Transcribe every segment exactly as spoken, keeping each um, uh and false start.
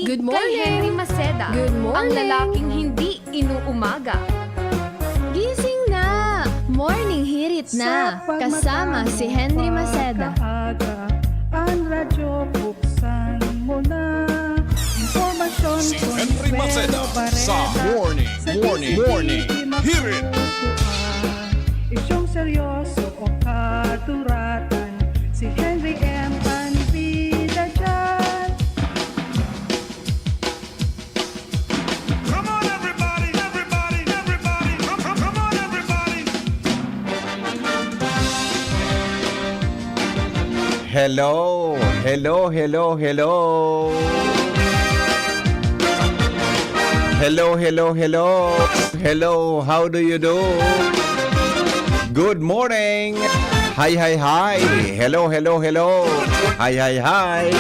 Good morning. Kay Henry Maceda, Good morning. Ang lalaking hindi inuumaga. Gising na! Morning Hirit na! Kasama si Henry Maceda. Ang radyo, buksan mo na. Impormasyon, si Henry Maceda sa Morning, Morning, Morning Hirit. Isyong seryoso o kaduratan, si Henry M. Panbida dyan. Come on, everybody, everybody, everybody, come, come, come on, everybody. Hello, hello, hello, hello. Hello, hello, hello. Hello, how do you do? Good morning. Hi, hi, hi. Hello, hello, hello. Hi, hi, hi.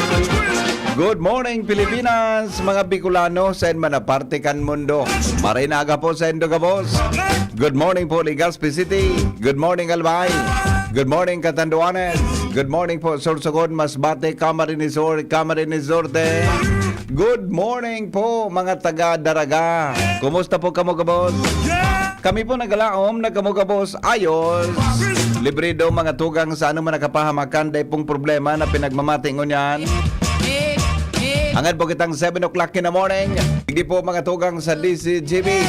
Good morning, Pilipinas, mga Bicolano, sa man na parte kan mundo. Maray na aga po sa indo gabos. Good morning po, Legazpi City. Good morning, Albay. Good morning, Catanduanes. Good morning po, Sorsogon, Masbate, Camarines Sur, Camarines Norte. Good morning po, mga taga Daraga. Kumusta po kamo, gabos? Kami po nagalaom na kamo gabos ayos. Libre daw mga tugang sa ano man nakapahamakan, dai pong problema na pinagmamati ngunyan. Hangad po kitang seven o'clock in the morning. Hindi po mga tugang sa D C G B.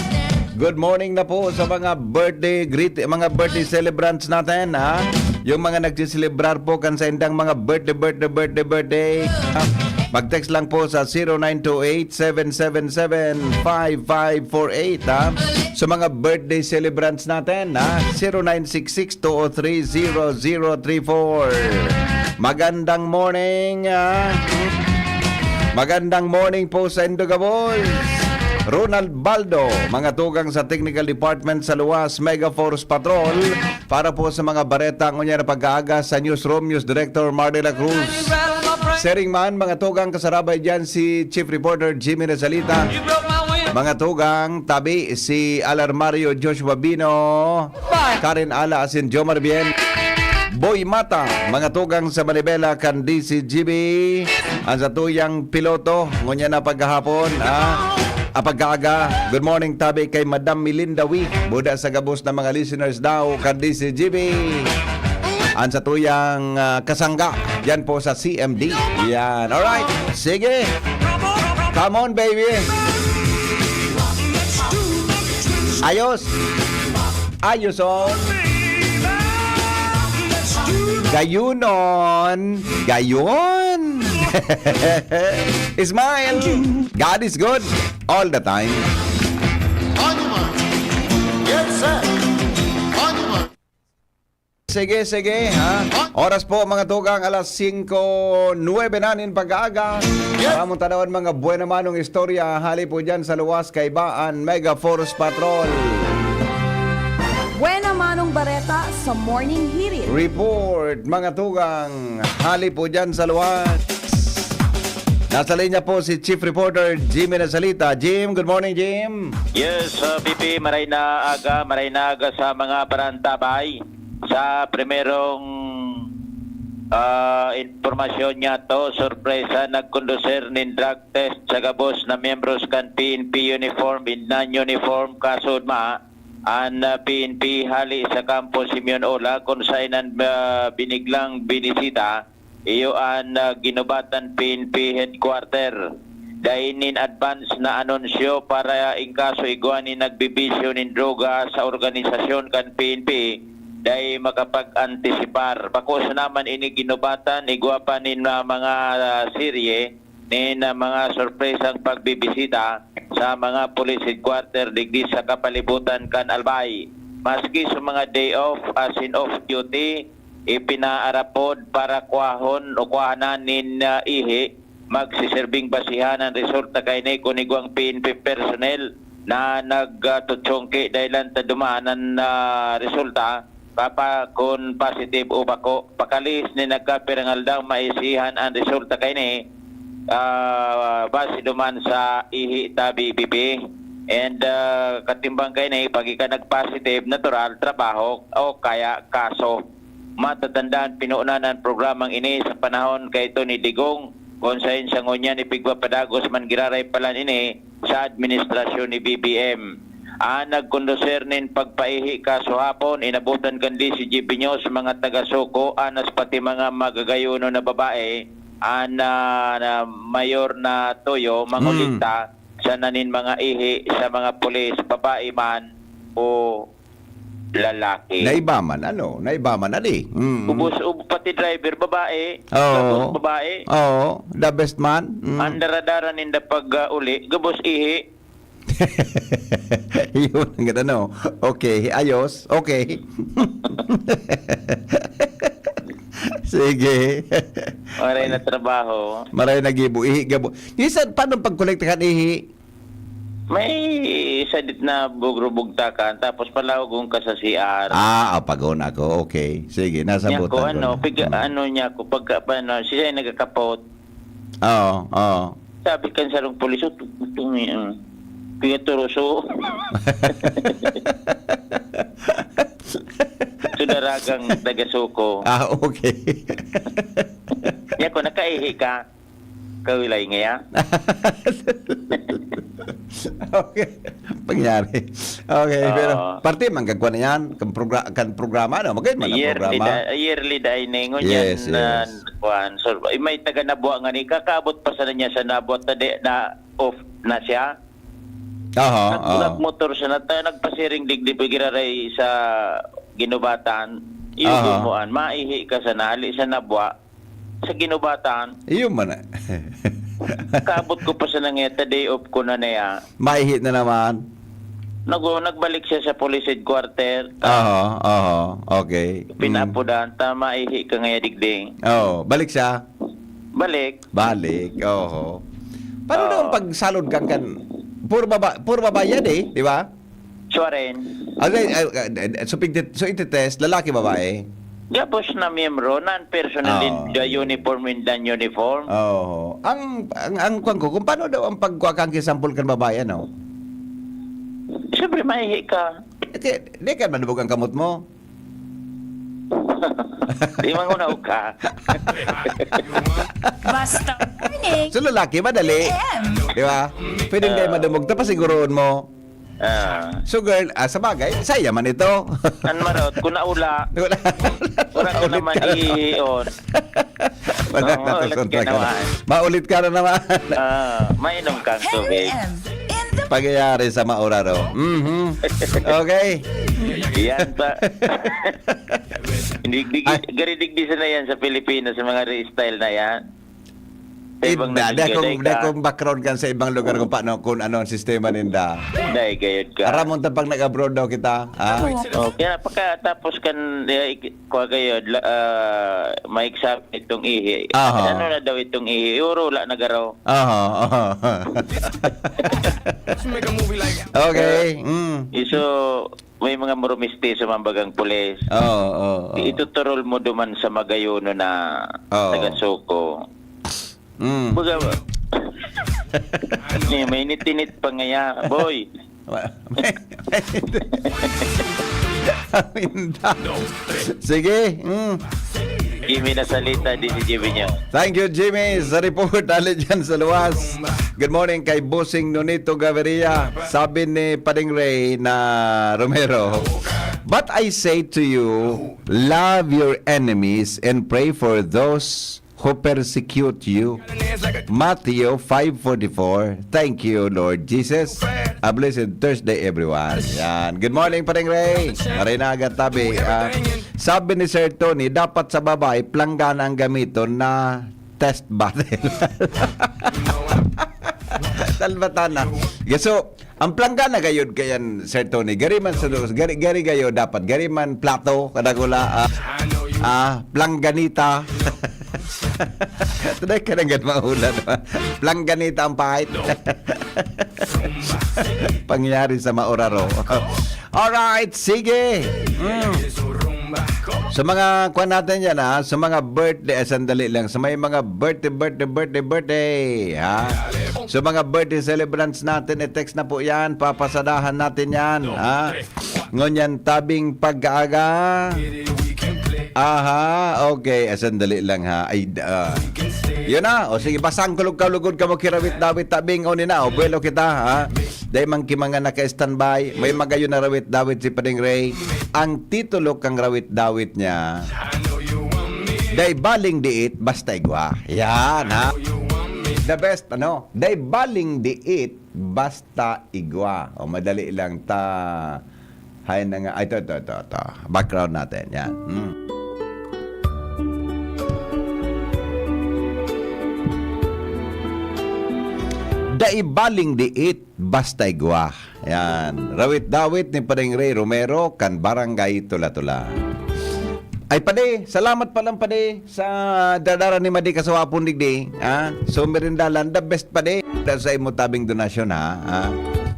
Good morning na po sa mga birthday greet, mga birthday celebrants natin, ha? Yung mga nagsiselebrar po kan sa indang mga birthday, birthday, birthday, birthday. Ha? Mag-text lang po sa zero nine two eight, seven seven seven, five five four eight, ha? Sa mga birthday celebrants natin, ha? Zero nine six six two oh three zero zero three four. Magandang morning, ha? Magandang morning po sa indo gabos. Ronald Baldo, mga tugang sa Technical Department sa Luwas, Mega Force Patrol, para po sa mga bareta ngunyan na pag-aaga sa Newsroom, News Director Marley La Cruz. Sharing man, mga tugang, kasarabay dyan si Chief Reporter Jimmy Nazalita. Mga tugang, tabi si Alarmario Joshua Bino, Karen Ala asin Jomar Bien. Boy Mata, mga tugang sa Manibela kan D C G B. Ang satuyang piloto, ngunyan na paghahapon, ha? Ah, pagkaaga. Good morning, tabi kay Madam Melinda Wee. Buda sa gabos na mga listeners daw kan D C G B. Ang satuyang, ah, kasangga, yan po sa C M D. Yan, alright. Sige. Come on, baby. Ayos. Ayos, oh. Gayunon. Gayon. Smile. God is good all the time. Sige, sige, ha? Oras po, mga tugang, alas singko nuwebe na nin pag-aaga. Para mong tanawan mga buena manong istorya, hali po dyan sa luwas, kaiba an Mega Force Patrol. Buena manong bareta sa Morning Hirit. Report, mga tugang, hali po dyan sa luwas. Nasa linya po si Chief Reporter Jimmy Nazalita. Jim, good morning, Jim. Yes, uh, P P, maray na aga, maray na aga sa mga parantabay. Sa primerong, ah, impormasyon niya to, sorpresa, nagkondusir nin drug test sa gabos na miyembros kan P N P uniform and non-uniform kasudma an, ah, P N P hali sa Kampo Simeon Ola, kun saen an, ah, biniglang binisita iyo an, ah, ginubatan P N P headquarter. Dai nin advance na anunsyo para in kaso igwa nin nagbibisyo nin droga sa organisasyon kan P N P, dai makapag-antisipar. Bako sana man ini ginubatan, igwa pa nin, ah, mga, ah, serye nin, ah, mga sorpresang pagbibisita sa mga police headquarter digdi sa kapalibutan kan Albay. Maski sa mga day off, asin off duty, ipinaarapod para kwahon o kwahanan nin, ah, ihi, magsiserbing basihan an resulta kaini kun igwang P N P personnel na nagtutsongki dahelan ta duman an, ah, resulta, papa, kun positive o bako. Pakalihis nin nagkapirang aldaw, maisihan an resulta kaini, ah, base duman sa ihi ta, B P P. And, ah, katimbang kaini, pag ika nag-positive, natural, trabaho o kaya kaso. Matatandaan, pinunan an programang ini sa panahon kay Tony Digong, Kung saen sa ngunyan ipigpapadagos man giraray palan ini sa administrasyon ni B B M. An nagkonduser nin pagpaihi kasuhapon, inabotan kan D C G Binyos, mga taga-Suco, anas pati mga magagayonon na babae, an, ah, na mayor na tuyo, mangolekta sana nin mga ihi sa mga pulis, babae man o lalaki. Naiba man, ano? Naiba man, ali. Mm. Ubos, ub-, pati driver, babae. Oo. Gabos babae. Oo, the best man. Mm. Ang daradara ninda pag, ah, uli, gabos ihi. Yun, ang ganda, no? Okay, ayos. Okay. Sige. Maray na trabaho. Maray na gibo. Ihi, gabo. Minsan, paano pagkolekta kan ihi? May sadit na bugro-bugtakan, tapos palawagon ka sa C R. Ah, oh, pagon ako. Okay. Sige, nasa Niya butan ko, ko ano, na. Piga, Mm. ano niya ko, pagka, ano, siya yung nagkakapot. Oo, oo. Sabi kan sarong pulis, "Oh, tu-, tu-, tu-, may, ah, Kuya Turuso." Sudaragang taga-Suco. Ah, okay. Niya ko, "Nakaihi ka?" Kawilay ngaya. Okay. Pangyari. Okay, Oo. Pero parte man gagwa na yan. Kan, progra-, kan programa, no? Magayon man ang Yearly programa. Da-, yearly da ini. Ngunyan Yes, na, yes. Kuwan. So, ay, may taga Nabua nga ni, kakaabot pa sana niya sa Nabua, tadi na off na siya. Aha, Nag-, aha. Nagmotor siya, nata-, nagpasiring digdi, giraray sa Ginubatan. Iyo Aha. Gumuan, maihi ka sa nali sa Nabua, sa Ginubatan. Iyo man, eh. Kaabot ko pa sa nangeta, day off ko na niya. Maihi na naman. Nag-, nagbalik siya sa police headquarter. Aha, aha. Okay. Mm. Pinapudan, ta, maihi ka ngaya digdi. Oo, balik siya. Balik. Balik, oho. Paano Oo. naman pag salod kang kan, puro baba-, puro babae yan eh, di ba? Suwaren. Ah, okay, ah, ah, so, pigtit-, so, ititest, lalaki, babae? Gabos na miyembro, non-personal Oo. in the uniform, in the uniform. Oo. Ang, ang, ang kwan ko, kung paano daw ang pagkuha kang kisampol kan babae, ano? Siyempre, maihi ka. Di, di ka manubog ang kamot mo? Di man ko nauka. Basta morning. So, lalaki, madali. A M. Di ba? Pwedeng Ah. kayo madumog, tapos siguroon mo. Ah. So, girl, ah, sa bagay, saya man ito. An marot, kung naula. Wala. Wala ko Ulit naman ka na naman. iiyon. Wala Oo, na to, ulit sunta ka ka na. naman. Maulit ka na naman. Ah, mainom kang tubig. Henry M. In the Pangyayari sa Mauraro. Mhm. Okay. Yan pa. Hindi, di, Ay. Gari digdi sana yan sa Pilipinas, sa mga style na yan. Sa ibang Inda, naging dai akong, gaday dai ka. akong background kan sa ibang lugar kung paano, kung ano ang sistema ninda. Dai gayod ka. Aram mo ta pag nag-abroad daw kita, ha? Oo. Oh, kaya pagkatapos kan, eh, ik-, kuha gayod, la-, ah, ma-examine itong ihi. Aha. Ano na daw itong ihi? Uro, wala na garaw. Aha, aha. Okay, mm. Iso, may mga murumestiso man bagang pulis. Oo, oo, oo. Ituturol mo duman sa magayono na Oo. taga-Suco. Mm. Baga, ni, may nitinit pa ngaya, boy. Aminda. Sige. Mm. Jimmy na salita, di si Jimmy niya. Thank you, Jimmy, sa report. Ali dyan sa luwas. Good morning kay Bossing Nonito Gaviria. Sabi ni Pading Ray na Romero, "But I say to you, love your enemies and pray for those who persecute you." Matthew five forty-four. Thank you, Lord Jesus. A blessed Thursday, everyone. Yan. Good morning, Pading Ray. Maray na aga, tabi. Ah, sabi ni Sir Tony, dapat sa babae, planggana ang gamiton na test battle. Talbatan na. Gaso, ang planggana gayod kayan, Sir Tony. Gari man sa, gari, gari gayo dapat. Gari man plato, kadagula, ah, ah, plangganita. Tunay ka nanggad maulan. Plangganita ang pahit. Pangyayari sa Mauraro. Alright, sige. Mm. Sa mga kwan natin yan, ha? Sa mga birthday, eh, sandali lang. Sa may mga birthday, birthday, birthday, birthday, ha? Sa mga birthday celebrants natin, i-text na po yan. Papasadahan natin yan, ha? Ngunyan, tabing pagkaaga. Aha, okay. Ah, sandali lang, ha. Ay, da- ah. Yun na. O sige, basang kulog ka lugod ka mo kirawit-dawit tabing o nina. O, buwelo kita, ha. Dahil man kimanga naka-standby, may magayon na rawit-dawit si Pading Ray. Ang titulo kang rawit-dawit niya, Dai baling diit, basta igwa. Yan, ha? The best, ano? Dai baling diit, basta igwa. O, madali lang ta. Hay na nga. Ay, ito, ito, ito, ito. Background natin. Yan. Hmm. Dai baling diit, basta igwa. Yan. Rawit-dawit ni Padeng Ray Romero, kan Barangay Tula-Tula. Ay, Padi, salamat pa lang, Padi, sa dadara ni Madi Kasawapon digdi. Ha? So, merindalan, the best, Padi. Dahil sa imo tabing donasyon, ha? Ha?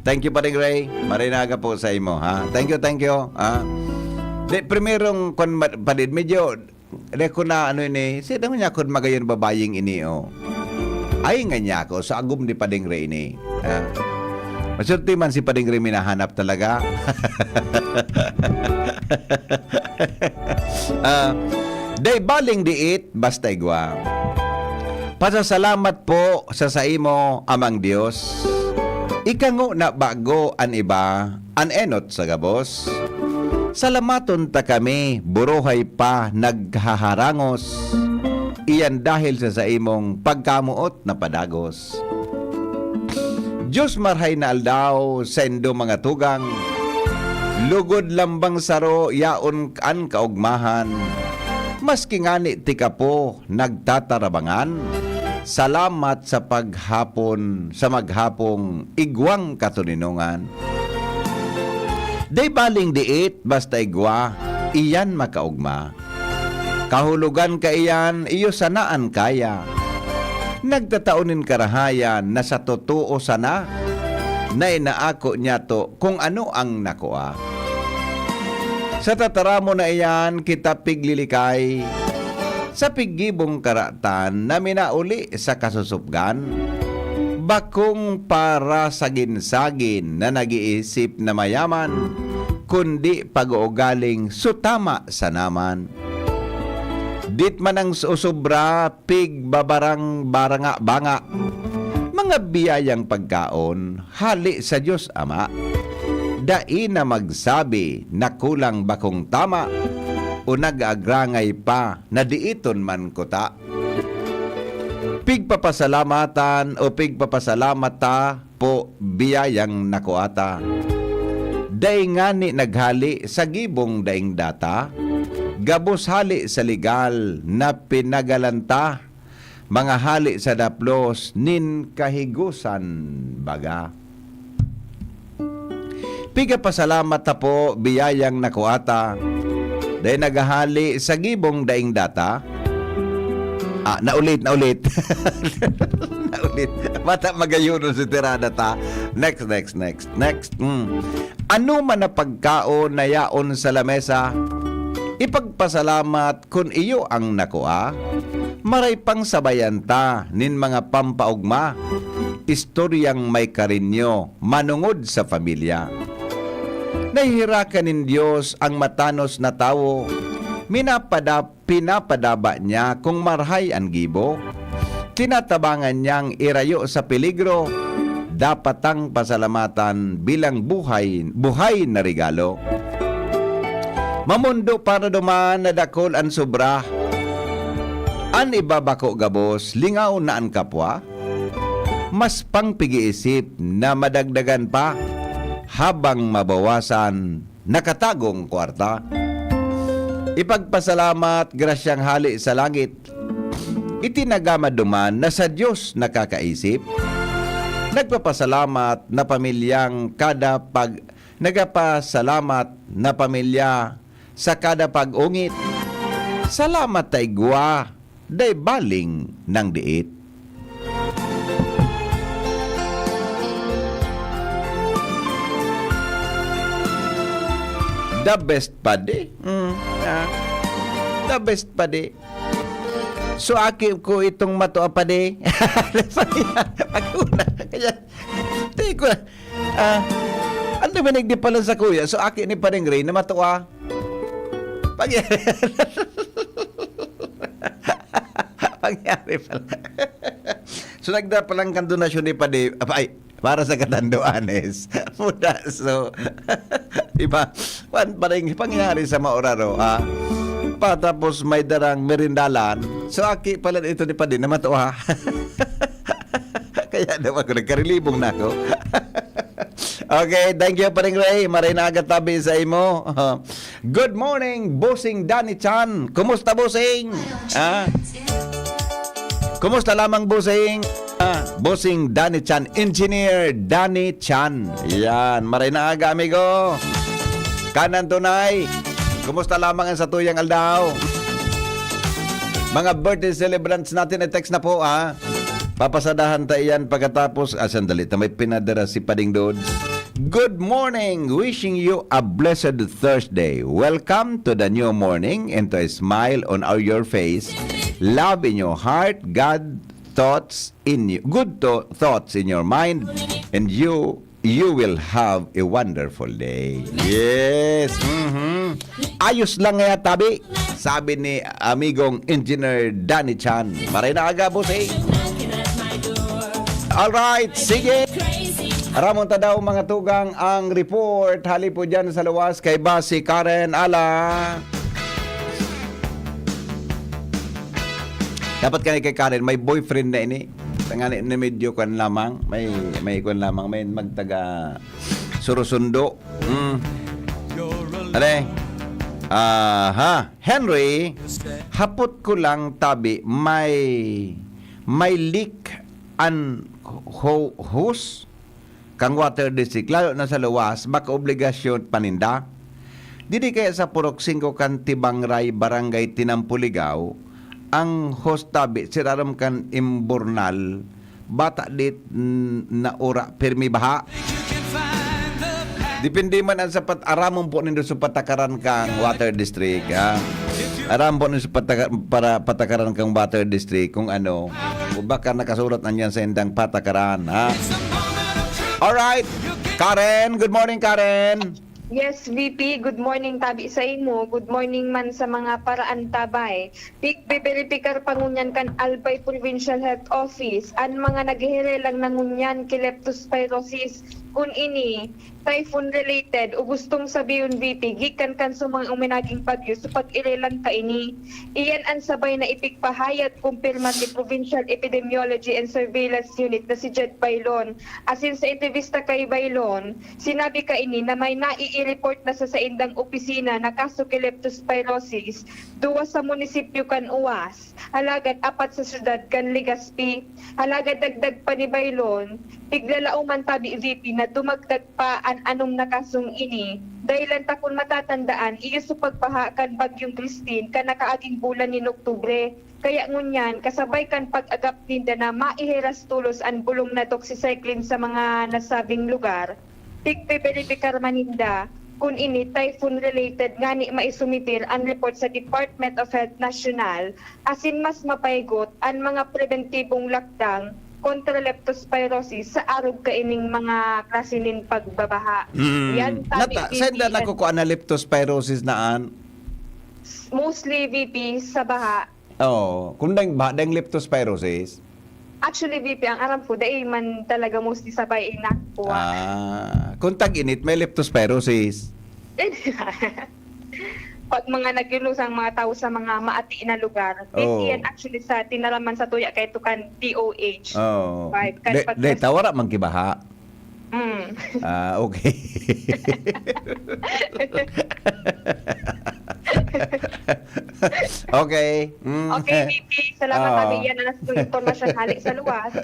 Thank you, Padeng Ray. Marinaga po sa imo, ha? Thank you, thank you, ha? Di, primerong, kwan, ma- Padi, medyo, di ko na, ano ini, sino niya kun magayon babaying ini, oh? Ay, nga niya ako, sa agom ni Padeng Ray ini, ha? Masurti man si Padeng Ray minahanap talaga. Ah, dai baling diit, basta igwa. Pasasalamat po sa saimo, Amang Dios. Ikango na bago an iba, an enot sa gabos. Salamaton ta kami, buruhay pa naghaharangos. Iyan dahil sa saimong pagkamoot na padagos. Dios, marhay na aldaw, saindo mga tugang. Lugod lambang saro, yaon an kaogmahan. Maski ngani ti kapo, nagtatarabangan. Salamat sa paghapon, sa maghapong igwang katoninongan. Dai baling diit, basta igwa, iyan makaogma. Kahulogan kaiyan, iyo sana an kaya. Nagtatao nin karahayan na sa totoo sana, na inaako niya to kung ano ang nakua. Sa tataramon na iyan, kita piglilikay sa piggibong karatan na minauli sa kasusupgan, bakong parasagin-sagin na nag-iisip na mayaman, kundi pag-uugaling sutama sana man. Dit man ang s- usobra, pigbabarang-baranga-banga. Mga biyayang pagkaon, hali sa Dios Ama. Dai na magsabi na kulang bakong tama o nag-aagrangay pa na diiton man kuta. Pigpapasalamatan o pigpapasalamat ta po biyayang nakuha ta. Dai ngani naghali sa gibong daing data, gabos hali sa legal na pinagalan ta, mga hali sa daplos nin kahigosan baga. Pigpapasalamat ta po biyayang nakuha ta. Dai naghahali sa gibong daing data. Ah, naulit, naulit. Naulit. Bata magayon si tirada ta. Next, next, next, next. Hmm. Ano man na pagkaon na yaon sa lamesa, ipagpasalamat kun iyo ang nakua. Maray pang sabayan ta nin mga pampaogma, istoryang may karinyo, manongod sa pamilya. Nahihirakan nin Dios ang matanos na tawo, minapadap pinapadaba niya kung marhay an gibo. Tinatabangan niyang irayo sa peligro, dapat tang pasalamatan bilang buhay, buhay na regalo. Mamondo para duman na dakul an sobra. An iba bako gabos, lingaw na an kapwa. Mas pang pig-iisip na madagdagan pa habang mabawasan nakatagong kwarta. Ipagpasalamat, grasyang hali sa langit. Itinagama duman na sa Dios nakakaisip. Nagpapasalamat na pamilyang kada pag-, nagpapasalamat na pamilya sa kada pag-ungit. Salamat ta igwa, dai baling nang diit. The best, padi. Mm, ah. The best, padi. So, aki ko itong matua, padi. Pag-una, kaya, di ko na, ah, ang duminig di pala sa kuya, so, aki ni Padeng Ray na matua. Pag-, Pangyari pala. So, nagda palang kan donasyon ni Padi, ay, para sa katanduanes. Muda, so, di ba? Wan pa rin pangyari sa maoraro, ha? Pa, tapos may darang merindalan. So, aki pala ito ni Padi na matuwa. Kaya daw ako, nagkarilibong na ako. Okay, thank you, Paring Ray. Maray na aga tabi sa imo. Good morning, Bossing Danny Chan. Kumusta, Bossing? Ah? Kumusta lamang, Bossing? Ah, Bossing Danny Chan, Engineer Danny Chan. Yan, maray na aga, amigo. Kanan tunay. Kumusta lamang ang satuyang aldaw? Mga birthday celebrants natin, i-text na po, ha? Papasadahan ta iyan pagkatapos. Ah, sandali, ta may pinadara si Pading Dods. Good morning! Wishing you a blessed Thursday. Welcome to the new morning and to a smile on our, your face. Love in your heart, God thoughts in you, good to, thoughts in your mind, and you, you will have a wonderful day. Yes! Mhm. Ayos lang nga tabi, sabi ni amigong Engineer Danny Chan. Maray na aga, Bossing. Alright, sige. Ramon ta daw, mga tugang, ang report. Hali po dyan sa luwas kay Basi Karen Ala. Dapat kani kay Karen, may boyfriend na ini. Tangani na medyo kwan lamang, may, may kwan lamang, may magtaga surusundo. Mm. Are? Aha. Henry, hapot ko lang tabi, may, may leak an ho-, hose? Kan Water District, lalo na sa luwas, baka obligasyon pa ninda. Didi kaya sa Purok singko kan Tibangray, Barangay Tinampuligaw, ang hose tabi, sirarom kan imbornal, bata dit, mm, na ura, pirmi baha. Depende man ang sapat, aramon po nindo sa patakaran kang Water District, ha? Aram po nindo sa pataka-, para patakaran kang Water District kung ano, o baka nakasurat na niyan sa indang patakaran, ha? Alright, Karen, good morning, Karen. Yes, V P, good morning tabi sa imo. Good morning man sa mga paraantabay. Pigbeberipikar pa ngunyan kan Albay Provincial Health Office an mga naghihirelang na ngunyan ki leptospirosis. Kun ini typhoon related o gustong sabihon, V P, gikan kan sumang uminaging bagyo sa pag-irelang kaini. Iyan an sabay na ipigpahayag kumpirma ni Provincial Epidemiology and Surveillance Unit na si Jed Bailon. Asin sa entrevista kay Bailon, sinabi kaini na may nai-report na sa saindang opisina na kaso ki leptospirosis, duwa sa munisipyo kan Oas, alagad apat sa syudad kan Legazpi. Alagad dagdag pa ni Bailon, piglalaoman tabi, V P, na dumagdag pa an anom na kasong ini. Dahilan ta kun matatandaan, iyo sa pagbaha kan Bagyong Christine kan nakaaging bulan nin Oktubre. Kaya ngunyan, kasabay kan pag-agap ninda na maihiras tolos an bulong na doxycycline sa mga nasabing lugar, pigbeberipikar man ninda kun ini typhoon-related ngani maisumitir an report sa Department of Health National asin mas mapaigot an mga preventibong lakdang kontra leptospirosis sa arog kaining mga klase nin pagbabaha. Mm. Yan, tabi, Nata, saan na B P N. Nakukuha na leptospirosis na an? Mostly, V P, sa baha. Oo. Kung dang, ba, dang leptospirosis? Actually, V P, ang aram ko, dai man talaga mostly sa baha nakukuha. Ah, kung tag-init, may leptospirosis. Pag mga nagyulusang mga tao sa mga maati na lugar, Oo. Yan actually sa tinaraman sa tuya kay tukan D O H. Oo. Five, kan De, pag- de, tawara man kibaha. Mm. Ah, okay. Okay. Mm. Okay, V P. Salamat, Oo. Tabi. Yan ang nasa impormasyon hali sa luwas.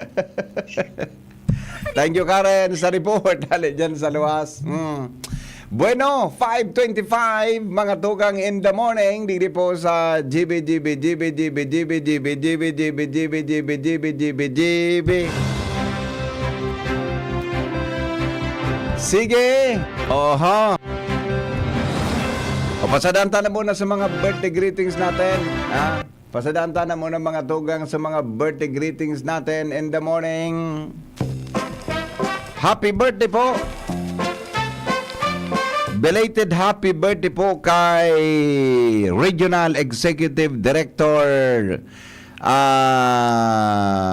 Thank you, Karen, sa report. Hali dyan sa luwas. Mm. Bueno, five twenty-five, mga tugang in the morning, diri po sa G B, G B, G B, G B, G B, G B, G B, G B, G B, G B, G B, G B. Sige. Oho. O, pasadaan ta na muna sa mga birthday greetings natin, ha? Pasadaan ta na muna, mga tugang, sa mga birthday greetings natin in the morning. Happy birthday po! Belated happy birthday po kay Regional Executive Director Ah,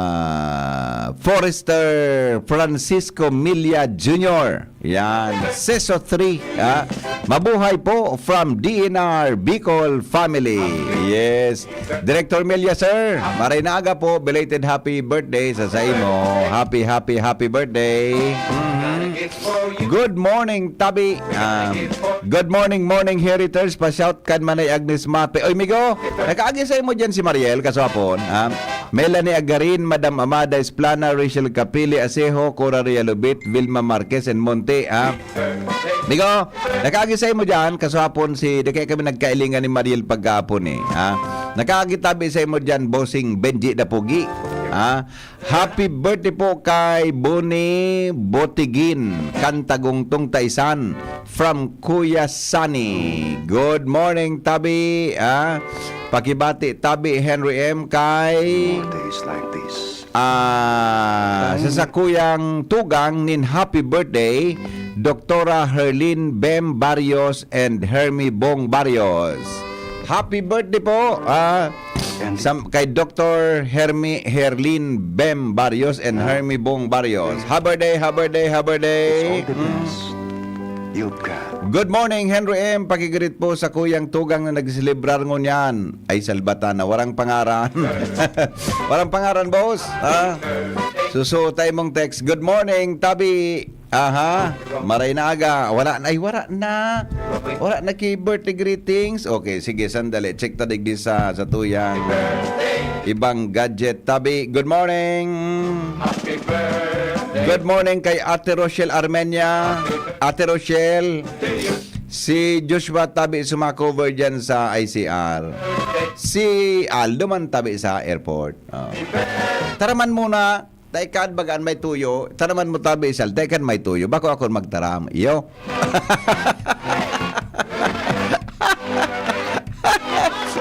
Forester Francisco Milla Junior. Yan, Seso three, ah. Mabuhay po from D N R Bicol family. Yes. Director Milla, sir, maray na aga po. Belated happy birthday sa saimo. Happy, happy, happy birthday. Mhm. Good morning, Tabi. Ah, good morning, morning, Heriters. Pa-shout kan Manay Agnes Mape. Oy, migo, nakaagi sa imo dyan si Mariel, kaswapon, ha? Melanie Agarin, Madam Amada Esplana, Rachel Capili Asejo, Cora Realobit, Vilma Marquez, and Monte, ha? Migo, nakaagi sa imo dyan, kaswapon si, di kaya kami nagkailingan ni Mariel pagkahapon, eh, ha? Nakaagi tabi sa imo dyan, Bossing Benji Dapugi, ha? Happy birthday po kay Boni Botigin, Cantagongtong Taisan, from Kuya Sunny. Good morning, Tabi, ah. Pakibati, Tabi Henry M, kay, More days like this. Ah, sa sakuyang tugang nin happy birthday, Doktora Herlin Bem Barrios and Hermie Bong Barrios. Happy birthday po, ah, And sa, kay Doktor Hermi, Herlin Bem Barrios and Hermie Bong Barrios. Happy birthday, happy birthday, happy birthday. It's all the best you've got. Good morning, Henry M. Pakigreet po sa kuyang tugang na nagselebrar ngunyan. Ay, salbata na. Warang pangaran. Warang pangaran, boss. Ha? Susuot tayo mong text. Good morning, Tabi. Aha, maray na aga. Wala na, ay, wala na. Wala na ki birthday greetings. Okay, sige, sandali. Check ta digdi sa, sa tuyang ibang gadget. Tabi, good morning. Good morning kay Ate Rochelle Armenia. Ate Rochelle, si Joshua Tabi sumakover dyan sa I C R. Si Aldo man tabi sa airport. Oh. Taraman muna. Taikan baga an may tuyo, tanaman mo tabi isal, taikan may tuyo, bako akon magtaram. Iyo.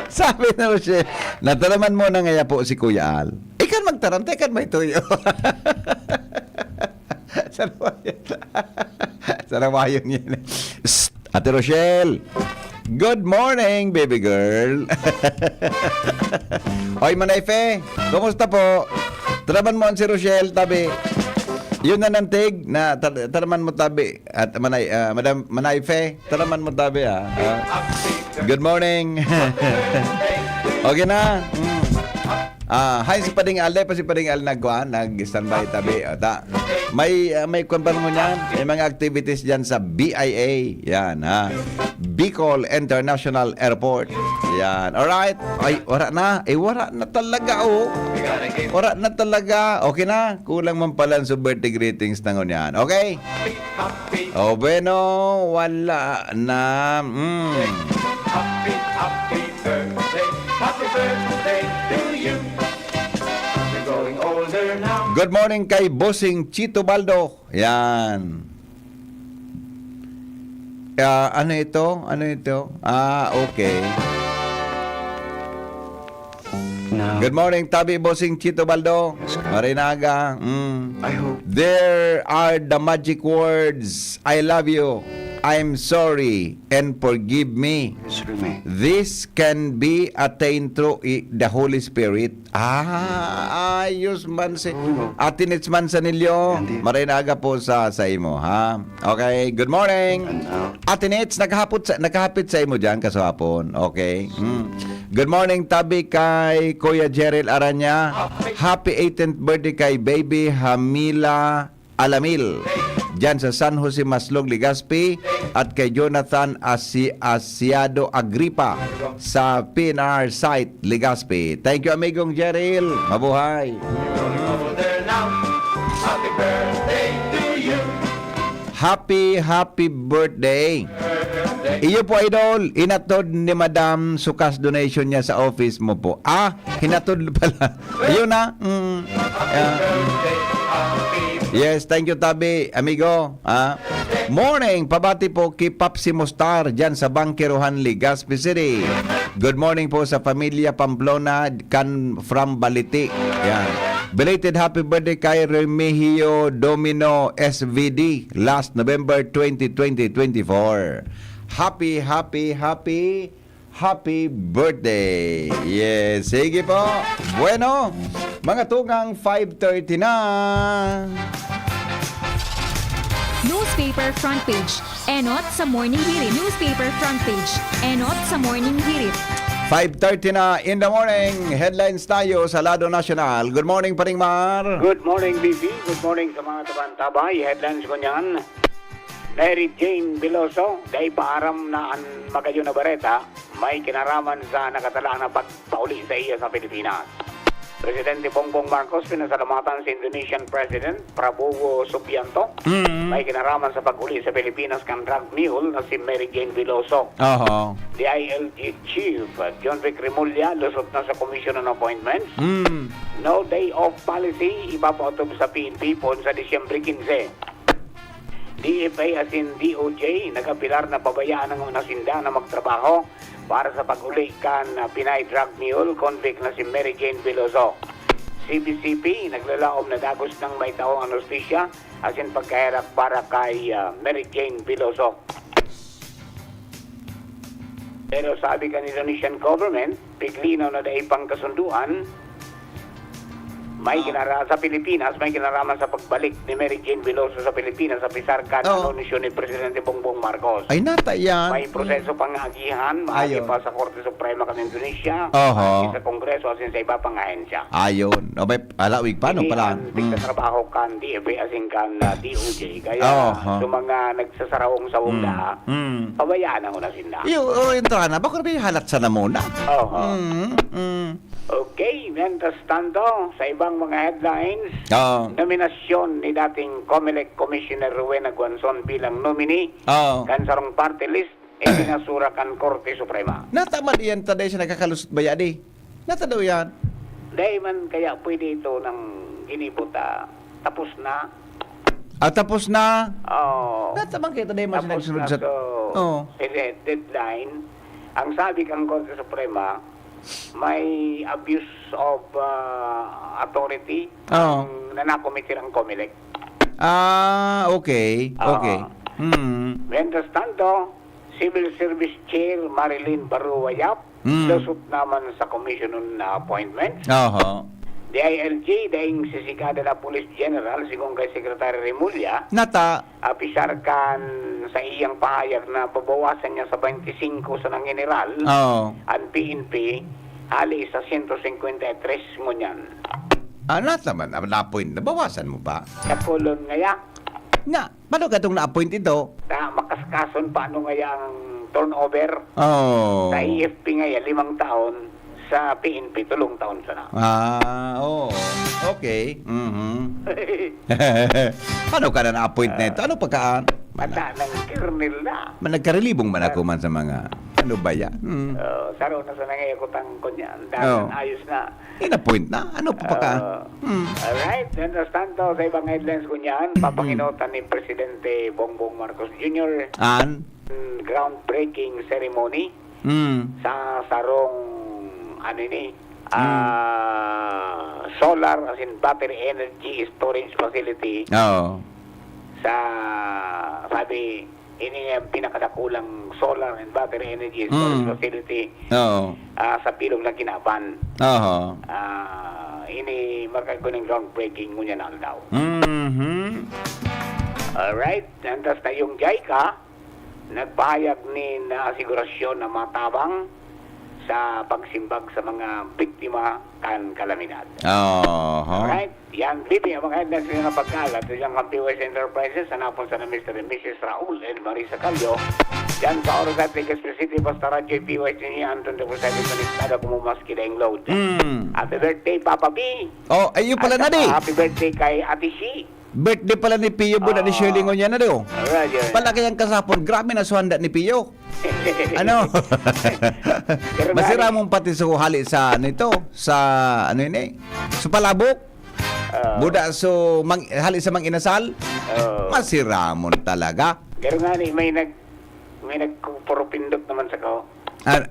Sabi na siya, natanaman mo na ngaya po si Kuya Al. Ikan magtaram, taikan may tuyo. Sarawayon. Sarawayon yan. Psst! Ate Rochelle, good morning, baby girl. Oy, Manay Fe, kumusta po? Taraman mo an si Rochelle, tabi. Yun na nantig na tar- taraman mo tabi. At Manay, ah, Madam Manay Fe, taraman mo tabi, ah. Ah, good morning. Okay na? Mm. Ah, hi si Pading Al, dai pa si Pading Al nagkuan, nag-standby tabi. O, ta. May, ah, may kuwan pa naman yan. May mga activities dyan sa B I A. Yan, ha. Bicol International Airport. Yan. Alright. Ay, wala na. Eh, wala na talaga, oh. Wala na talaga. Okay na. Kulang man pala sa birthday greetings na ngunyan. Okay? Oh, bueno, wala na. Mm. Happy, happy birthday. Happy birthday to you. You're growing older now. Good morning kay Bossing Chito Baldo. Yan. Ah, ano ito? Ano ito? Ah, okay. Now, good morning, Tabi Bossing Chito Baldo. Yes, sir. Marinaga. Mm. I hope. There are the magic words, "I love you," "I'm sorry," and "Forgive me." Yes, sir, may. This can be attained through i- the Holy Spirit. Ah, ayos man si Oo. Ate Nits Manzanillo. Yan din. Marinaga po sa, sa imo, ha? Okay, good morning. And, uh, Ate Nets, nakahapot sa, nakahapit sa imo diyan kaswapon. Okay. Mm. Good morning, tabi kay Kuya Jeril Aranya. Happy eighteenth birthday kay Baby Hamila Alamil. Diyan sa San Jose Maslog, Legazpi. At kay Jonathan Asi-, Asiado Agripa sa P N R site, Legazpi. Thank you, amigong Jeril. Mabuhay. Happy birthday to you. Happy, happy birthday. Iyo po, idol, inatod ni Madam Sukas donation niya sa office mo po. Ah, hinatod pala. Iyo na. Mm. Yeah. Yes, thank you, tabi, amigo. Ah. Morning, pabati po ki Papsi Mostar diyan sa Bangkerohan, Legazpi City. Good morning po sa Familia Pamplona kan from Baliti. Yan. Belated happy birthday kay Remigio Domino S V D last November twenty twenty, twenty-four. Happy, happy, happy Happy birthday. Yes, sige po. Bueno, mga tugang, five thirty na. Newspaper front page. Enot sa Morning Hirit. Newspaper front page. Enot sa Morning Hirit. Five thirty na in the morning. Headlines tayo sa lado nasyonal. Good morning, Paring Mar. Good morning, B B. Good morning sa mga tabantabay. Headlines ko niyan. Mary Jane Veloso, dai pa aram na an magayon na bareta, may kinaraman sa nakatala na pagpauli sa iya sa Pilipinas. Presidente Bongbong Marcos pinasalamatan si Indonesian President Prabowo Subianto. Mm. May kinaraman sa pag-uli sa Pilipinas kan drug mule na si Mary Jane Veloso. Oho. D I L G Chief John Rick Remulla lusot na sa Commission on Appointments. Mm. No day off policy, ipapautob sa P N P poon sa Disyembre quince. D F A asin D O J nag-apelar na pabayaan ang una sinda na magtrabaho para sa pag-uli kan ah, Pinay drug mule convict na si Mary Jane Veloso. C B C P naglalaom na dagos nang maitao ang hustisya asin pagkaherak para kay ah, Mary Jane Veloso. Pero sabi kan Indonesian government, piglinaw na dai pang kasunduan, may Ah. kinara sa Pilipinas, may kinaraman sa pagbalik ni Mary Jane Veloso sa Pilipinas sa pisar kan Oo. anunsyo ni Presidente Bongbong Marcos. Ay, nata yan. May proseso pang agihan, maagi Ayun. pa sa Korte Suprema kan Indonesia, Oho. maagi sa Kongreso asin sa iba pang ahensya. Ayun. O, may halawig pa, no, Ini pala. ang Mm. tigtatrabaho kan D F A asin kan ah, D O J. Kaya Oho. sa mga nagsasarawong-sawong Mm. na, Mm. pabayaan ang una sinda. Iyo, orientahan na. Bako na ba yung halat sa namuna? Oho. Mm, mm. Okay, mientras tanto, sa ibang mga headlines, Oo. nominasyon ni dating Comelec Commissioner Rowena Guanzon bilang nominee Oo. kan sarong party list, ibinasura kan Korte Suprema. Nata man iyan, taday siya nagkakalusot ba yan, eh? Nata daw yan? Dahil man kaya pwede ito ng ginibot, ah, tapos na. Ah, tapos na. Oh, Nata man kaya taday man siya tapos nagsunod na, sa... so, Oo. eh, deadline. Ang sabi kan Korte Suprema, may abuse of ah, authority Oo. ang nanakomitir ang Comelec. Ah, okay. Oo. Okay. Mm. Mientras tanto, Civil Service Chair Marilyn Barua Yap, Mm. lusot naman sa Commission on Appointments. Oho. D I L G, daing sisigada na Police General, sigon kay Secretary Remulla, Nata. apisar kan sa iyang pahayag na babawasan niya sa twenty-five sa nang general Oo. ang P N P, hali sa siyento singkwenta y tres ngunyan. Ah, nata man. Ah, na-appoint. Nabawasan mo ba? Sa kolon ngaya, Na, paano ka itong na-appoint ito? na makaskason paano ngaya ang turnover Oh. sa A F P ngaya, limang taon, sa P N P, tulong taon sana. Ah, oo. Okay. Mhm. Paano ka na na-appoint na ito? Ano pagkaan? Mata ng kernel na. Ma-, nagkarelibong man ako man sa mga, ano ba yan? Hmm. Uh, saro na sa nangayakot ang kunya. Ang Oo. dami ayos na. In-appoint na? Ano pa pagkaan? Ah. Hmm. Alright, mientras tanto, sa ibang headlines ko niyan, papanginotan ni Presidente Bongbong Marcos Junior An? mm, groundbreaking ceremony Hmm. sa sarong, ano ini, ah, solar as in battery energy storage facility Oo. sa, sabi, ini ang pinakadakulang solar and battery energy storage Mm. facility Oo. ah, sa bilog na Kinaban. Oho. Ah, ini markay ko ning groundbreaking ngunyan na aldaw. Mhm. Alright, antas na yung JICA, nagpahayag nin asigurasyon na matabang sa pagsimbag sa mga biktima kan kalamidad. Oho. Alright, yan, B P, ang mga headlines na pagkalat sa diyang P Y S Enterprises, hanapon sa na Mister and Missus Raul and Marisa Callo. Yan sa oras at Legazpi City, basta radyo P Y S niya, ang twenty-four seven konektado kumumas kidang load. Mm. Happy birthday, Papa B! Oh, ayun pala na di. Happy birthday kay Ate Shi. Birthday pala ni Pio Buna ni Ah. Shirley ngunyan na di, oh. Alright, yun. Pala kayang kasapon, grabe na suhanda ni Pio. Ano? Pero Masira gani- mong pati sa hali sa, ano ito? Sa, ano yun eh? Sa palabok? Ah, Buda so mang, hali sa mang inasal? ah, Masiramon talaga. Pero nga ni, may nag may nagpurupindot naman sa ko. Ah,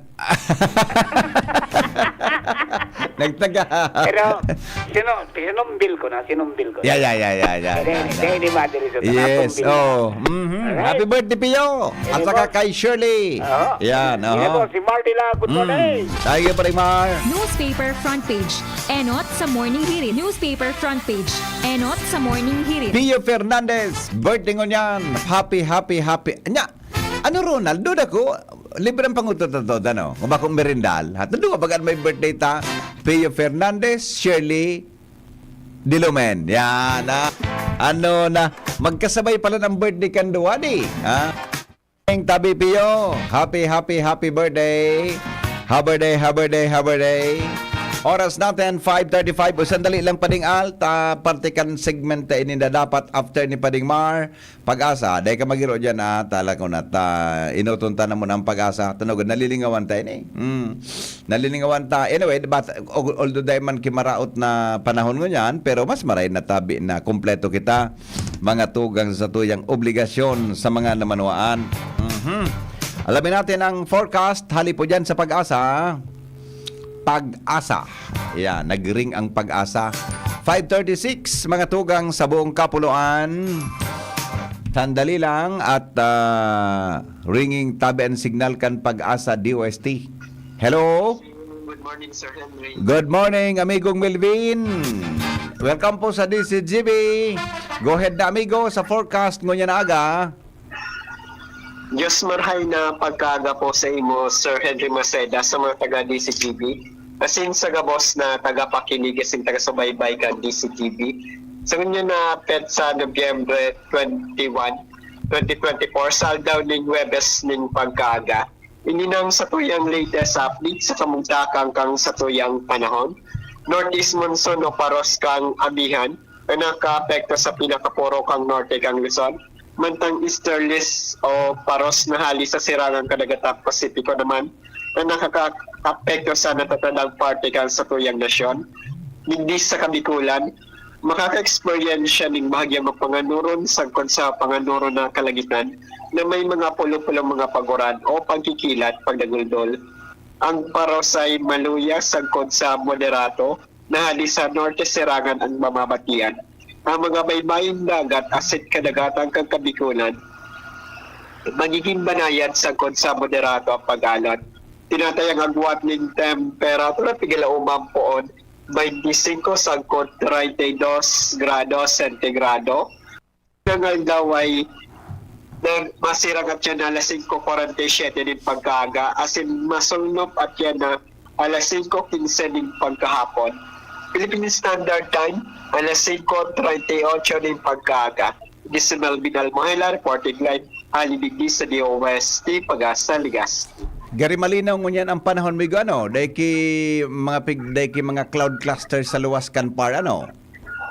Nagtaga. Pero, sino, sinumbil ko na, sinumbil ko. Yeah, yeah, yeah, yeah, yeah, Dahil, yeah, yeah. dahil ni Mother Rizal, Yes, sinumbil. Oh. Mhm. Alright. Happy birthday, Pio. At Yes, saka po. kay Shirley. Oo. Yan, Yan po, oh. Si Marty lang, good morning. Mm. Thank you, Paring Mar. Newspaper front page. Enot sa Morning Hirit. Newspaper front page. Enot sa Morning Hirit. Pio Fernandez, birthday ngunyan. Happy, happy, happy. Nya, ano, Ronald, duda ko, libre ang pangutot na to, ano? Kung bakong merindal. At duda, baga may birthday ta, Pio Fernandez, Shirley Dilumen. Yan, ha? Ano na, magkasabay pala ng birthday kan duwa, di? Ha? Tabi Pio, happy, happy, happy birthday. Happy birthday, happy birthday, happy birthday. Oras natin, five thirty-five. O, sandali lang, Pading Al. Ta, parte kan segment ta ini na dapat after ni Pading Mar. Pag-asa, dai ka magiro dyan, ah. Tala ko na, ta, inuton ta na muna ang Pag-asa. Tunog, nalilingawan ta ini. Mm. Nalilingawan ta. Anyway, but, although dai man kimaraot na panahon ngunyan, pero mas maray na tabi na kompleto kita, mga tugang sa tuyang obligasyon sa mga namanwaan. Mhm. Alamin natin ang forecast. Hali po dyan sa Pag-asa. Pag-asa. Yan, nag-ring ang Pag-asa. Five thirty-six, mga tugang sa buong kapuluan. Sandali lang at ah, ringing tabi ang signal kan Pag-asa D O S T. Hello? Good morning, Sir Henry. Good morning, amigong Melvin. Welcome po sa D C G B. Go ahead na, amigo, sa forecast ngunyan na aga. Diyos marhay na pagkaaga po sa imo, Sir Henry Maceda, sa mga taga D C G B. Asin sa gabos na tagapakinig, asin taga-subaybay kan D C G B. Sa ngunyan na petsa, Nobyembre twenty-one, twenty twenty-four, sa aldaw ning Huwebes ning pagkaaga. Ini nang satuyang latest update sa kamugtakan kan satuyang panahon. Northeast monsoon o paros kan amihan ang nakaapekto sa pinakaporo kan norte kan Luzon, mantang easterlies o paros na hali sa sirangan kadagatan Pasipiko naman ang nakakaapekto sa natatandang parte kan satuyang nasyon. Digdi sa Kabikulan, makaka-eksperyensya nin bahagyang mapanganuron sagkod sa panganuron na kalangitan na may mga pulo-pulong mga paguran o pagkikilat, pagdaguldol. Ang paros ay maluya sagkod sa moderato na hali sa norte sirangan ang mamabatian. Ang mga baybayong dagat asin kadagatan kan Kabikulan, magiging banayad sagkod sa moderato ang pag-alon. Tinatayang agwat nin temperatura pigalaoman poon, twenty-five sagkod treinta y dos grado sentigrado. Ang aldaw ay nag-, masirang at yan alas singko kwarenta y siyete nin pagkaaga, asin masulnop at yan na alas singko quince nin pagkahapon. Philippine Standard Time, alas singko treinta y ocho nin pagkaaga. This is Melvin Almohela, reporting live, hali digdi sa D O S T, Pag-asa, Legazpi. Gari malinaw ngunyan ang panahon, migo, ano? Dai ki mga pig, dai ki mga cloud cluster sa luwas kan par, ano?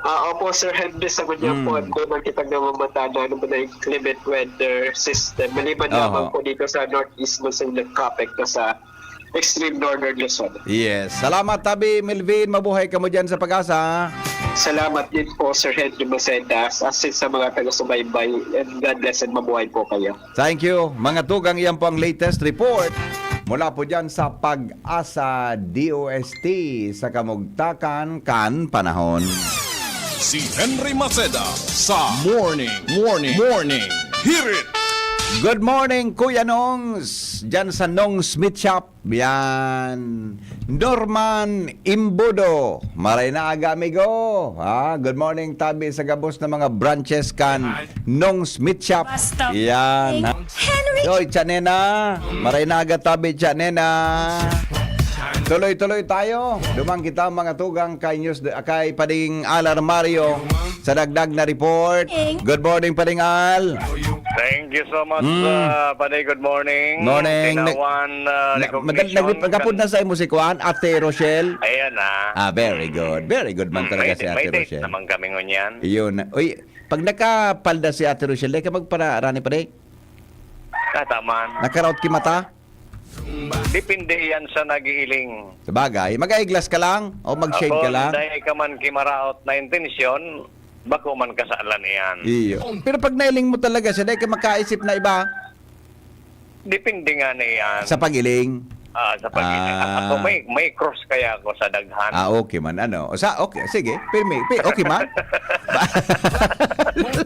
Ah, opo, Sir Henry, sa kanya po, Mm. at doon ang kitang namamata na ano ba na inclement weather system. Maliban Oho. lamang po dito sa Northeast, mas yung nagkapekto sa extreme northern Luzon. Yes. Salamat, Tabi Melvin. Mabuhay ka mo dyan sa Pag-asa. Salamat din po, Sir Henry Maceda, as in sa mga taga-subaybay, and God bless and mabuhay po kayo. Thank you. Mga tugang, iyan po ang latest report mula po dyan sa Pag-asa D O S T sa kamugtakan kan panahon. Si Henry Maceda sa Morning, Morning, Morning Hirit. Good morning, Kuya Nongs, dyan sa Nongs Meat Shop. Yan. Norman Imbudo. Maray na aga, amigo. Ha? Good morning, tabi sa gabos na mga branches kan Nongs Meat Shop. Yan. Ha? Henry! Yoy, Tsa Nena. Maray na aga, tabi, Tsa Nena. Tuloy-tuloy tayo. Duman kita, mga tugang, kay News, kay Pading Al Armario sa dagdag na report. Good morning, Pading Al. Thank you so much, Mm. uh, Paday. Good morning. Morning. Tinawan, uh, Na-, recognition madal-, nagkapod kan- na sa imo si Kuan, Ate Rochelle. Ayan na. Ah, very good. Very good man Mm, talaga may, si Ate may date Rochelle. naman kami ngunyan. Yun. Uy, pag nakapalda si Ate Rochelle, dai ka magparani pa, dai? Kataman. Nakaraot ki mata? Depende yan sa nag-iiling. Sabagay, mag-eyeglass ka lang o mag-shade ka lang? Dahil ka man kimaraot na intensyon, bako man kasalan iyan. Iyo. Pero pag nailing mo talaga siya, dai ka makaisip na iba Depende nga na iyan. sa pag-iling. Ah, sa pag- Ah. Ako, may, may cross kaya ako sa daghan. Ah, okay man. Ano? O sa, okay, sige. Pirmi. Pi-, okay man.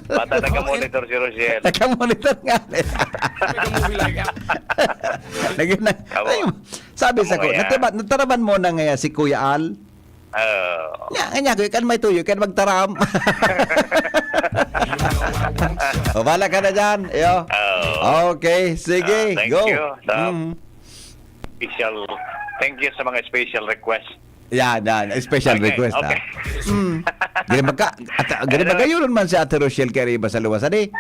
Bata, naga-monitor si Rochelle. Naga-monitor nga. Nag-, nag-, Abo. Ay, sabi sa Abo ko, yan. Nataba-, nataraman mo na nga si Kuya Al? Oo. Nya, nya, kuya, kan may tuyo, kan magtaram. O, bala ka na dyan. Iyo. Oo. Okay, sige, Ah, thank go. you sa Mm. special, thank you sa mga special request. Yan, yan. Special Okay, request, okay. ah. Mm. Gani magka-, at, gani Anyway. magayuron man si Ate Rochelle kay Riva sa luwas, adi?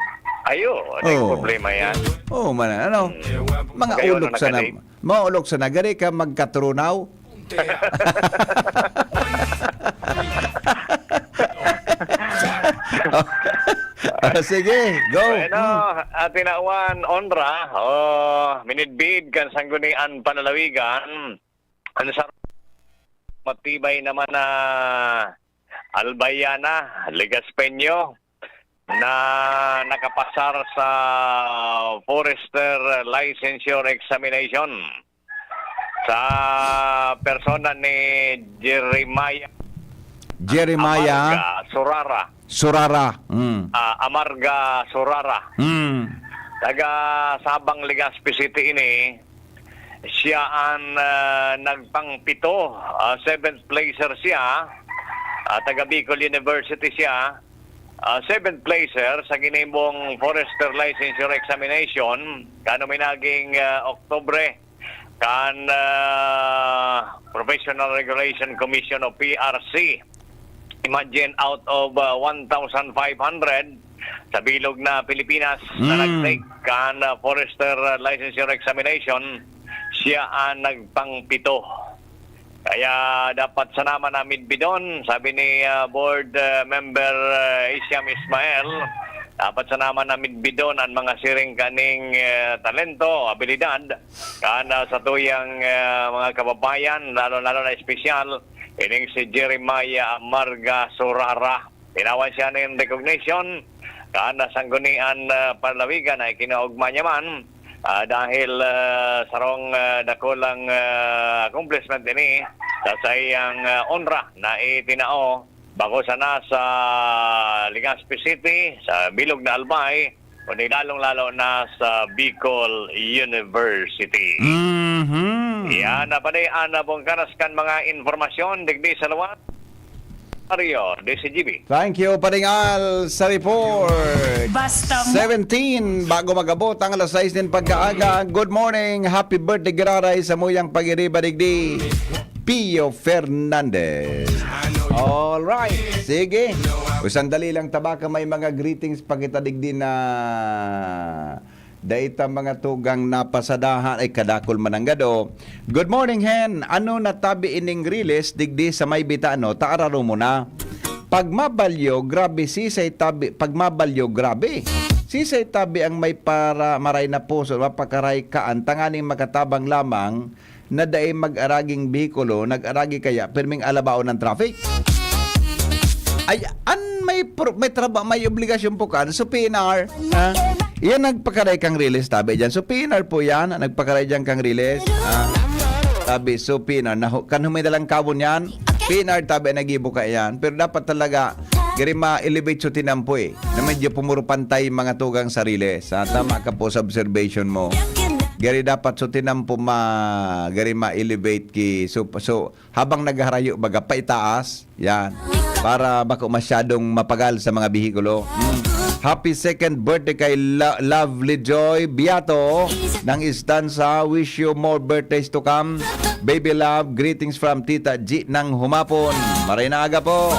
Ayo, ano yung Oo. problema yan? Oo, man, ano? Mm. Mga Magayon ulok na sana, nakadate. mga ulok sana, gani ka magkatrunaw. Ah, sige, go. Bueno, Mm. atin na, Juan, onra, oh, minidbid kan Sangguniang Panlalawigan, ang sa-, matibay naman na Albayana, Legaspeño, na nakapasar sa Forester Licensure Examination sa persona ni Jeremiah Jeremiah Amarga Surara. Surara. Mm. Ah, Amarga Surara. Mm. Taga Sabang, Legazpi City ini. Siya an, ah, nagpangpito, ah, seventh placer siya. Ah, taga Bicol University siya. Ah, seventh placer sa ginibong Forester Licensure Examination, kan uminaging, ah, Oktubre, kan, ah, Professional Regulation Commission o P R C. Imagine, out of, ah, one thousand five hundred sa bilog na Pilipinas na Mm. nag-take kan, ah, Forester, ah, Licensure Examination, siya ang nagpangpito. Kaya dapat sana man na midbidon, sabi ni, ah, Board, ah, Member, ah, Hisham Ismael, dapat sana man na midbidon ang mga siring kaning, ah, talento, abilidad, kan, ah, satuyang, ah, mga kababayan, lalo-lalo na espesyal, ining si Jeremiah Amarga Surara. Tinawan siya nin recognition kan Sanggunian, ah, Panlalawigan na ikinaogma niya man, ah, dahil, ah, sarong, ah, dakulang, ah, accomplishment ini sa saiyang, ah, onra na itinao bako sana sa Legazpi City, sa bilog na Albay, kundi lalong-lalo na sa Bicol University. Mhm. Yan, napanay ang bungkanas kan mga impormasyon digdi sa luwas. Mario, D C G B. Thank you, Paring Al, sa report. Basta mo- Seventeen, bago mag-abot ang alas sais nin pagkaaga. Good morning, happy birthday, giraray, sa muyang pag-iriba digdi, Pio Fernandez. All right, sige. O, sandali lang, tabaka, may mga greetings pa kita digdi na dai ta mga tugang napasadahan, ay, kadakul man ang gado. Good morning, Hen. Ano na tabi ining Riles digdi sa may Bitano? Taararo mo na. Pag mabalyo, grabe, sisay tabi. Pag mabalyo, grabe. Sisay tabi ang may para maray na puso, mapakaray kaan, tanganing makatabang lamang na dai mag-araging behikulo, nag-aragi kaya pirming alabaon ng traffic. Ay, an may pro-, may traba-, may obligasyon po kan, so P N R, ha? Yan nagpakaray kang Riles, tabi dyan. So P N R po yan, nagpakaray dyan kang Riles, ha? Tabi, so P N R, nahu-, kan humay na lang kawon yan, P N R tabi nagibo ka yan. Pero dapat talaga, gari ma-elevate so tinampo eh, na medyo pumuro pantay mga tugang sa Riles, ha? Tama ka po sa observation mo. Gari dapat so tinampo ma-, gari ma-elevate ki, so, so, habang nagharayo baga paitaas, yan. Para bako masyadong mapagal sa mga behikulo. Mm. Happy second birthday kay Lo-, Lovely Joy Biato ng Istanza. Wish you more birthdays to come. Baby love, greetings from Tita G ng Humapon. Maray na aga po.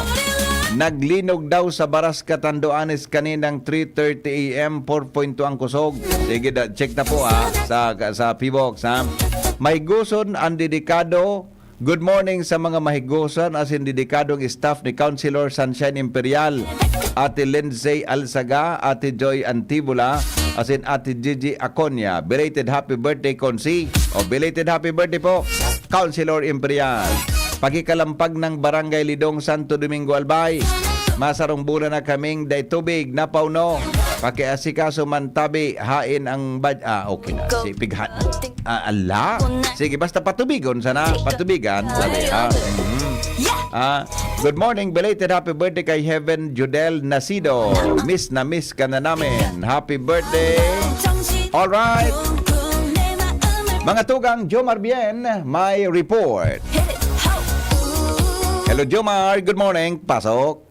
Naglinog daw sa Baras Catanduanes kaninang three thirty A M, four point two ang kusog. Sige, da-, check na po, ah, sa, sa P-Box, ha. May guson ang dedikado. Good morning sa mga mahigosan asin dedikadong staff ni Councilor Sunshine Imperial, Ate Lindsay Alzaga, Ate Joy Antibola, asin Ate Gigi Aconia. Belated happy birthday, Consi. O, belated happy birthday po, Councilor Imperial. Pakikalampag ng Barangay Lidong, Santo Domingo, Albay. Masarong bulan na kaming day tubig, napauno. Pakiasikaso man tabi, hain ang bad-, ah, okay na. Si pighat. Ah, ala. Sige, basta patubigon sana. Patubigan, tabi, ha? Mhm. Ah, good morning, belated happy birthday kay Heaven Judel Nacido. Miss na miss ka na namin. Happy birthday. All right. Mga tugang, Jomar Bien, may report. Hello, Jomar. Good morning. Pasok.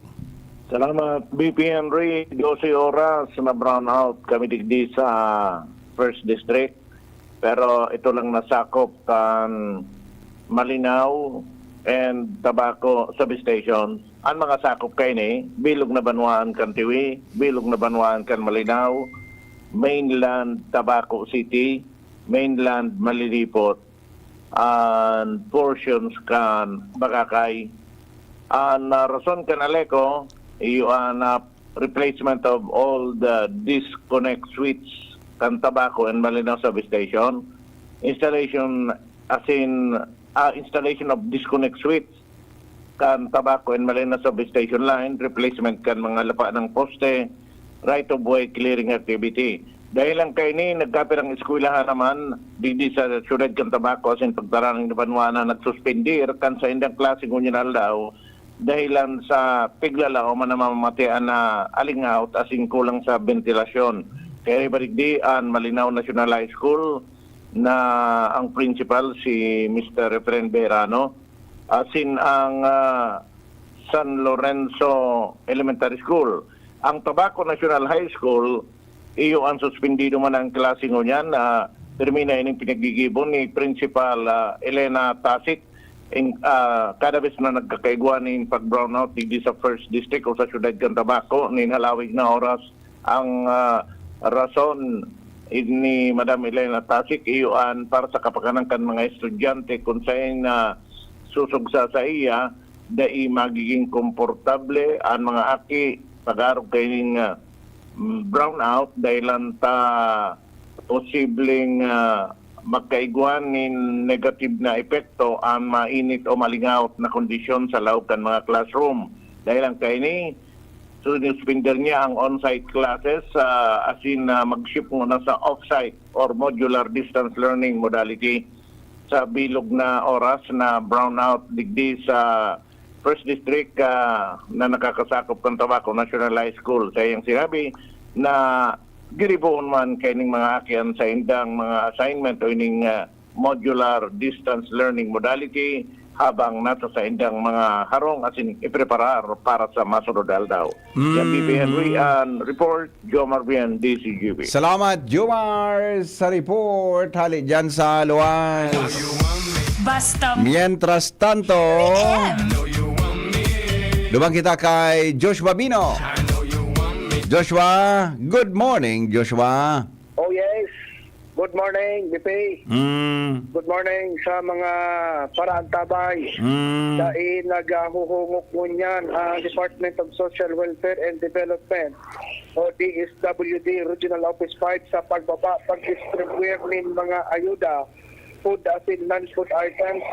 Salamat, B P Henry. Dose oras na brownout kami digdi sa First District. Pero ito lang nasakop kan Malinao and Tabaco substation. Ang mga sakop kaini, bilog na banwaan kan Tiwi, bilog na banwaan kan Malinao, mainland Tabaco City, mainland Malilipot, and portions kan Bagakay. Ang, ah, rason kan ALECO, iyo an, ah, replacement of all the disconnect switch kan Tabaco and Malinao substation. Installation, as in, ah, installation of disconnect switch kan Tabaco and Malinao substation line, replacement kan mga lapa ng poste, right of way clearing activity. Dahil lang kaini, nagkapirang eskwelahan naman digdi sa siyudad kan Tabaco, asin pagtaraning na banwa na nagsuspindir kan saindang klase ngunyan aldaw, dahilan sa piglalaom na mamamatian na alingaw asin kulang sa bentilasyon. Kaya iba digdi an Malinao National High School na ang principal si Mister Efren Bejarano, asin ang, ah, San Lorenzo Elementary School. Ang Tabaco National High School, iyo ang suspendido man ang klase ngunyan na termina ining pinaggigibo ni Principal, ah, Elena Tasik. In, ah, kada bes na nagkakaigwa nin pag-brownout digdi sa First District o sa siyudad kan Tabaco, nin halawig na oras ang, ah, rason ni Madam Elena Tasik, iyo an para sa kapakanan kan mga estudyante kun saen na susog sa saiya, dai magiging komportable an mga aki pag-arog kaining, ah, mm, brownout dahilan ta posibleng, ah, magkaigwa nin negative na epekto an mainit o malingaw na kondisyon sa laog kan mga classroom. Dahil ang kaini, sinuspender niya ang on-site classes, ah, asin, ah, mag-shift muna sa off-site or modular distance learning modality sa bilog na oras na brownout digdi sa First District, ah, na nakakasakop kan Tabaco National High School. Sa iyang sinabi na giribohon man kaining mga aki an saindang mga assignment o ining, ah, modular distance learning modality habang nasa saindang mga harong asin ipreparar para sa masunod na aldaw. Yan, B P Henry, Mhm. An report, Jomar Bien, D C G B. Salamat, Jomar, sa report. Hali dyan sa Luwas. Basta Mientras tanto, duman kita kay Joshua Bino. Joshua, good morning, Joshua. Oh, yes. Good morning, B P. Mm. Good morning sa mga paraantabay. Mm. Dai naghahuhungok ngunyan ang Department of Social Welfare and Development o D S W D Regional Office five sa pagbaba, pag-distribuyar nin mga ayuda, food asin non-food items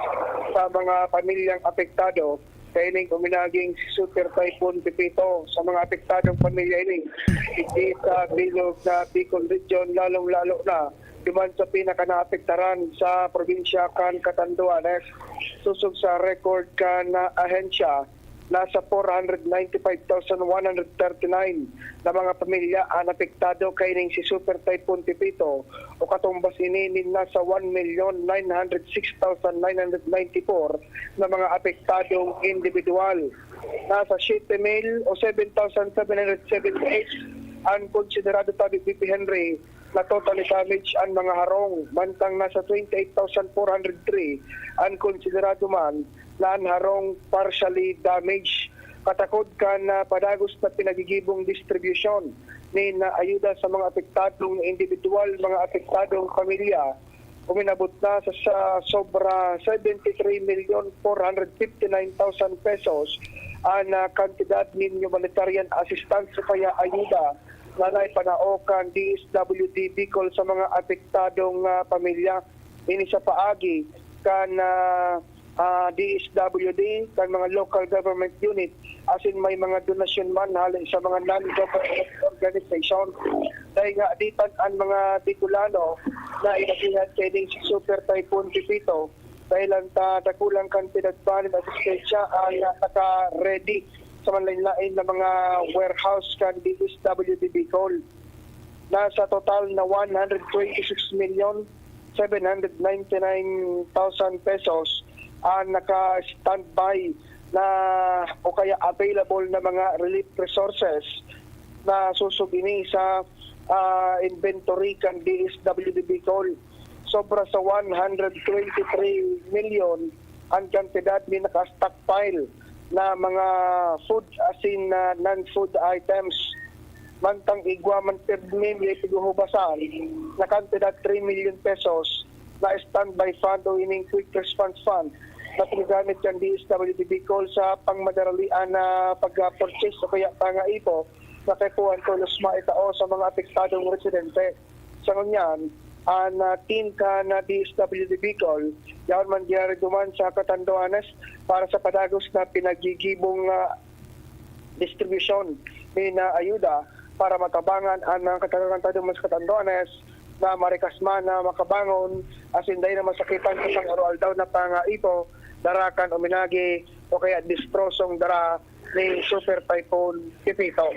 sa mga pamilyang apektado kaining uminaging Super Typhoon Pepito. Sa mga apektadong pamilya ini, digdi sa bilog na Bicol Region, lalong-lalo na duman sa pinakanaapektaran sa probinsya kan Catanduanes. Sosog sa record kan ahensya, nasa four hundred ninety-five thousand one hundred thirty-nine na mga pamilya an apektado kaining si Super Typhoon Pepito, o katumbas ini nin nasa one million nine hundred six thousand nine hundred ninety-four na mga apektadong indibidwal. Nasa siyete mil o seven thousand seven hundred seventy-eight an konsiderado, tabi, B P Henry, na totally damage an mga harong, mantang nasa twenty-eight thousand four hundred three an konsiderado man na an harong partially damage. Katakod kan, ah, padagos na pinagigibong distribusyon nin, ah, ayuda sa mga apektadong indibidwal, mga apektadong pamilya, uminabot na sa, sa sobra seventy-three million four hundred fifty-nine thousand pesos an, ah, kantidad nin humanitarian assistance o kaya ayuda na naipanao kan D S W D Bicol sa mga apektadong, ah, pamilya. Ini sa paagi kan, ah, ah, D S W D, kan mga local government unit, asin may mga donasyon man hali sa mga non-government organization. Dahil nga, ditan an mga Bicolano na inagihan kaining si Super Typhoon Pepito, dahil ang ta-, dakulang kantidad pa nin asistensya ang naka-ready sa manlain-lain na mga warehouse kan D S W D Bicol. Nasa total na one hundred twenty-six million seven hundred ninety-nine thousand pesos ang naka-standby na o kaya available na mga relief resources na susog ini sa, ah, inventory kan D S W D Bicol. Sobra sa one hundred twenty-three million ang kantidad ni naka-stockpile na mga food asin na non-food items. Mantang igwa man pirmi may pighuhubasan na kantidad three million pesos na standby fund o ining quick response fund na pinagamit kan D S W D Bicol sa pangmadaralian na pag-purchase o kaya pangaipo na kaipuhan tolos maitao sa mga apektadong residente. Sa ngunyan, an, ah, team kan, ah, D S W D Bicol, yaon man diyan duman sa Catanduanes para sa padagos na pinagigibong, ah, distribusyon ni na ayuda para matabangan an mga katagang-tagang sa Catanduanes na marikas man na makabangon asin dai na masakitan sa pang-aroaldaw na pangaipo, dara kan uminagi o kaya destrosong dara ni Super Typhoon Pepito.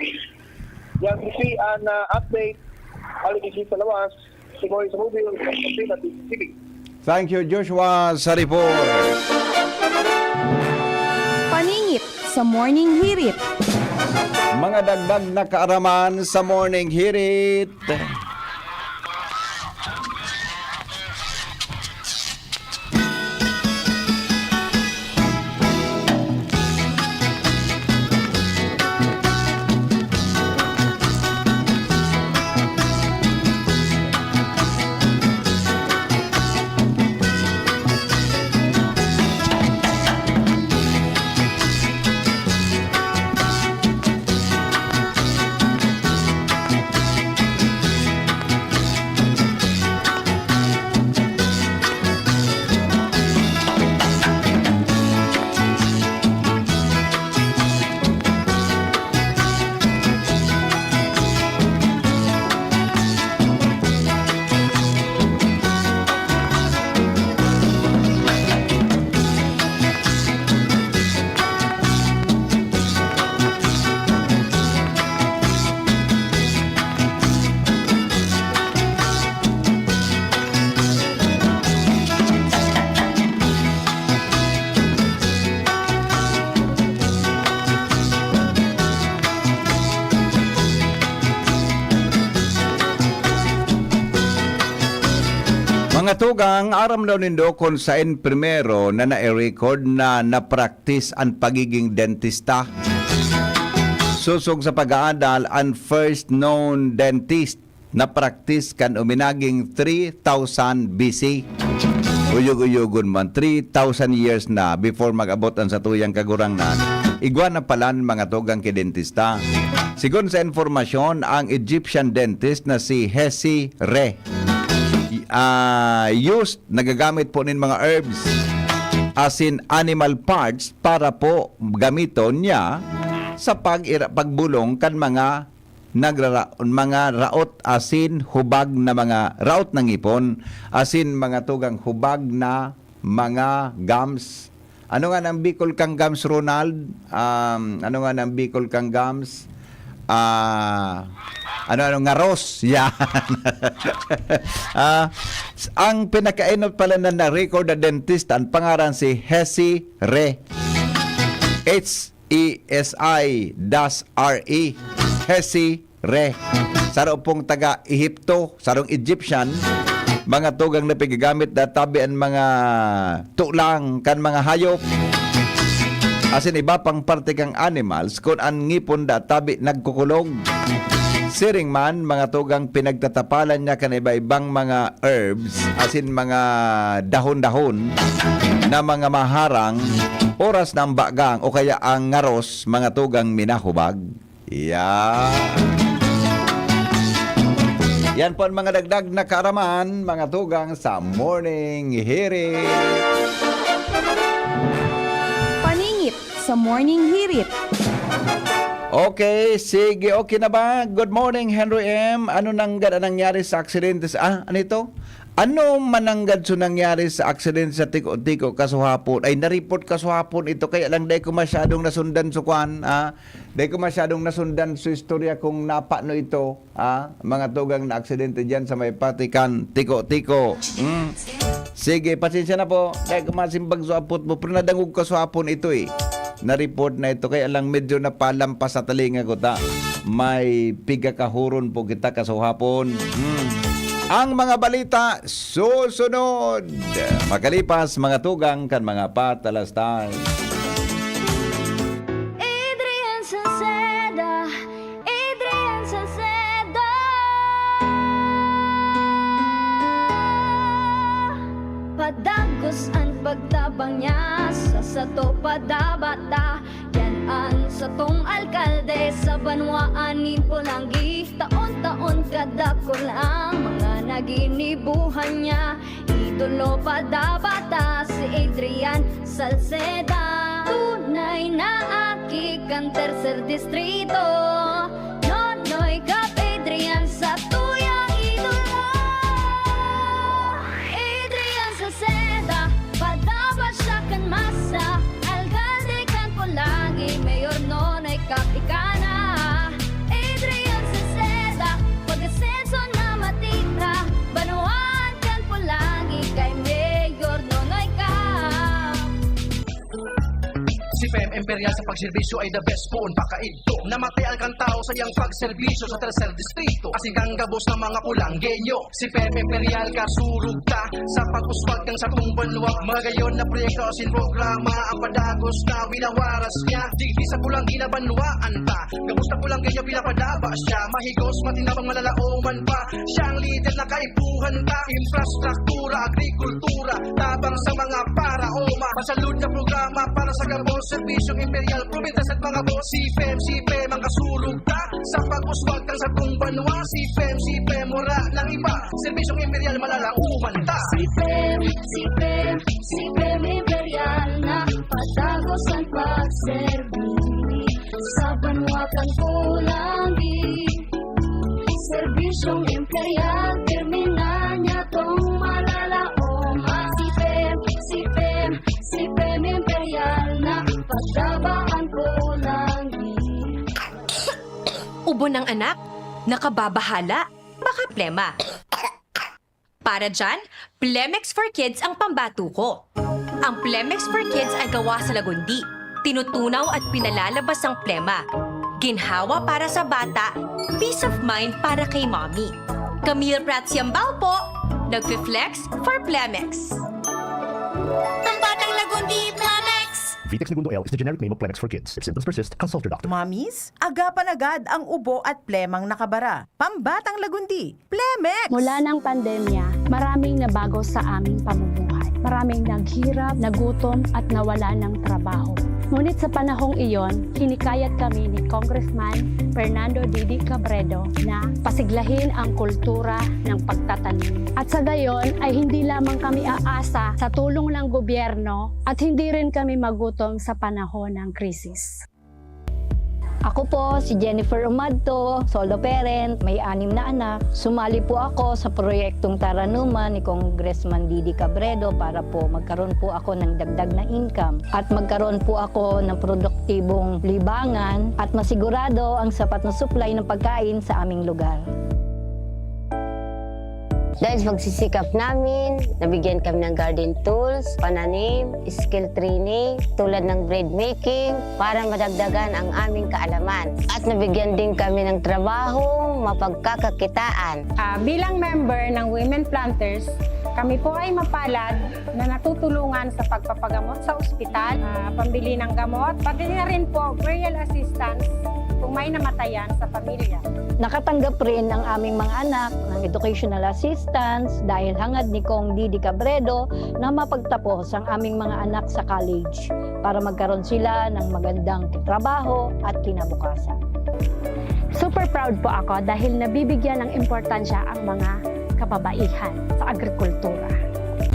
Yan si an, ah, update. Aligi sa lawas, si Moy Rubio, sa T V. Thank you, Joshua, sa report. Paningit sa Morning Hirit. Mga dagdag na kaaraman sa Morning Hirit. Mga tugang, aram daw nindo kun saen primero na nai-record na napraktis an pagiging dentista? Sosog sa pag-aadal, an first known dentist napraktis kan uminaging three thousand B C. Uyog-uyogon man, three thousand years na before mag-abot an satuyang Kagurangnan, igwa na palan mga tugang ki dentista. Sigon sa impormasyon, ang Egyptian dentist na si Hesi Re, ah, used, nagagamit po nin mga herbs asin animal parts para po gamiton niya sa pag pagbulong kan mga nagrara-, mga raot asin hubag na mga raot na ngipon, asin mga tugang hubag na mga gums. Ano nga nang Bicol kang gums, Ronald? Um, ano nga nang Bicol kang gums? Ah, ano, ano, ngaros. Yan. Ah, ang pinakaenot pala na na-record na dentist, ang pangaran si Hesi Re. H E S I dash R E, Hesi Re. Saro pong taga Ehipto, sarong Egyptian, mga tugang na pigagamit na tabi an mga tulang kan mga hayop, asin iba pang parte kan animals, kun an ngipon da tabi nagkukulog. Siring man, mga tugang, pinagtatapalan niya kan iba-ibang mga herbs, asin mga dahon-dahon na mga maharang oras na ang bagang o kaya ang ngaros, mga tugang, minahubag. Yan. Yan po ang mga dagdag na kaaraman, mga tugang, sa Morning Hirit. sa Morning Hirit. Okay, sige, okay na ba? Good morning, Henry M. Ano nanggad ang nangyari sa aksidente sa, ah, ano ito? Ano mananggad so nangyari sa aksidente sa Tiko-Tiko kasuhapon? Ay, na-report kasuhapon ito, kaya lang dai ko masyadong nasundan so kwan, ah. Dai ko masyadong nasundan so istorya kung napano ito, ah, mga tugang na aksidente dyan sa may patikan, Tiko-Tiko. Mm. Sige, pasensya na po. Dai ko masimbag so apot mo, pero nadangog ko so apon ito eh. Na-report na ito, kaya lang medyo napalampas sa talinga ko ta. May pigakahuron po kita kasuhapon. Mm. Ang mga balita susunod. Makalipas, mga tugang kan mga patalastas. Adrian Salceda, Adrian Salceda. Padagos an pagtabang niya sa sato padabata. Yan an satong alkalde sa banwaan nin Polangui. Taon-taon kadakul ang mga naginibuhan niya. Idolo padabata si Adrian Salceda. Tunay na aki kan tercer distrito. Nonoy Cap Adrian sa tuyang idolo. Adrian Salceda, padaba siya kan masa. Alkalde kan Polangui, Mayor Nonoy Cap ika na. Adrian Salceda, pag-asenso na matira. Banwaan kan Polangui kay Mayor Nonoy Cap. Si P M Imperial sa pagserbisyo ay the best poon pakaidto. Namatay alkantao sa iyang pagserbisyo sa tercer distrito. Asin kang gabos ng mga Polanggueño. Si P M Imperial kasurog ta sa pag-uswag kan satong banwa. Magayon na proyekto asin programa ang padagos na winawaras niya. Digdi sa Polangui na banwaan ta. Gabos na Polanggueño pinapadaba siya. Mahigos, matinabang, malalaoman pa. Siyang lider na kaipuhan ta. Infrastruktura, agrikultura, tabang sa mga paraoma. Pasalud na programa para sa gabos, serbisyong imperial, probinsya sa mga boss. Si P M, si P M ang kasurog ta sa pag-uswag kan satong banwa. Si P M, si P M, wala nang iba. Serbisyong imperial, malalaoman ta. Si P M, si P M, si P M Imperial na padagos ang pagserbi sa banwa kan Polangui. Serbisyong imperial, terminal niya tong malalaom. Si P M, si P M, si P M Imperial na pagdabaan Polangui. Ubo ng anak? Nakababahala? Baka plema. Para dyan, Plemex for Kids ang pambato ko. Ang Plemex for Kids ay gawa sa lagundi. Tinutunaw at pinalalabas ang plema. Ginhawa para sa bata, peace of mind para kay mommy. Camille Prats Yambao po, nagfi-flex for Plemex. Pambatang lagundi, Plemex! Vitex Negundo L is the generic name of Plemex for kids. If symptoms persist, consult your doctor. Mommies, agapan agad ang ubo at plemang nakabara. Pambatang lagundi, Plemex! Mula ng pandemya, maraming nabago sa aming pamumuhay. Maraming naghirap, nagutom, at nawalan ng trabaho. Ngunit sa panahong iyon, hinikayat kami ni Congressman Fernando Didi Cabredo na pasiglahin ang kultura ng pagtatanim. At sa gayon ay hindi lamang kami aasa sa tulong ng gobyerno at hindi rin kami magutom sa panahon ng krisis. Ako po si Jennifer Umadto, solo parent, may anim na anak. Sumali po ako sa proyektong Taranuman ni Congressman Didi Cabredo para po magkaroon po ako ng dagdag na income at magkaroon po ako ng produktibong libangan at masigurado ang sapat na supply ng pagkain sa aming lugar. Dahil sa pagsisikap namin, nabigyan kami ng garden tools, pananim, skill training, tulad ng bread making, para madagdagan ang aming kaalaman. At nabigyan din kami ng trabahong mapagkakakitaan. Ah, bilang member ng Women Planters, kami po ay mapalad na natutulungan sa pagpapagamot sa ospital, ah, pambili ng gamot, pati na rin po burial assistance kung may namatayan sa pamilya. Nakatanggap rin ang aming mga anak ng educational assistance dahil hangad ni Cong Didi Cabredo na mapagtapos ang aming mga anak sa college para magkaroon sila ng magandang trabaho at kinabukasan. Super proud po ako dahil nabibigyan ng importansya ang mga kababaihan sa agrikultura.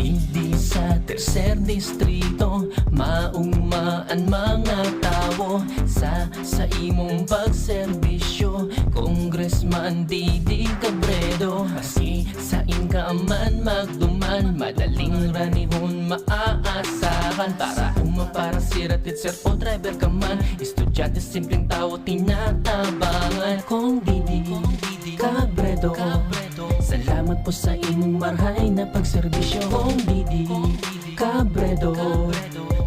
Digdi sa tercer distrito, mauma an mga tawo sa, sa imong pagserbisyo. Congressman Didi Cabredo, maski sain ka man magduman, madaling ranihon maaasahan. Para uma, para sira, teacher o driver ka man, estudyante, simpleng tawo, tinatabangan. Kong Didi Cabredo, salamat po sa imong marhay na pagserbisyo. Kong Didi Cabredo,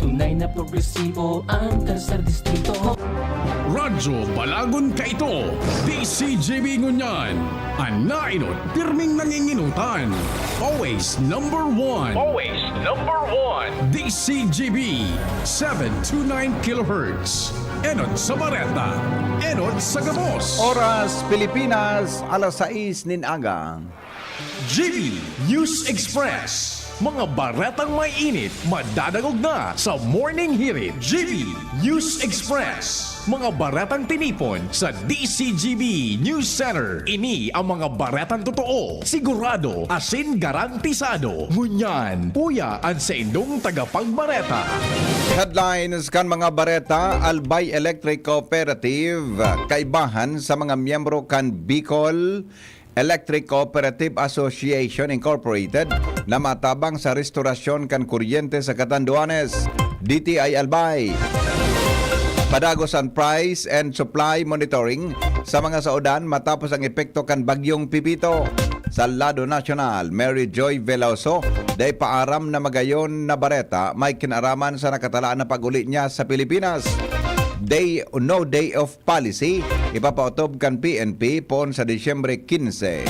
tunay na progresibo ang tercer distrito. Radyo Balagon kaito, D C G B ngunyan, an naenot pirming nanginginutan. Always number one. Always number one. D C G B, seven two nine kilohertz. Enot sa bareta, enot sa gabos. Oras Pilipinas, alas sais nin aga. G B News Express. Mga baretang may init, madadangog na sa Morning Hirit. G B News Express. Mga baretang tinipon sa D C G B News Center. Ini ang mga baretang totoo, sigurado, asin garantisado. Ngunyan, uya an saindong tagapagbareta. Headlines kan mga bareta. Albay Electric Cooperative, kaibahan sa mga miyembro kan Bicol Electric Cooperative Association Incorporated na matabang sa restorasyon kan kuryente sa Catanduanes, D T I Albay. Padagos an price and supply monitoring sa mga saodan matapos ang epekto kan Bagyong Pepito. Sa lado nasyonal, Mary Joy Veloso, dai pa aram na magayon na bareta may kinaraman sa nakatalaan na pag-uli niya sa Pilipinas. Day, no day off policy, ipapaotob kan P N P poon sa Disyembre quince.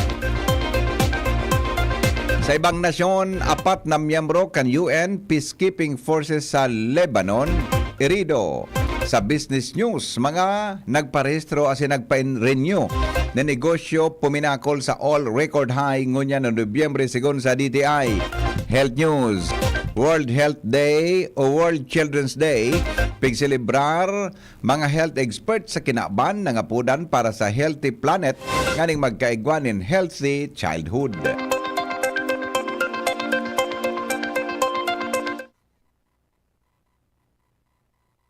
Sa ibang nasyon, apat na miyembro kan U N peacekeeping forces sa Lebanon erido. Sa business news, mga nagparehistro asin nagpa-renew na negosyo puminakol sa all record high ngunyan na Nobyembre, sigon sa D T I. Health news, World Health Day o World Children's Day, pigselebrar mga health expert sa kinaban, nangapodan para sa healthy planet nganing magkaigwa nin healthy childhood.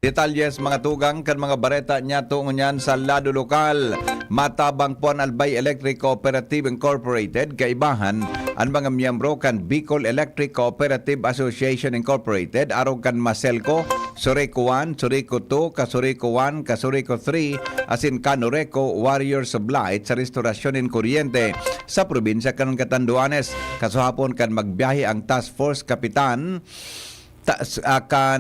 Detalye sa mga tugang kan mga bareta niyato ngunyan sa lado lokal. Matabang po an Albay Electric Cooperative Incorporated, kaibahan an mga miyembro kan Bicol Electric Cooperative Association Incorporated, arog kan Maselco, Sureco one, Sureco two, Kasureco one, Kasureco three, asin Kanureco, Warriors of Light sa restorasyon nin kuryente sa probinsya kan Catanduanes. Kasuhapon kan magbiyahe ang task force kapitan, ta, s- ah, kan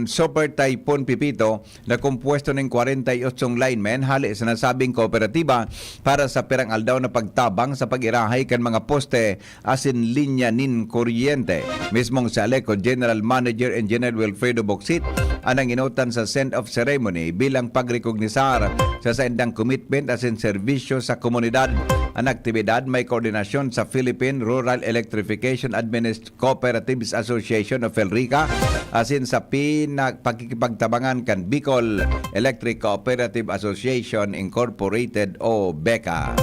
Super Typhoon Pepito na kompuesto nin kwarenta y otsong linemen hale sa nasabing kooperatiba para sa pirang aldaw na pagtabang sa pag-irahay kan mga poste asin linya nin kuryente. Mismong si Aleco General Manager Engineer Wilfredo Bocsit an nanginutan sa send-off ceremony bilang pagrekognisar sa saindang commitment asin serbisyo sa komunidad. An aktibidad may koordinasyon sa Philippine Rural Electrification Administ- Cooperatives Association o PHELRICA asin sa pinag-, pakikipagtabangan kan Bicol Electric Cooperative Association Incorporated o BECA.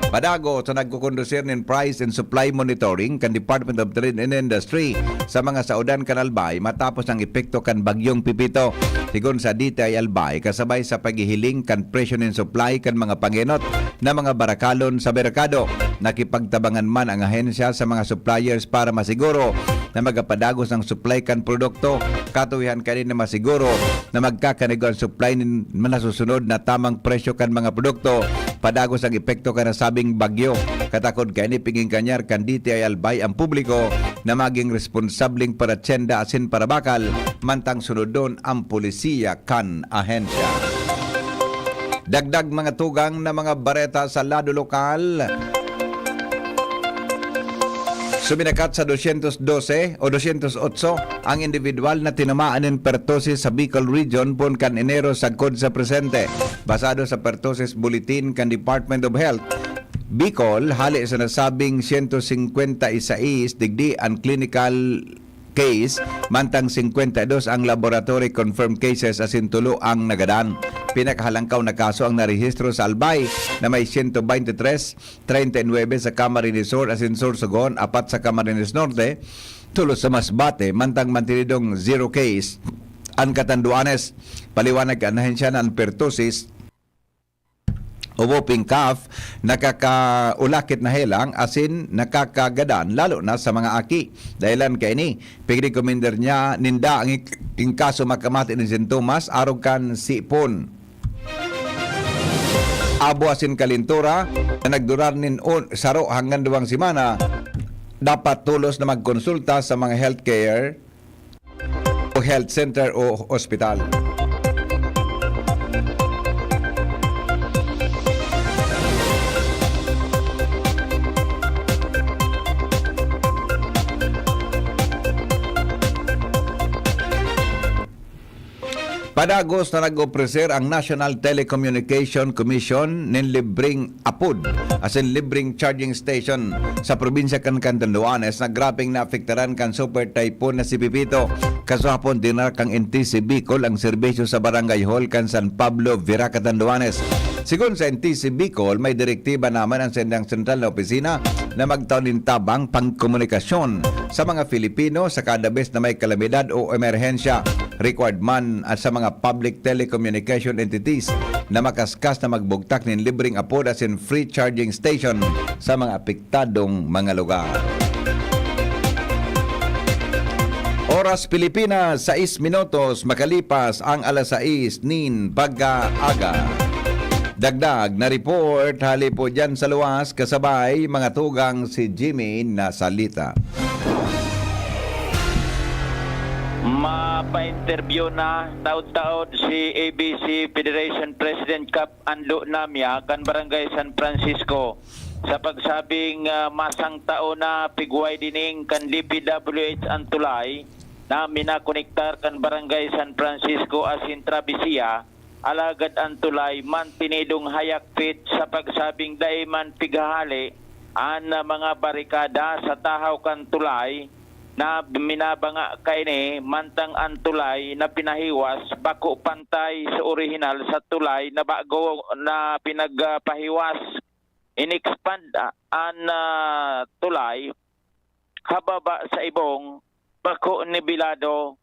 Padago sa nagkukondusir nin price and supply monitoring kan Department of Trade and Industry sa mga saodan kan Albay matapos ang epekto kan Bagyong Pepito. Sigon sa D T I Albay, kasabay sa paghihiling kan presyo nin supply kan mga pangenot na mga barakalon sa merkado, nakipagtabangan man ang ahensya sa mga suppliers para masiguro na magapadagos ang supply kan produkto. Katuwihan kaini na masiguro na magkakanigwa ang supply nin nasusunod na tamang presyo kan mga produkto padagos ang epekto kan nasabing bagyo. Katakod kaini, pigingkanyar kan D T I Albay ang publiko na magin responsableng paratyenda asin parabakal mantang sunodon ang polisiya kan ahensya. Dagdag mga tugang na mga bareta sa lado lokal. Suminakat sa dosyentos dose o dosyentos otso ang individual na tinamaan nin pertussis sa Bicol Region poon kan Enero sagkod sa presente. Basado sa pertussis bulletin kan Department of Health Bicol, hale sa nasabing siyento singkwenta y sais, digdi an clinical case, mantang singkwenta y dos ang laboratory confirmed cases asin tulo ang nagadan. Pinakahalangkaw na kaso ang narehistro sa Albay na may siyento baynte tres, treinta y nuebe sa Camarines Sur asin Sorsogon, apat sa Camarines Norte, tulo sa Masbate, mantang mantinidong zero case an Catanduanes. Paliwanag kan ahensya na an pertussis o whooping cough, nakakaulakit na helang asin nakakagadan, lalo na sa mga aki. Dahilan kaini, pigrekomendar niya ninda ang ik-, in kaso makamate nin sintomas, arog kan sipon, abo asin kalintura na nagdurar nin un-, saro hanggang duwang semana, dapat tolos na magkonsulta sa mga healthcare o health center o ospital. Padagos na nag-opreser ang National Telecommunication Commission nin libreng apod asin libreng charging station sa probinsya kan Catanduanes na grabeng naapektaran kan Super Typhoon na si Pepito. Kasuhapon, dinara kan N T C Bicol ang serbisyo sa Barangay Hall kan San Pablo, Vera, Catanduanes. Sigon sa N T C Bicol, may direktiba naman ang sendang sentral na opisina na magtao nin tabang pangkomunikasyon sa mga Filipino sa kada bes na may kalamidad o emerhensya. Required man sa mga public telecommunication entities na makaskas na magbugtak nin libreng apod asin free charging station sa mga apektadong mga lugar. Oras Pilipinas, sais minutos makalipas ang alas sais nin pagkaaga. Dagdag na report hali po dyan sa luwas, kasabay mga tugang si Jimmy Nasalita. Mapainterview na taod-taod si A B C Federation President Kap Anlo Namya kan Barangay San Francisco sa pagsabing, ah, masang taon na pigway dining kan D P W H an tulay na minakonektar kan Barangay San Francisco asin Travesía, alagad an tulay mantinidong hayakpit sa pagsabing dai man pighahali an, ah, mga barikada sa tahaw kan tulay na minabanga kaini, mantang an tulay na pinahiwas bako pantay sa orihinal sa tulay na bago na pinagpahiwas. In-expand, ah, an, ah, tulay hababa sa ibong, bako nibilado.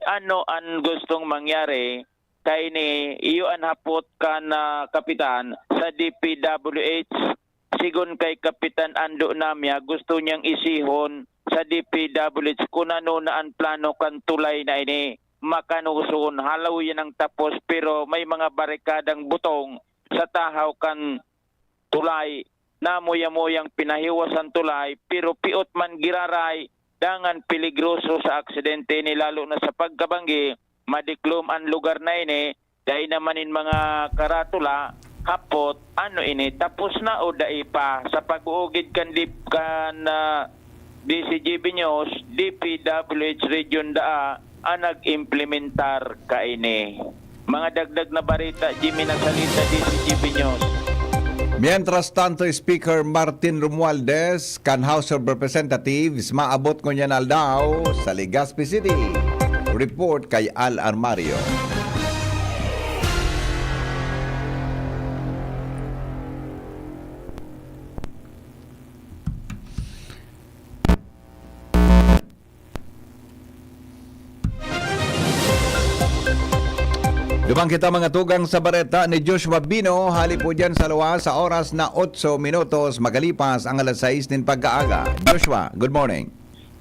Ano an gustong mangyari kaini? Iyo an hapot kan, ah, kapitan sa D P W H. Sigon kay Kapitan Ando Namya, gusto niyang isihon sa D P W H kun ano na an plano kan tulay na ini. Makanoson, halaw yan ang tapos, pero may mga barikadang butong sa tahaw kan tulay. Namuya-muyang pinahiwas an tulay, pero piot man giraray, dangan peligroso sa aksidente ini, lalo na sa pagkabanggi, madiklom an lugar na ini, dai naman nin mga karatula, hapot, ano ini, tapos na o dai pa? Sa pag-uugid kan dip-, kan, ah, D C G B News, D P W H Region Daa an nag-implementar kaini. Mga dagdag na barita, Jimmy Nasalita, D C G B News. Mientras tanto, Speaker Martin Romualdez kan House of Representatives maabot ngunyan aldaw sa Legazpi City. Report kay Al Armario. Duman kita, mga tugang, sa bareta ni Joshua Bino, hali po dyan sa luwas sa oras na otso minutos makalipas ang alas sais nin pagkaaga. Joshua, good morning.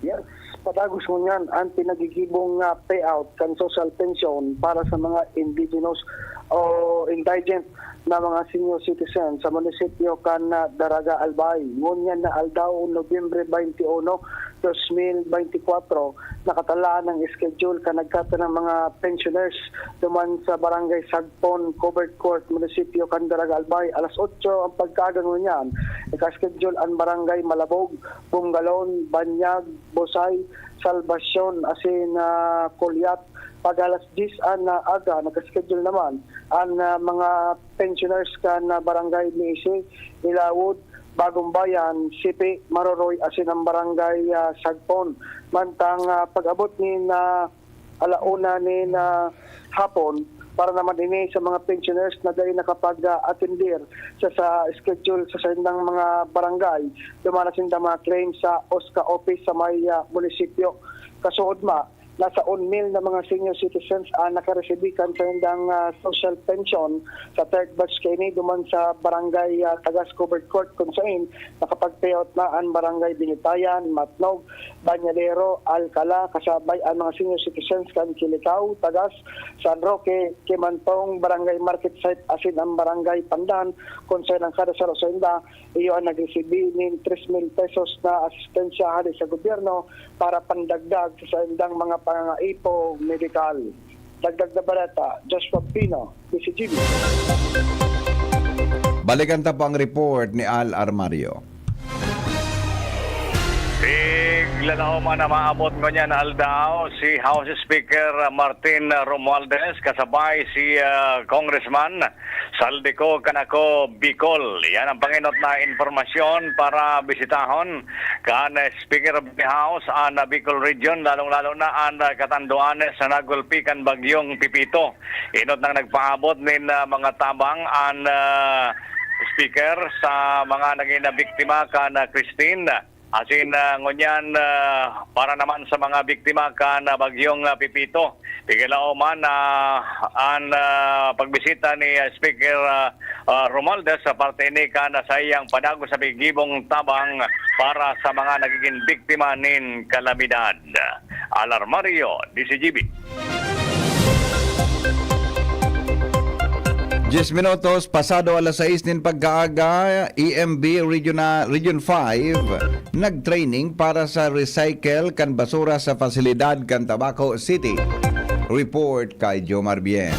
Yes, padagos ngunyan an pinagigibong nga payout kan social pension para sa mga indigenous o indigent na mga senior citizen sa munisipyo kan, ah, Daraga Albay. Ngunyan na aldaw, Nobyembre twenty-one, dos mil twenty-four, nakatalaan ang schedule kan nagkakanang mga pensioners duman sa Barangay Sagpon, Covered Court, munisipyo kan Daraga Albay. Alas otso ang pagkaaga ngunyan. Naka-schedule an Barangay Malabog, Bungalon, Banyag, Busay, Salvacion, asin, ah, Colyat. Pag alas diyes an, ah, aga, naka-schedule naman an, ah, mga pensioners kan, ah, Barangay Misi, Ilawod, Bagong Bayan, Sipi, Maroroy asin ang Barangay, ah, Sagpon. Mantang, ah, pag-abot nin, ah, ala una nin, ah, hapon, para naman ini sa mga pensioners na dai nakapag-atendir sa, sa schedule sa saindang mga barangay, duman na sinda mga claim sa OSCA office sa may, ah, munisipyo. Kasuodma, nasa one mil na mga senior citizens ang nakaresibi kan saindang, ah, social pension sa third batch kaini duman sa Barangay, ah, Tagas Covered Court, kun sain nakapag-payout na an Barangay Binitayan, Matnog, Bañadero, Alcala, kasabay an mga senior citizens kan Kilicao, Tagas, San Roque, Quimantong, Barangay Market Site asin ang Barangay Pandan, kun sain ang kada saro sainda iyo an nagresibi nin tres mil pesos na asistensya hali sa gobyerno para pandagdag sa saindang mga pangangaipo medikal. Dagdag na bareta, Joshua Pino, D C G B. Balikan ta po ang report ni Al Armario. Tiglalaom an maabot ngunyan na aldaw si House Speaker Martin Romualdez kasabay si, ah, Congressman Saldico kan Ako Bicol. Yan ang pangenot na impormasyon para bisitahon kan Speaker of the House an Bicol Region, lalong-lalo na an Catanduanes na nagulpi kan Bagyong Pepito. Enot nang nagpaabot nin, ah, mga tabang an, ah, Speaker sa mga nagin na biktima kan, ah, Christine. Asin, ah, ngunyan, ah, para naman sa mga biktima kan, ah, Bagyong, ah, Pepito, tigilaoman na an, ah, pagbisita ni, ah, Speaker, ah, ah, Romualdez sa parte ni kan, ah, saiyang padagos na gibong tabang para sa mga nagiging biktima nin kalamidad. Al Armario, D C G B. Diyes minutos pasado alas sais nin pagkaaga, E M B Regional, Region five, nag-training para sa recycle kan basura sa pasilidad kan Tabaco City. Report kay Jomar Bien.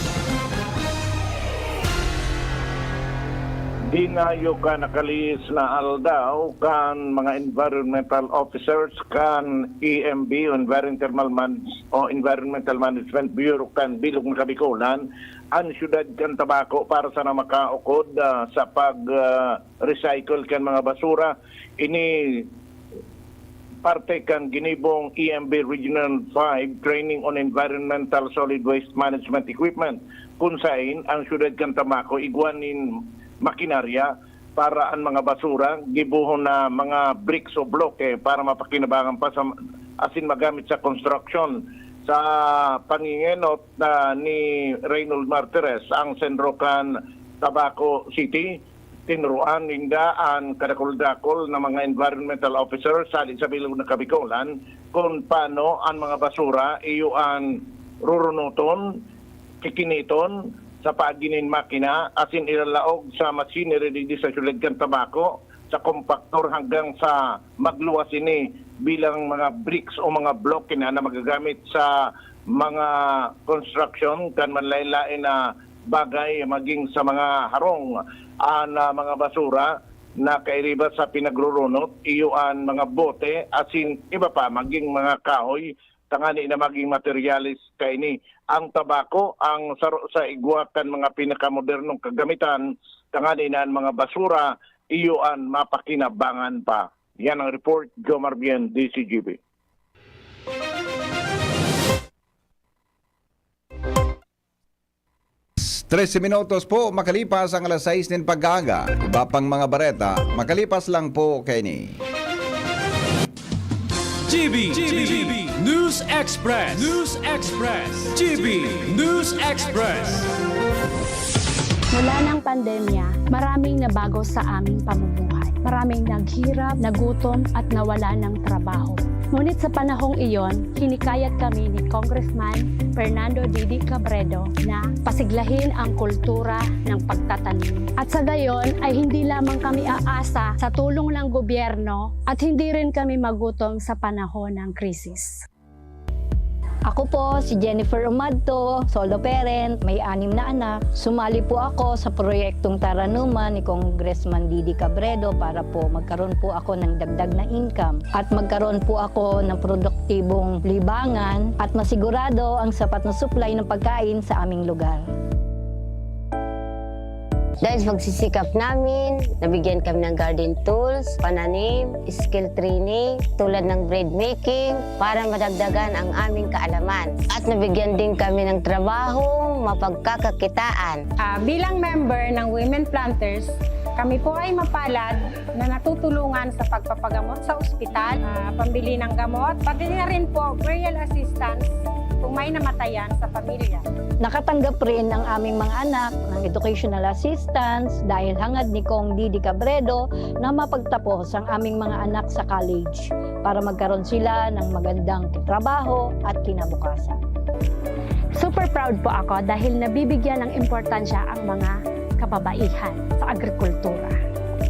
Dinayo kan nakalihis na aldaw kan mga environmental officers kan E M B o Environmental Man-, o Environmental Management Bureau kan bilog na Kabikolan an siyudad kan Tabaco para sana makaukod, ah, sa pag, ah, recycle kan mga basura. Ini parte kan ginibong E M B Regional five Training on Environmental Solid Waste Management Equipment, kun sain ang siyudad kan Tabaco igwa nin makinarya para an mga basura, gibohon na mga bricks o bloke para mapakinabangan pa sa, asin magamit sa construction. Sa pangingenot na ni Reynold Martires, ang sentro kan Tabaco City, tinuruan ninda an kadakul-dakul na mga environmental officers hali sa bilog na Kabikolan kun paano an mga basura iyo an rurunuton, kikiniton sa paagi nin makina asin ilalaog sa machinery digdi sa siyudad kan Tabaco, sa compactor hanggang sa magluwas ini bilang mga bricks o mga bloke na, na magagamit sa mga construction kan manlaen-laen na bagay, maging sa mga harong, ah, na mga basura na kairiba sa pinagrurunot, iyo an mga bote, asin iba pa, maging mga kahoy, tangani na maging materyales kaini. Ang Tabaco, ang saro sa igwa kan mga pinakamodernong kagamitan, tangani na an mga basura, iyo an mapakinabangan pa. Yan ang report, Jomar Bien, D C G B. Trese minutos po makalipas ang alas sais nin pag-aaga. Iba pang mga bareta makalipas lang po kaini. G B, G B, News Express, News Express, G B News Express. Mula ng pandemya, maraming nabago sa aming pamumuhay. Maraming naghirap, nagutom, at nawala ng trabaho. Ngunit sa panahong iyon, hinikayat kami ni Congressman Fernando Didi Cabredo na pasiglahin ang kultura ng pagtatanim. At sa gayon ay hindi lamang kami aasa sa tulong ng gobyerno at hindi rin kami magutom sa panahon ng krisis. Ako po si Jennifer Umadto, solo parent, may anim na anak. Sumali po ako sa proyektong Taranuman ni Congressman Didi Cabredo para po magkaroon po ako ng dagdag na income at magkaroon po ako ng produktibong libangan at masigurado ang sapat na supply ng pagkain sa aming lugar. Dahil sa pagsisikap namin, nabigyan kami ng garden tools, pananim, skill training, tulad ng bread making, para madagdagan ang aming kaalaman. At nabigyan din kami ng trabahong mapagkakakitaan. Ah, bilang member ng Women Planters, kami po ay mapalad na natutulungan sa pagpapagamot sa ospital, ah, pambili ng gamot, pati na rin po burial assistance kung may namatayan sa pamilya. Nakatanggap rin ang aming mga anak ng educational assistance dahil hangad ni Kong Didi Cabredo na mapagtapos ang aming mga anak sa college para magkaroon sila ng magandang trabaho at kinabukasan. Super proud po ako dahil nabibigyan ng importansya ang mga kababaihan sa agrikultura.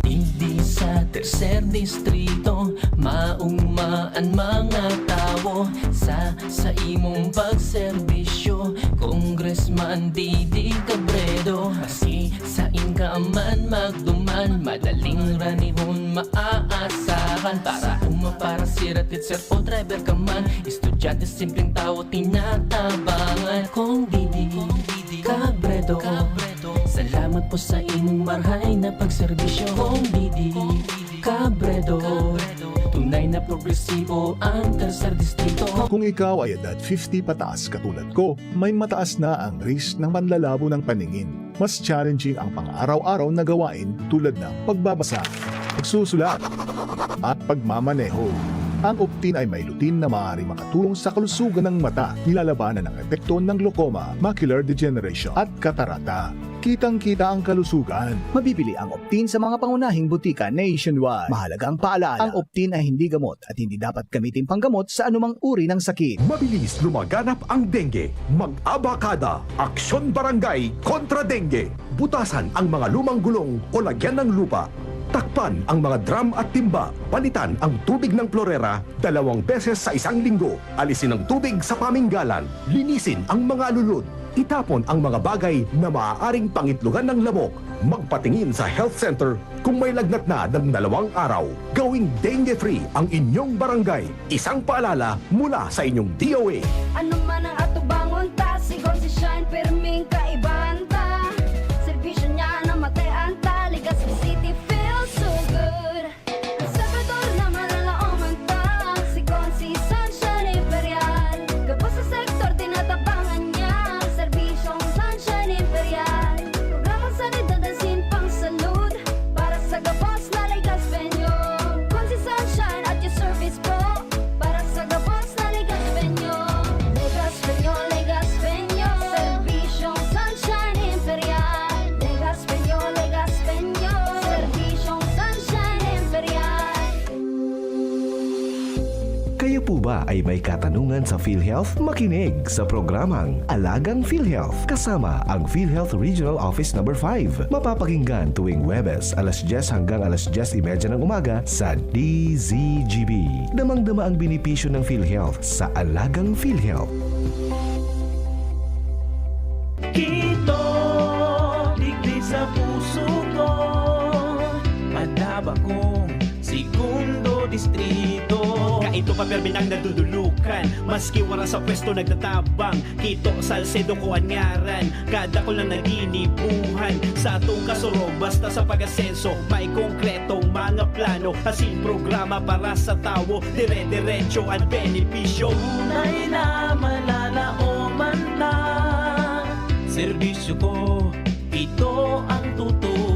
Digdi sa tercer distrito, mauma an mga tawo sa, sa imong pagserbisyo, Congressman Didi Cabredo. Maski sain ka man magduman, madaling ranihon maaasahan. Para uma, para sira, teacher o driver ka man, estudyante, simpleng tawo, tinatabangan. Kong Didi Cabredo, salamat po sa imong marhay na pagserbisyo. Kong Didi Cabredo, tunay na progresibo ang Tercer Distrito. Kung ikaw ay edad fifty pataas katulad ko, may mataas na ang risk ng panlalabo ng paningin. Mas challenging ang pang-araw-araw na gawain tulad ng pagbabasa, pagsusulat, at pagmamaneho. Ang Optin ay may lutein na maaaring makatulong sa kalusugan ng mata. Nilalabanan ang epekto ng glaucoma, macular degeneration, at katarata. Kitang-kita ang kalusugan. Mabibili ang Optin sa mga pangunahing butika nationwide. Mahalagang paalaala, ang Optin ay hindi gamot at hindi dapat gamitin panggamot sa anumang uri ng sakit. Mabilis lumaganap ang dengue. Mag-abakada, Aksyon Barangay kontra Dengue. Butasan ang mga lumang gulong o lagyan ng lupa. Takpan ang mga drum at timba. Palitan ang tubig ng plorera dalawang beses sa isang linggo. Alisin ang tubig sa paminggalan. Linisin ang mga alulod. Itapon ang mga bagay na maaaring pangitlogan ng lamok. Magpatingin sa health center kung may lagnat na ng dalawang araw. Gawing dengue-free ang inyong barangay. Isang paalala mula sa inyong D O A. Ano man ang atubangon ta, si Consi Shine, pirming kaibahan ta. Serbisyo niya na matean ta, Legazpi City feels so good. Sa Salvador na malalaoman ta, si Consi Sunshine Imperial. Gabos sa sektor, tinatabangan niya, serbisyong Sunshine Imperial. Programang sanidad asin pangsalud, para sa gabos na Legazpeño. Consi Sunshine at your service po, para sa gabos na Legazpeño. Legazpeño, Legazpeño, serbisyong Sunshine Imperial. Legazpeño, Legazpeño, serbisyong Sunshine Imperial. Kayo po ba ay may katanungan sa PhilHealth? Makinig sa programang Alagang PhilHealth kasama ang PhilHealth Regional Office Number five. Mapapakinggan tuwing Huwebes, alas dyes hanggang alas dyes y media ng umaga sa D Z G B. Damang-dama ang benepisyo ng PhilHealth sa Alagang PhilHealth. Kito, digdi sa puso ko, madaba kong segundo distrito. Kaito pa, permi nang nadudulukan, maski wara sa pwesto nagtatabang. Kito, Salcedo ko an ngaran, kadakul na naginibuhan sa atong kasurog. Basta sa pag-asenso, may konkretong mga plano, asin programa para sa tawo, dire-diretso an benepisyo. Tunay na malalaoman ta, serbisyo ko, ito ang totoo.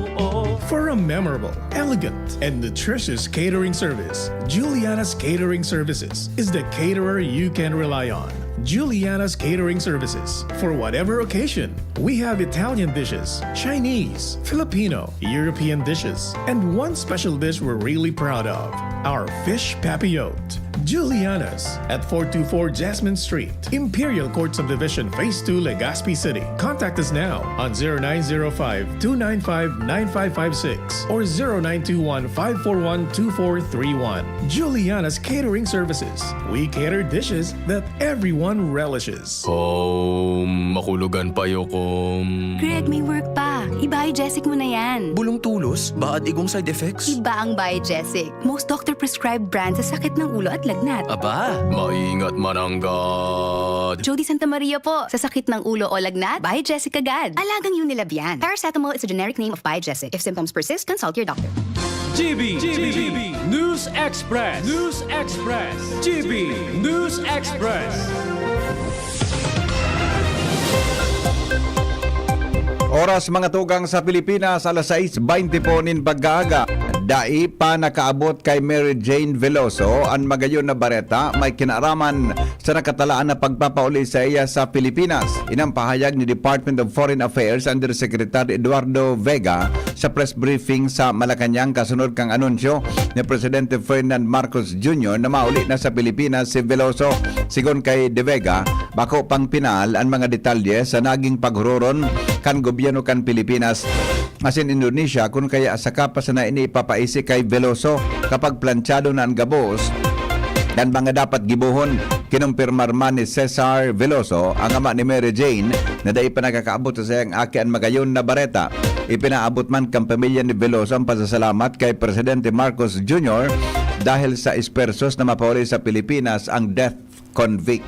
For a memorable, elegant, and nutritious catering service, Juliana's Catering Services is the caterer you can rely on. Juliana's Catering Services. For whatever occasion, we have Italian dishes, Chinese, Filipino, European dishes, and one special dish we're really proud of, our fish papillote. Juliana's at four two four Jasmine Street, Imperial Court Subdivision, Phase two, Legazpi City. Contact us now on zero nine zero five, two nine five, nine five five six or zero nine two one, five four one, two four three one. Juliana's Catering Services. We cater dishes that everyone relishes. Kom, makulogan pa yo, Kom. Greg, may work pa. I-Biogesic mo na yan. Bulong tulos, baad igong side effects? Iba ang Biogesic. Most doctor-prescribed brand sa sakit ng ulo at lagnat. Aba, maingat mananggad. Jody Santa Maria po. Sa sakit ng ulo o lagnat, Biogesic agad. Alagang Unilab yan. Paracetamol is a generic name of Biogesic. If symptoms persist, consult your doctor. G B, G B, News Express, News Express, G B News Express. Oras, mga tugang, sa Pilipinas, alas sais baynte po nin pagkaaga. Dai pa nakaabot kay Mary Jane Veloso an magayon na bareta may kinaaraman sa nakatalaan na pagpapauli saiya sa Pilipinas. Ini an pahayag ni Department of Foreign Affairs Undersecretary Eduardo Vega sa press briefing sa Malacañang kasunod kan anunsyo ni Presidente Ferdinand Marcos Junior na mauli na sa Pilipinas si Veloso. Sigon kay De Vega, bako pang pinal an mga detalye sa naging paghuroron kan gobyerno kan Pilipinas asin Indonesia kun kaya saka pa sana ini ipapaisi kay Veloso kapag plantsado na an gabos kan mga dapat gibohon. Kinumpirmar man ni Cesar Veloso, ang ama ni Mary Jane, na dai pa nakakaabot sa saiyang aki an magayon na bareta. Ipinaabot man kan pamilya ni Veloso ang pasasalamat kay Presidente Marcos Junior dahil sa espuwersos na mapauli sa Pilipinas ang death convict.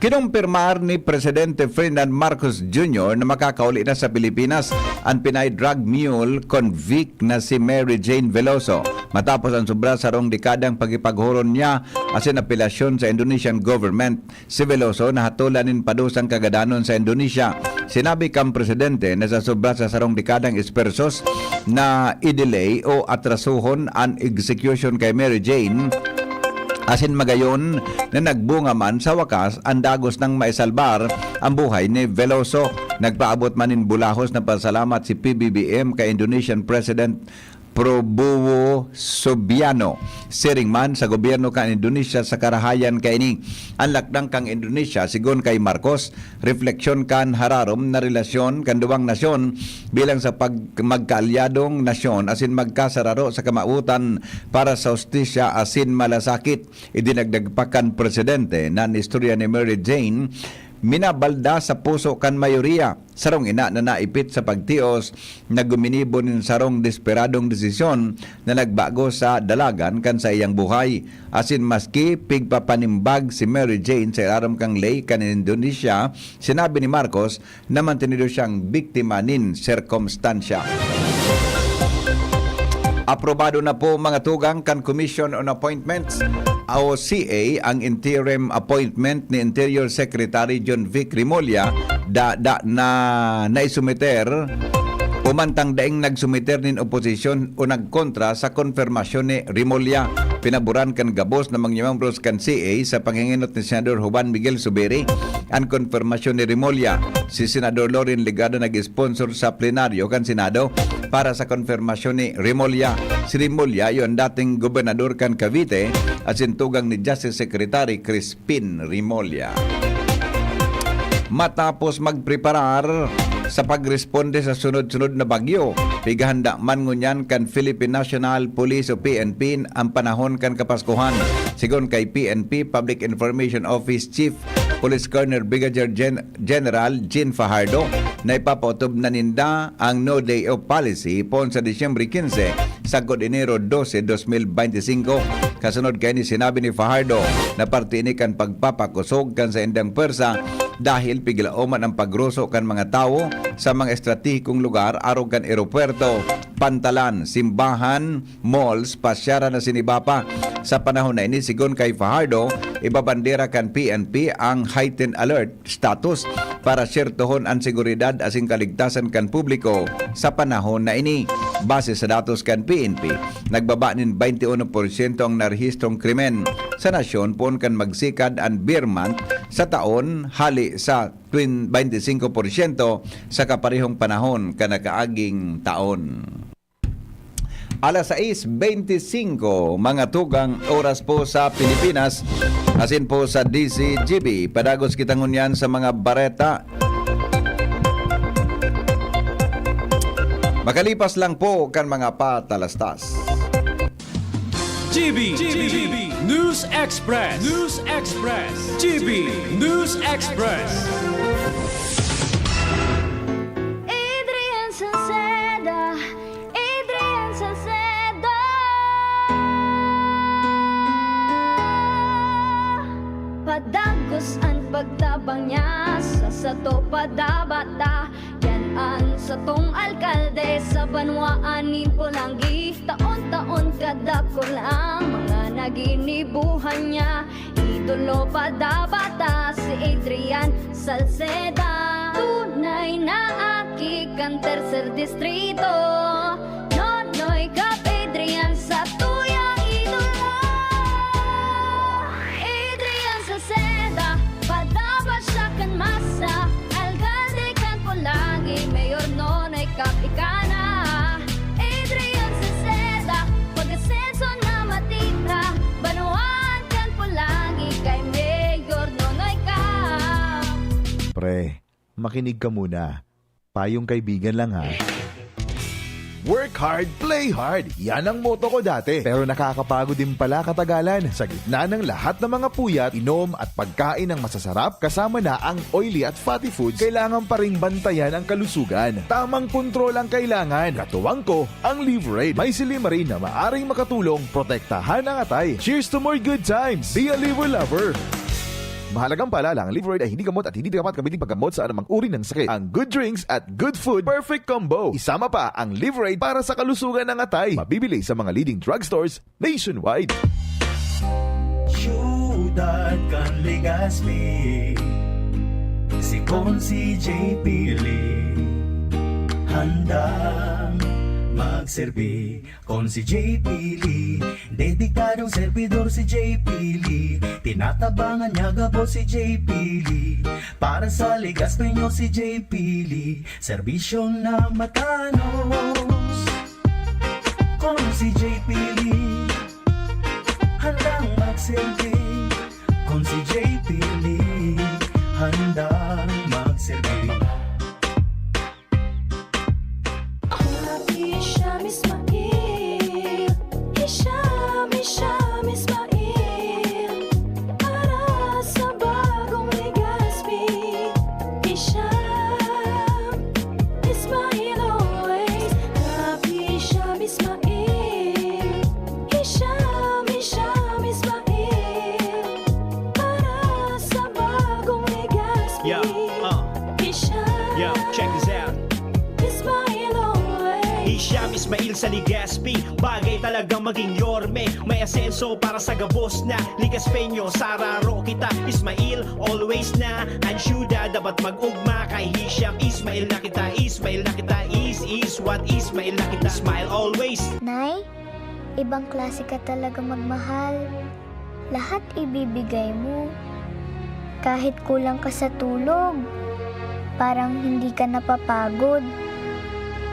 Kinumpirmar ni Presidente Ferdinand Marcos Junior na makakauli na sa Pilipinas an Pinay drug mule convict na si Mary Jane Veloso. Matapos ang sobra sarong dekadang pakikipaghuron niya asin apelasyon sa Indonesian government, si Veloso nahatolan nin padusang kagadanon sa Indonesia. Sinabi kan presidente na sa sobra sa sarong dekadang espuwersos na i-delay o atrasohon an execution kay Mary Jane, asin magayon na nagbunga man sa wakas an dagos nang maisalbar ang buhay ni Veloso. Nagpaabot man nin bulahos na pasalamat si P B B M kay Indonesian President Prabowo Subianto. Siring man sa gobyerno kan Indonesia sa karahayan kaini. An lakdang kan Indonesia, sigon kay Marcos, refleksyon kan hararom na relasyon kan duwang nasyon bilang sa pag-, magkaalyadong nasyon asin magkasararo sa kamawotan para sa hustisya asin malasakit. Idinagdag pa kan presidente na an istorya ni Mary Jane minabalda sa puso kan mayoriya, sarong ina na naipit sa pagtios na guminibo nin sarong desperadong desisyon na nagbago sa dalagan kan saiyang buhay. Asin maski pigpapanimbag si Mary Jane sa ilarom kan ley kan Indonesia, sinabi ni Marcos na mantenido siyang biktima nin sirkumstansya. Aprobado na po, mga tugang, kan Commission on Appointments o C A ang interim appointment ni Interior Secretary John Vic Remulla, da, da, na naisumiter o mantang daing nagsumiter nin oposisyon o nagkontra sa konfirmasyon ni Remulla. Pinaboran kan gabos na mga miyembros kan C A sa pangengenot ni Senador Juan Miguel Zubiri an konfirmasyon ni Remulla. Si Senador Loren Legarda nag-sponsor sa plenaryo kan Senado para sa konfirmasyon ni Remulla. Si Remulla iyo an dating gobernador kan Cavite asin tugang ni Justice Secretary Crispin Remulla. Matapos magpreparar sa pagresponde sa sunod-sunod na bagyo, pighahanda man ngunyan kan Philippine National Police o P N P an panahon kan Kapaskuhan. Sigon kay P N P Public Information Office Chief Police Colonel Brigadier Gen-, General Jean Fajardo na ipapaotob na ninda ang No Day Off Policy poon sa Disyembre quince sagkod Enero doce, dos mil beintisinko. Kasunod kaini, sinabi ni Fajardo na parte ini kan pagpapakosog kan saindang pwersa dahil piglaoman ang pagruso kan mga tawo sa mga estratehikong lugar arog kan eropuwerto, pantalan, simbahan, malls, pasyaran asin iba pa. Sa panahon na ini, sigon kay Fajardo, ibabandera kan P N P ang heightened alert status para syertohon an seguridad asin kaligtasan kan publiko sa panahon na ini. Base sa datos kan P N P, nagbaba nin baynte uno porsyento ang narehistrong krimen sa nasyon poon kan magsikad an beer month sa taon, hali sa twin-, baynte singko porsyento sa kaparehong panahon kan nakaaging taon. Alas sais beintisinko, mga tugang, oras po sa Pilipinas, asin po sa D Z G B. Padagos kita ngunyan sa mga bareta. Makalipas lang po kan mga patalastas. G B, G B, News Express, News Express, G B News Express. Ito pa dapat ta, yan an satong alkalde sa banwaan nin Polangui. Taon-taon kadakul ang mga naginibuhan niya. Idolo pa dapat ta si Adrian Salceda. Tunay na aki kan tercer distrito. Nonoy Cap Adrian sa tuyang idolo. Adrian Salceda, padaba siya kan masa. Alkalde kan Polangui, Mayor Nonoy Cap ika na. Adrian Salceda, pag-asenso na matita. Banwaan kan Polangui kay Mayor Nonoy Cap. Pre, makinig ka muna. Payong kaibigan lang ha. Work hard, play hard. Yan ang motto ko dati. Pero nakakapagod din pala katagalan. Sa gitna ng lahat ng mga puyat, inom at pagkain ng masasarap, kasama na ang oily at fatty foods, kailangan pa ring bantayan ang kalusugan. Tamang kontrol ang kailangan. Katuwang ko, ang Liverade. May silymarin na maaring makatulong protektahan ang atay. Cheers to more good times! Be a Liver Lover! Mahalagang paalala, ang Liverade ay hindi gamot at hindi dapat gamitin paggamot sa anumang uri ng sakit. Ang good drinks at good food, perfect combo. Isama pa ang Liverade para sa kalusugan ng atay. Mabibili sa mga leading drugstores nationwide. Siyudad kan Legazpi, si Consi J P Lee, handang magserbi. Consi J P Lee, dedikadong servidor si J P Lee. Tinatabangan niya gabos si J P Lee. Para sa Legazpi nyo si J P Lee, serbisyong na matanos. Consi J P Lee, handang magserbi. Consi J P Lee, handang magserbi. Hisham Ismail, Hisham, Hisham Ismail. Para sa bagong Legazpi, Hisham Ismail always. Love Hisham Ismail, Hisham, Hisham Ismail. Para sa bagong Legazpi, Yeah, uh, Hisham yeah, check this out. Ismail always. Hisham Ismail sa Legazpi, bagay talagang maging yorme. May asenso para sa gabos na Legazpeño. Sararo kita, Ismail always na. Ang syudad dapat mag-ugma kay Hisham. Ismail na kita, Ismail na kita. Is, is what Ismail na kita. Smile always. Nay, ibang klase ka talaga magmahal. Lahat ibibigay mo. Kahit kulang ka sa tulog, parang hindi ka napapagod.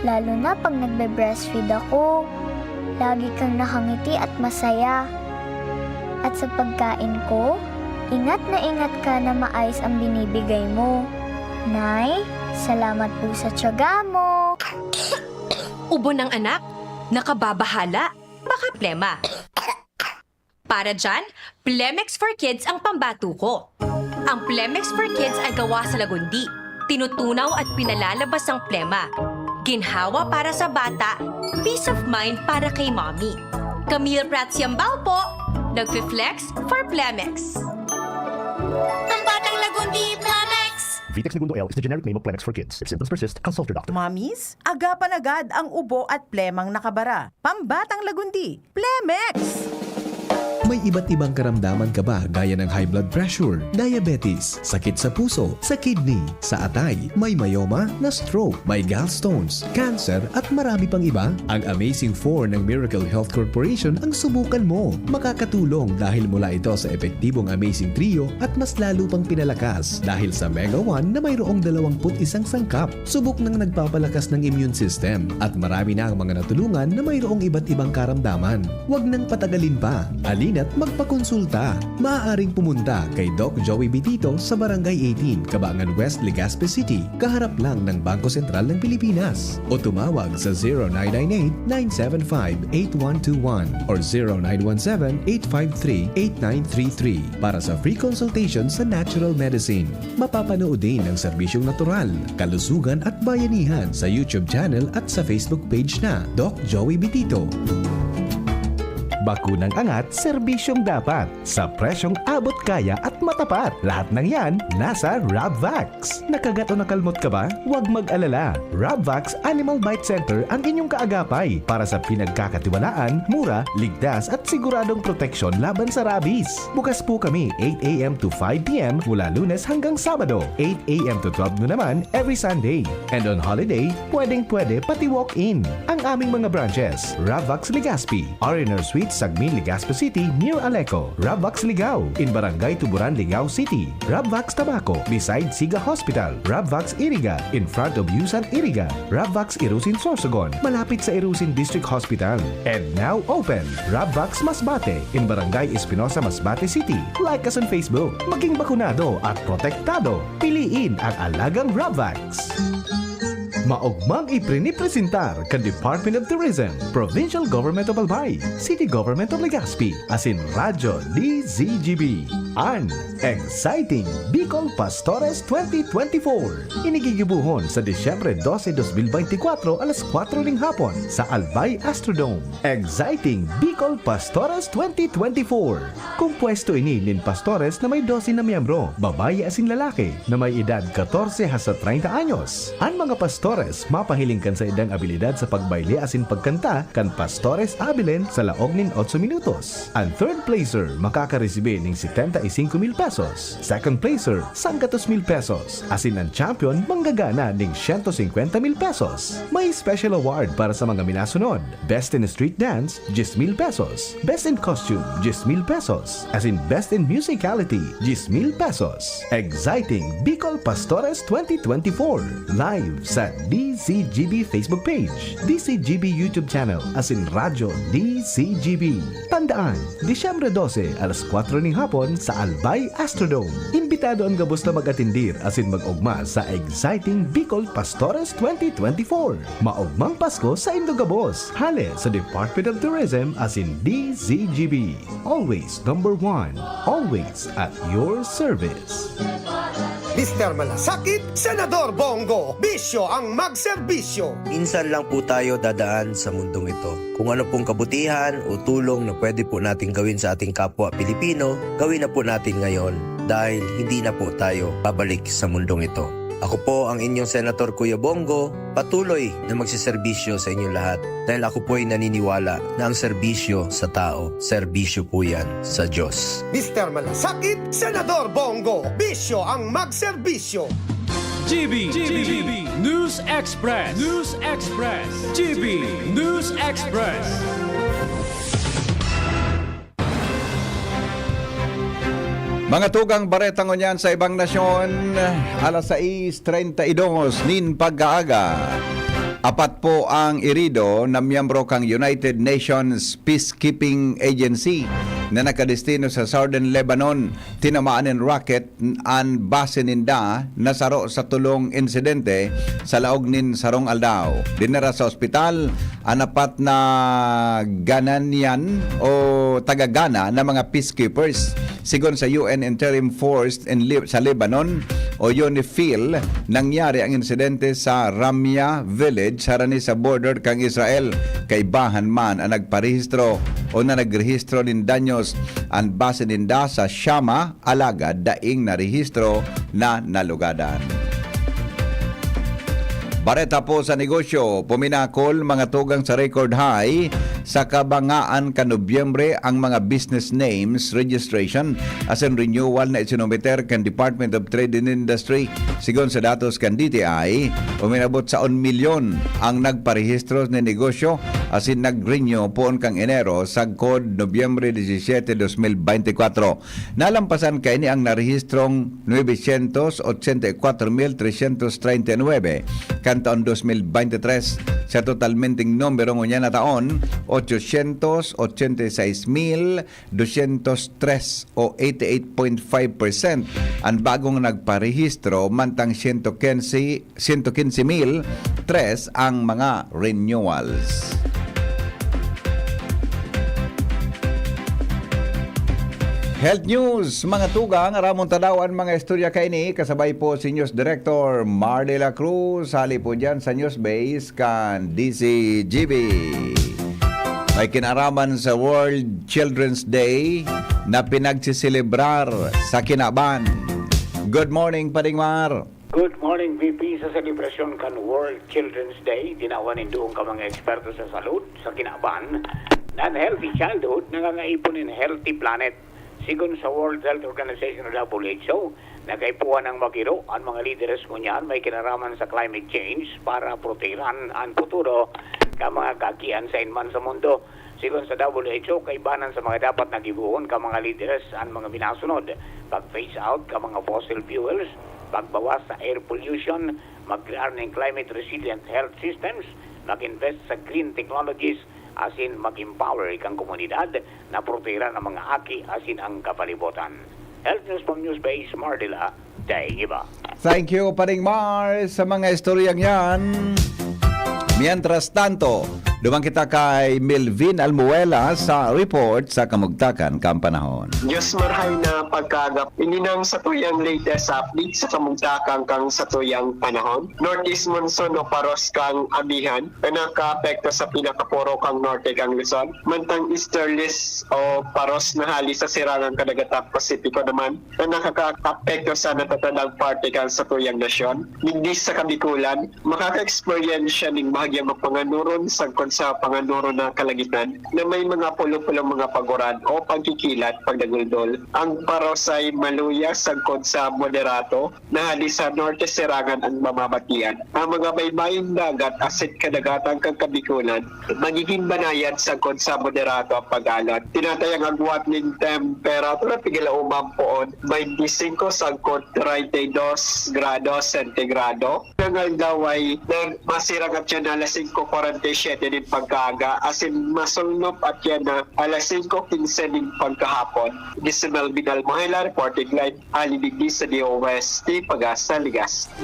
Lalo na pag nagbe-breastfeed ako, lagi kang nakangiti at masaya. At sa pagkain ko, ingat na ingat ka na maayos ang binibigay mo. Nay, salamat po sa tiyaga mo. Ubo ng anak, nakababahala, baka plema. Para dyan, Plemex for Kids ang pambato ko. Ang Plemex for Kids ay gawa sa lagundi. Tinutunaw at pinalalabas ang plema. Ginhawa para sa bata, peace of mind para kay mommy. Camille Prats Yambao po, nagfi-flex for Plemex. Ang batang lagundi, Plemex! Vitex Negundo L is the generic name of Plemex for kids. If symptoms persist, consult your doctor. Mommies, agapan agad ang ubo at plemang nakabara. Pambatang lagundi, Plemex! May iba't ibang karamdaman ka ba gaya ng high blood pressure, diabetes, sakit sa puso, sa kidney, sa atay, may myoma, na-stroke, may gallstones, cancer at marami pang iba? Ang Amazing four ng Miracle Health Corporation ang subukan mo. Makakatulong dahil mula ito sa epektibong Amazing Trio at mas lalo pang pinalakas dahil sa Mega one na mayroong dalawampu't isang sangkap. Subok nang nagpapalakas ng immune system at marami na ang mga natulungan na mayroong iba't ibang karamdaman. Huwag nang patagalin pa. Halina't magpakonsulta. Maaaring pumunta kay Doc Joey Bitito sa Barangay eighteen, Cabangan West, Legazpi City, kaharap lang ng Bangko Sentral ng Pilipinas. O tumawag sa zero nine nine eight, nine seven five, eight one two one or zero nine one seven, eight five three, eight nine three three para sa free consultation sa natural medicine. Mapapanood din ang serbisyong natural, kalusugan at bayanihan sa YouTube channel at sa Facebook page na Doc Joey Bitito. Bakunang angat, serbisyong dapat, sa presyong abot kaya at matapat. Lahat ng yan, nasa Rabvax. Nakagat o nakalmot ka ba? Huwag mag-alala. Rabvax Animal Bite Center ang inyong kaagapay para sa pinagkakatiwalaan, mura, ligtas at siguradong proteksyon laban sa rabies. Bukas po kami eight a m to five p m mula Lunes hanggang Sabado, eight a m to twelve noon naman every Sunday. And on holiday, pwedeng-pwede pati walk-in. Ang aming mga branches, Ravax Legazpi, R and R Suite, Sagmin, Legazpi City, near Aleco, Ravax Ligao, in Barangay Tuburan, Ligao City, Ravax Tabaco, beside Siga Hospital, Ravax Iriga, in front of Yusan Iriga, Ravax Irusin Sorsogon, malapit sa Irusin District Hospital. And now open, Ravax Masbate, in Barangay Espinosa, Masbate City. Like us on Facebook. Maging bakunado at protektado. Piliin ang alagang Ravax. Maogmang iprinipresentar kan Department of Tourism, Provincial Government of Albay, City Government of Legazpi, asin Radyo D Z G B, an Exciting Bicol Pastores twenty twenty-four. Ini gigibohon sa Disyembre dose, dos mil beintikwatro, alas kwatro ning hapon sa Albay Astrodome. Exciting Bicol Pastores twenty twenty-four. Kompuesto ini nin pastores na may dose na miyembro, babayi asin lalaki, na may edad katorse hasta treinta anyos. An mga pastores mapahiling kan saindang abilidad sa pagbayle asin pagkanta kan Pastores Abilene sa laog nin otso minutos. An third placer makakaresibi nin setenta y cinco mil pesos, second placer, sanggatos mil pesos, asin an champion manggagana nin siyento singkwenta mil pesos. May special award para sa mga minasunod: Best in Street Dance, diyes mil pesos. Best in Costume, diyes mil pesos. Asin Best in Musicality, diyes mil pesos. Exciting Bicol Pastores twenty twenty-four. Live sa D Z G B Facebook page, D Z G B YouTube channel, asin Radyo D Z G B. Tandaan, Disyembre dose, alas kwatro ning hapon sa Albay Astrodome. Imbitado an gabos na mag-atendir asin mag-ogma sa Exciting Bicol Pastores twenty twenty-four. Maogmang Pasko sa indo gabos. Hale sa Department of Tourism asin D Z G B. Always number one. Always at your service. Mister Malasakit, Senador Bongo, bisyo ang magserbisyo. Minsan lang po tayo dadaan sa mundong ito. Kung ano pong kabutihan o tulong na pwede po nating gawin sa ating kapwa Pilipino, gawin na po natin ngayon dahil hindi na po tayo babalik sa mundong ito. Ako po ang inyong Senator Kuya Bongo, patuloy na magseserbisyo sa inyong lahat dahil ako po'y naniniwala na ang serbisyo sa tao, serbisyo po yan sa Diyos. Mister Malasakit, Senador Bongo, bisyo ang magserbisyo. G B, G B, News Express, News Express, G B News Express. Mga tugang bareta ngunyan sa ibang nasyon, alas sais treinta y dos nin pagkaaga. Apat po ang irido na miyembro kan United Nations Peacekeeping Agency na nakadestino sa Southern Lebanon. Tinamaan nin rocket an base ninda na saro sa tolong insidente sa laog nin sarong aldaw. Dinara sa ospital an apat na Ghanaian o taga Ghana na mga peacekeepers. Sigon sa U N Interim Force in Lib-, sa Lebanon o UNIFIL, nangyari ang insidente sa Ramya Village, harani sa border kan Israel. Kaibahan man an nagparehistro o na nagrehistro nin danyos. An base ninda sa Shama, alagad daing narehistro na nalugadan. Bareta po sa negosyo, puminakol mga tugang sa record high sa kabangaan kan Nobyembre ang mga business names registration asin renewal na isinumiter kan Department of Trade and Industry. Sigon sa datos kan D T I, uminabot sa un milyon ang nagparehistro nin negosyo asin nag-renew poon kan Enero sagkod Nobyembre disisiete, dos mil beintikwatro. Nalampasan kaini ang narehistrong nuebe syentos otsenta y kwatro mil tresyentos treinta y nuebe kan taon dos mil beintitres. Sa totalmenteng numero ngunyan na taon, otsosyentos otsenta y seis mil dosyentos tres o eighty eight point five percent an bagong nagparehistro, mantang siyento kinse, siyento kinse mil tres ang mga renewals. Health News, mga tugang, aramon ta daw an mga istorya kaini, kasabay po si News Director Mar de la Cruz, hali po dyan sa News Base kan D Z G B. may kinaraman sa World Children's Day na pinagsiselebrar sa kinaban. Good morning, Pading Mar. Good morning, V P. Sa selebrasyon kan World Children's Day, dinawa nin duong ka mga eksperto sa salud sa kinaban, na an healthy childhood nangangaipon nin healthy planet. Sigon sa World Health Organization o W H O, nagkaipuhan ang magiro an mga lideres ngunyan may kinaraman sa climate change para protehiran an futuro kan mga kaakian sain man sa mundo. Sigon sa W H O, kaibanan sa mga dapat na gibohon kan mga lideres an mga minasunod: pag-phase out kan mga fossil fuels, pagbawas sa air pollution, magkrear nin climate resilient health systems, mag-invest sa green technologies, asin mag-empower kan komunidad na protehiran ang mga aki asin ang kapalibutan. Health News from News Base, Mardila, Daing Iba. Thank you, Paring Mar, sa mga istoryang yan. Mientras tanto, duman kita kay Melvin Almuela sa report sa kamugtakan kan panahon. Diyos marhay na pagkaagap. Ini nang satuyang latest update sa kamugtakan kan satuyang panahon. Northeast monsoon o paros kan amihan na nakaapekto sa pinakaporo kan norte kan Luzon, mantang easterlies o paros na hali sa sirangan kadagatan Pasipiko naman na nakakaapekto sa natatandang parte kan satuyang nasyon. Digdi sa Kabikulan, makaka-eksperyensya nin bahagyang mapanganoron sagkod sa panganoron na kalagitan na may mga pulo-pulong mga paguran o pagkikilat, pagdaguldol. Ang paros ay maluya sagkod sa moderato na hali sa norte sirangan an mamabatian. Ang mga baybayong dagat asin kadagatan kan Kabikulan magigin banayad sagkod sa moderato an pag-alat. Tinatayang agwat nin temperatura pigalaoman poon, twenty-five sagkod treinta y dos grados sentigrado. Ang aldaw ay nag-, masirang atyan alas singko kwarenta y siyete nin pagkaaga, asin masulnop atyan na alas singko quince nin pagkahapon. This is Melvin Almohela, reporting live, hali digdi sa D O S T Pag-asa, Legazpi.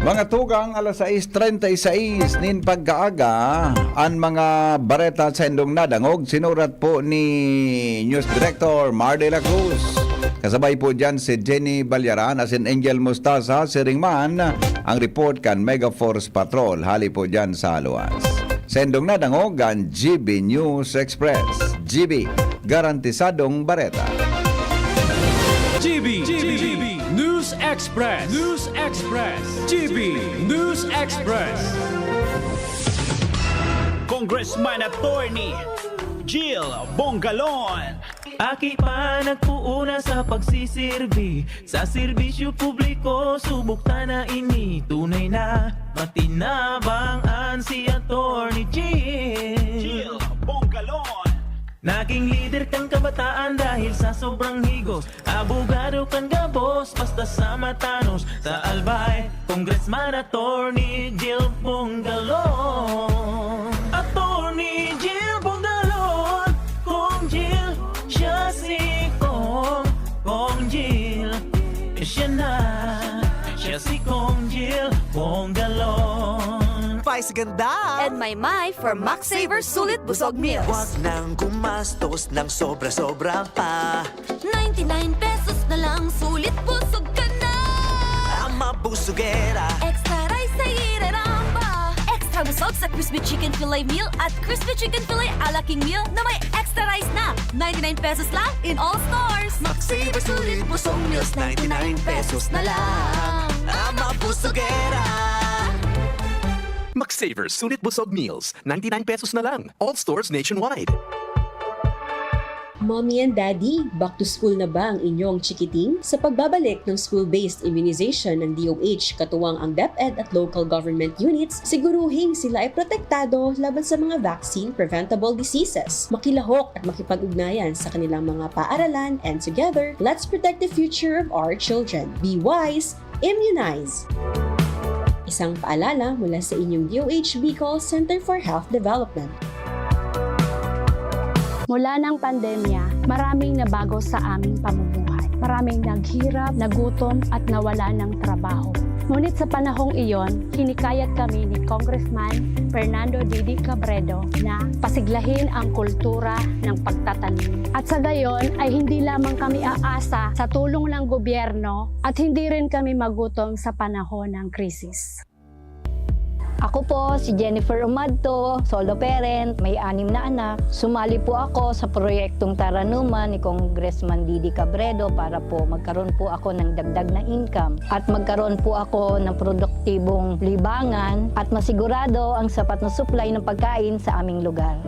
Mga tugang, alas sais treinta y seis nin pagkaaga, an mga bareta sa indong nadangog, sinurat po ni News Director Mar de la Cruz. Kasabay po dyan si Jenny Balyaran asin Angel Mostaza, siring man ang report kan Mega Force Patrol, hali po dyan sa luwas. Sa indong nadangog, an G B News Express. G B, garantisadong bareta. G B, G B, News Express, News Express, G B News Express. Congressman Attorney Jill Bongalon. Aki pa nagpuuna sa pagsisirbi, sa serbisyo publiko, subok ta na ini. Tunay na matinabang an si Attorney Jill. Jill Bongalon. Naging lider kan kabataan dahil sa sobrang higos. Abogado kan gabos, basta sa matanos. Sa Albay, Congressman Attorney Jill Bongalon. Attorney Jill Bongalon, Cong Jill, siya si Cong, Cong Jill, siya na, siya si Cong Jill Bongalon. Spice Ganda and Maymay for Max Saver Sulit Busog Meals. Wag nang gumastos ng sobra-sobra pa. Ninety-nine pesos na lang, sulit busog ka na. Ama Busugera. Extra rice sa ireramba. Extra busog sa crispy chicken fillet meal at crispy chicken fillet a la King meal na may extra rice na. Ninety-nine pesos lang in all stores. Max Saver Sulit Busog Meals, ninety-nine pesos na lang. Ama Busugera. Max Saver Sulit Busog Meals, ninety-nine pesos na lang. All stores nationwide. Mommy and Daddy, back to school na ba ang inyong chikiting? Sa pagbabalik ng school-based immunization ng D O H, katuwang ang DepEd at local government units, siguruhing sila ay protektado laban sa mga vaccine-preventable diseases. Makilahok at makipag-ugnayan sa kanilang mga paaralan, and together, let's protect the future of our children. Be wise, immunize! Isang paalala mula sa inyong D O H Bicol Center for Health Development. Mula ng pandemya, maraming nabago sa aming pamumuhay. Maraming naghirap, nagutom, at nawalan ng trabaho. Ngunit sa panahong iyon, hinikayat kami ni Congressman Fernando Didi Cabredo na pasiglahin ang kultura ng pagtatanim at Sa gayon ay hindi lamang kami aasa sa tulong ng gobyerno at hindi rin kami magutom sa panahon ng krisis. Ako po si Jennifer Umadto, solo parent, may anim na anak. Sumali po ako sa proyektong Taranuman ni Congressman Didi Cabredo para po magkaroon po ako ng dagdag na income at magkaroon po ako ng produktibong libangan at masigurado ang sapat na supply ng pagkain sa aming lugar.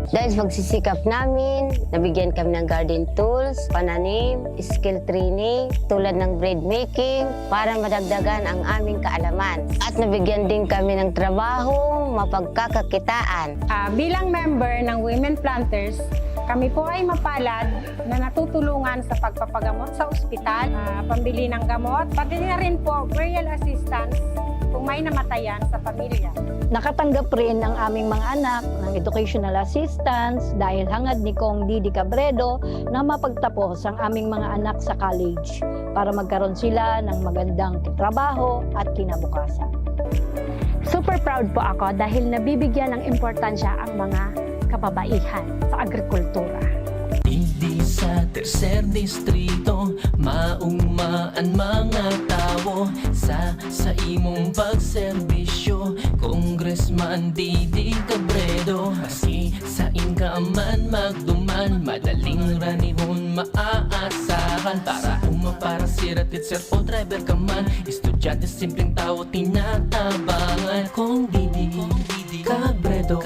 Dahil sa pagsisikap namin, nabigyan kami ng garden tools, pananim, skill training, tulad ng bread making, para madagdagan ang aming kaalaman. At nabigyan din kami ng trabahong mapagkakakitaan. Ah, bilang member ng Women Planters, kami po ay mapalad na natutulungan sa pagpapagamot sa ospital, ah, pambili ng gamot, pati na rin po burial assistance kung may namatayan sa pamilya. Nakatanggap rin ang aming mga anak ng educational assistance dahil hangad ni Cong Didi Cabredo na mapagtapos ang aming mga anak sa college para magkaroon sila ng magandang trabaho at kinabukasan. Super proud po ako dahil nabibigyan ng importansya ang mga kababaihan sa agrikultura. Digdi sa tercer distrito, maugma an mga tawo sa, sa imong pagserbisyo, Congressman Didi Cabredo. Maski sain ka man magduman, madaling ranihon maaasahan. Para uma, para sira, teacher o driver ka man, estudyante, simpleng tawo, tinatabangan. Cong Didi Cabredo,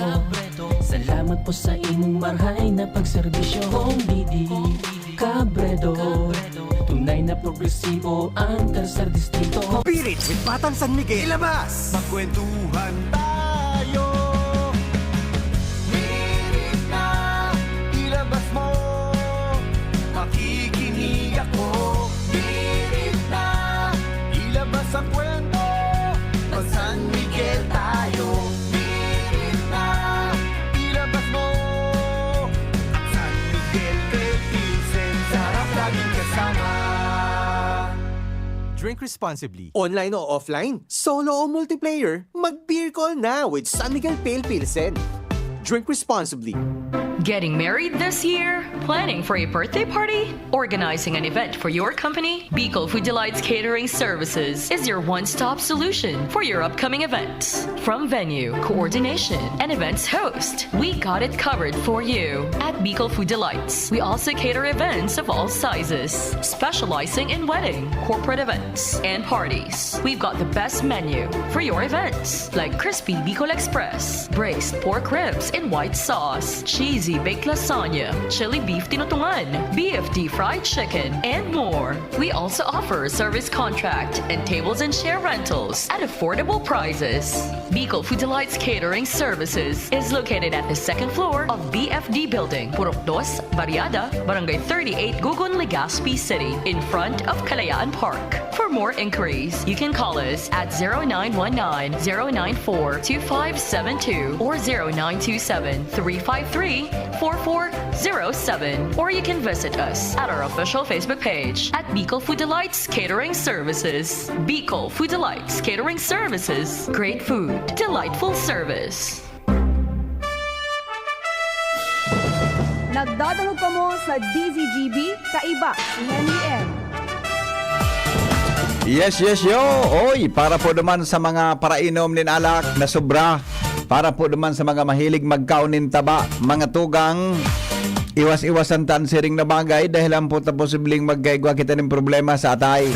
salamat po sa imong marhay na pagserbisyo. Cong Didi Cabredo, tunay na progresibo ang tercer distrito. Spirit with Batang San Miguel. Ilabas! Magkwentuhan tayo. Hirit na, ilabas mo. Makikinig ako. Hirit na, ilabas ang kwento. Mag San Miguel tayo. Hirit na, ilabas mo. San Miguel Pale Pilsen, sarap laging kasama. Drink responsibly. Online o offline, solo o multiplayer, mag-beer call na with San Miguel Pale Pilsen. Drink responsibly. Getting married this year? Planning for a birthday party? Organizing an event for your company? Bicol Food Delights Catering Services is your one-stop solution for your upcoming events. From venue, coordination, and events host, we got it covered for you. At Bicol Food Delights, we also cater events of all sizes, specializing in wedding, corporate events, and parties. We've got the best menu for your events, like crispy Bicol Express, braised pork ribs in white sauce, cheesy baked lasagna, chili beef tinutungan, B F D fried chicken, and more. We also offer service contract and tables and chair rentals at affordable prices. Bicol Food Delights Catering Services is located at the second floor of B F D Building, Purok Dos, Barriada, Barangay thirty-eight, Gugun, Legazpi City, in front of Kalayaan Park. For more inquiries, you can call us at zero nine one nine, zero nine four, two five seven two or zero nine two seven, three five three, four four zero seven, or you can visit us at our official Facebook page at Bicol Food Delights Catering Services. Bicol Food Delights Catering Services. Great food, delightful service. Nagdadangog kamo sa D Z G B, kaiba si Henry M. Yes, yes, yo! Oy, para po naman sa mga parainom nin alak na sobra, para po naman sa mga mahilig magkaon nin taba, mga tugang, iwas-iwasan ta an siring na bagay dahil ampon ta posibleng magkaigwa kita nin problema sa atay.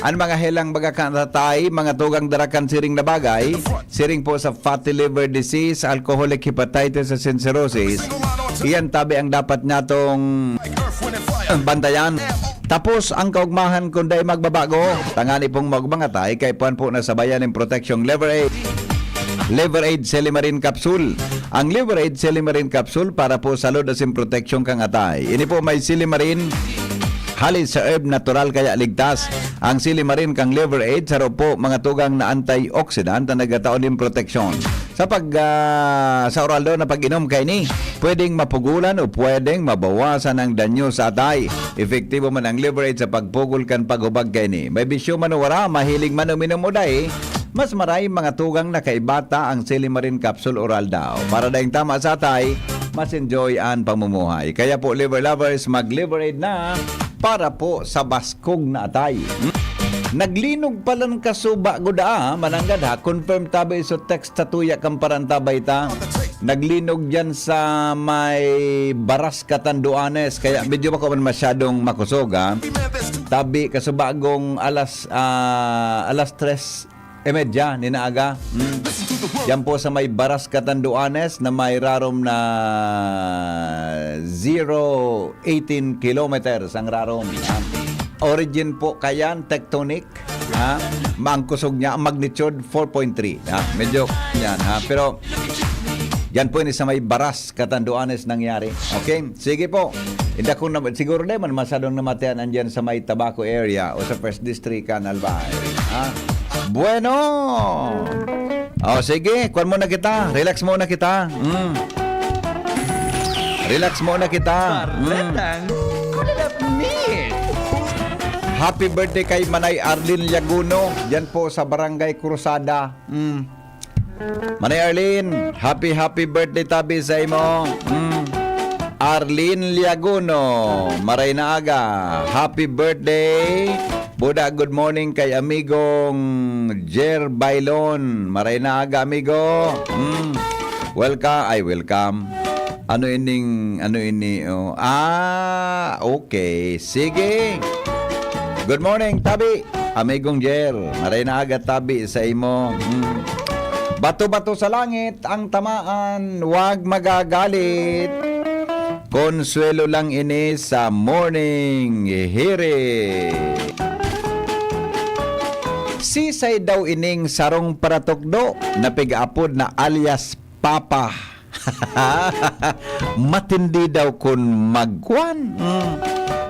An mga helang baga kan atay, mga tugang, dara kan siring na bagay, siring po sa fatty liver disease, alcoholic hepatitis at cirrhosis. Iyan tabi ang dapat natong bantayan. Tapos ang kaugmahan kun dai magbabago, tangani pong maugmang atay, kaipuhan po na sabayan nin proteksyong Liver Aid. Liver Aid Silimarin Capsule. Ang Liver Aid Silimarin Capsule para po sa lod asin proteksyon kan atay. Ini po may silimarin, hali sa herb, natural kaya ligtas. Ang silimarin kan Liver Aid, saro po mga tugang na antioxidant na nagtatao nin proteksyon. Sa pag, ah, sa oral daw na pag-inom kaini, pwedeng mapugulan o pwedeng mabawasan ang danyo sa atay. Epektibo man ang Liver Aid sa pagpugol kan paghubag kaini. May bisyo man o wara, mahilig man uminom o dai, mas maray mga tugang na kaiba ta ang Silimarin Capsule Oral daw. Para daing tama sa atay, mas enjoy an pamumuhay. Kaya po, Liver Lovers, mag-Liverade na para po sa baskog na atay. Hmm? Naglinog palan kasuba guda, mananggad ha. Confirm tabi so text sa tuya kan parantabay ta. Naglinog diyan sa may Baras, Catanduanes. Kaya medyo bako man masyadong makusog, ha. Tabi kasubagong alas, ah, alas tres y media nin aga. Hmm. Diyan po sa may Baras, Catanduanes na may rarom na zero eighteen kilometers ang rarom. Ah, origin po kayan, tectonic. Ha? Ang kusog niya, ang magnitude four point three. Ha? Medyo yan, ha? Pero yan po ini sa may Baras, Catanduanes nangyari. Okay? Sige po. Inda kung na, siguro naman masyadong namatian andyan sa may Tabaco area o sa First District kan Albay. Ha? Bueno! O sige, kwan muna kita. Relax muna kita. Mm. Relax muna kita. Mm. Happy birthday kay Manay Arlene Liaguno, diyan po sa Barangay Cruzada. Mm. Manay Arlene, happy, happy birthday tabi sa imo. Mm. Arlene Liaguno, maray na aga. Happy birthday. Buda, good morning kay amigong Jer Bailon. Maray na aga, amigo. Mm. Welcome. Ay, welcome. Ano ining, ano ini, oh? Ah, okay. Sige. Good morning, tabi. Amigong Jer, maray na aga tabi sa imo. Mm. Bato-bato sa langit ang tamaan, wag magagalit. Konsuelo lang ini sa morning hiri. Sisay daw ining sarong paratukdo na pig-apod na alias Papa. Matindi daw kun magkuan, mm,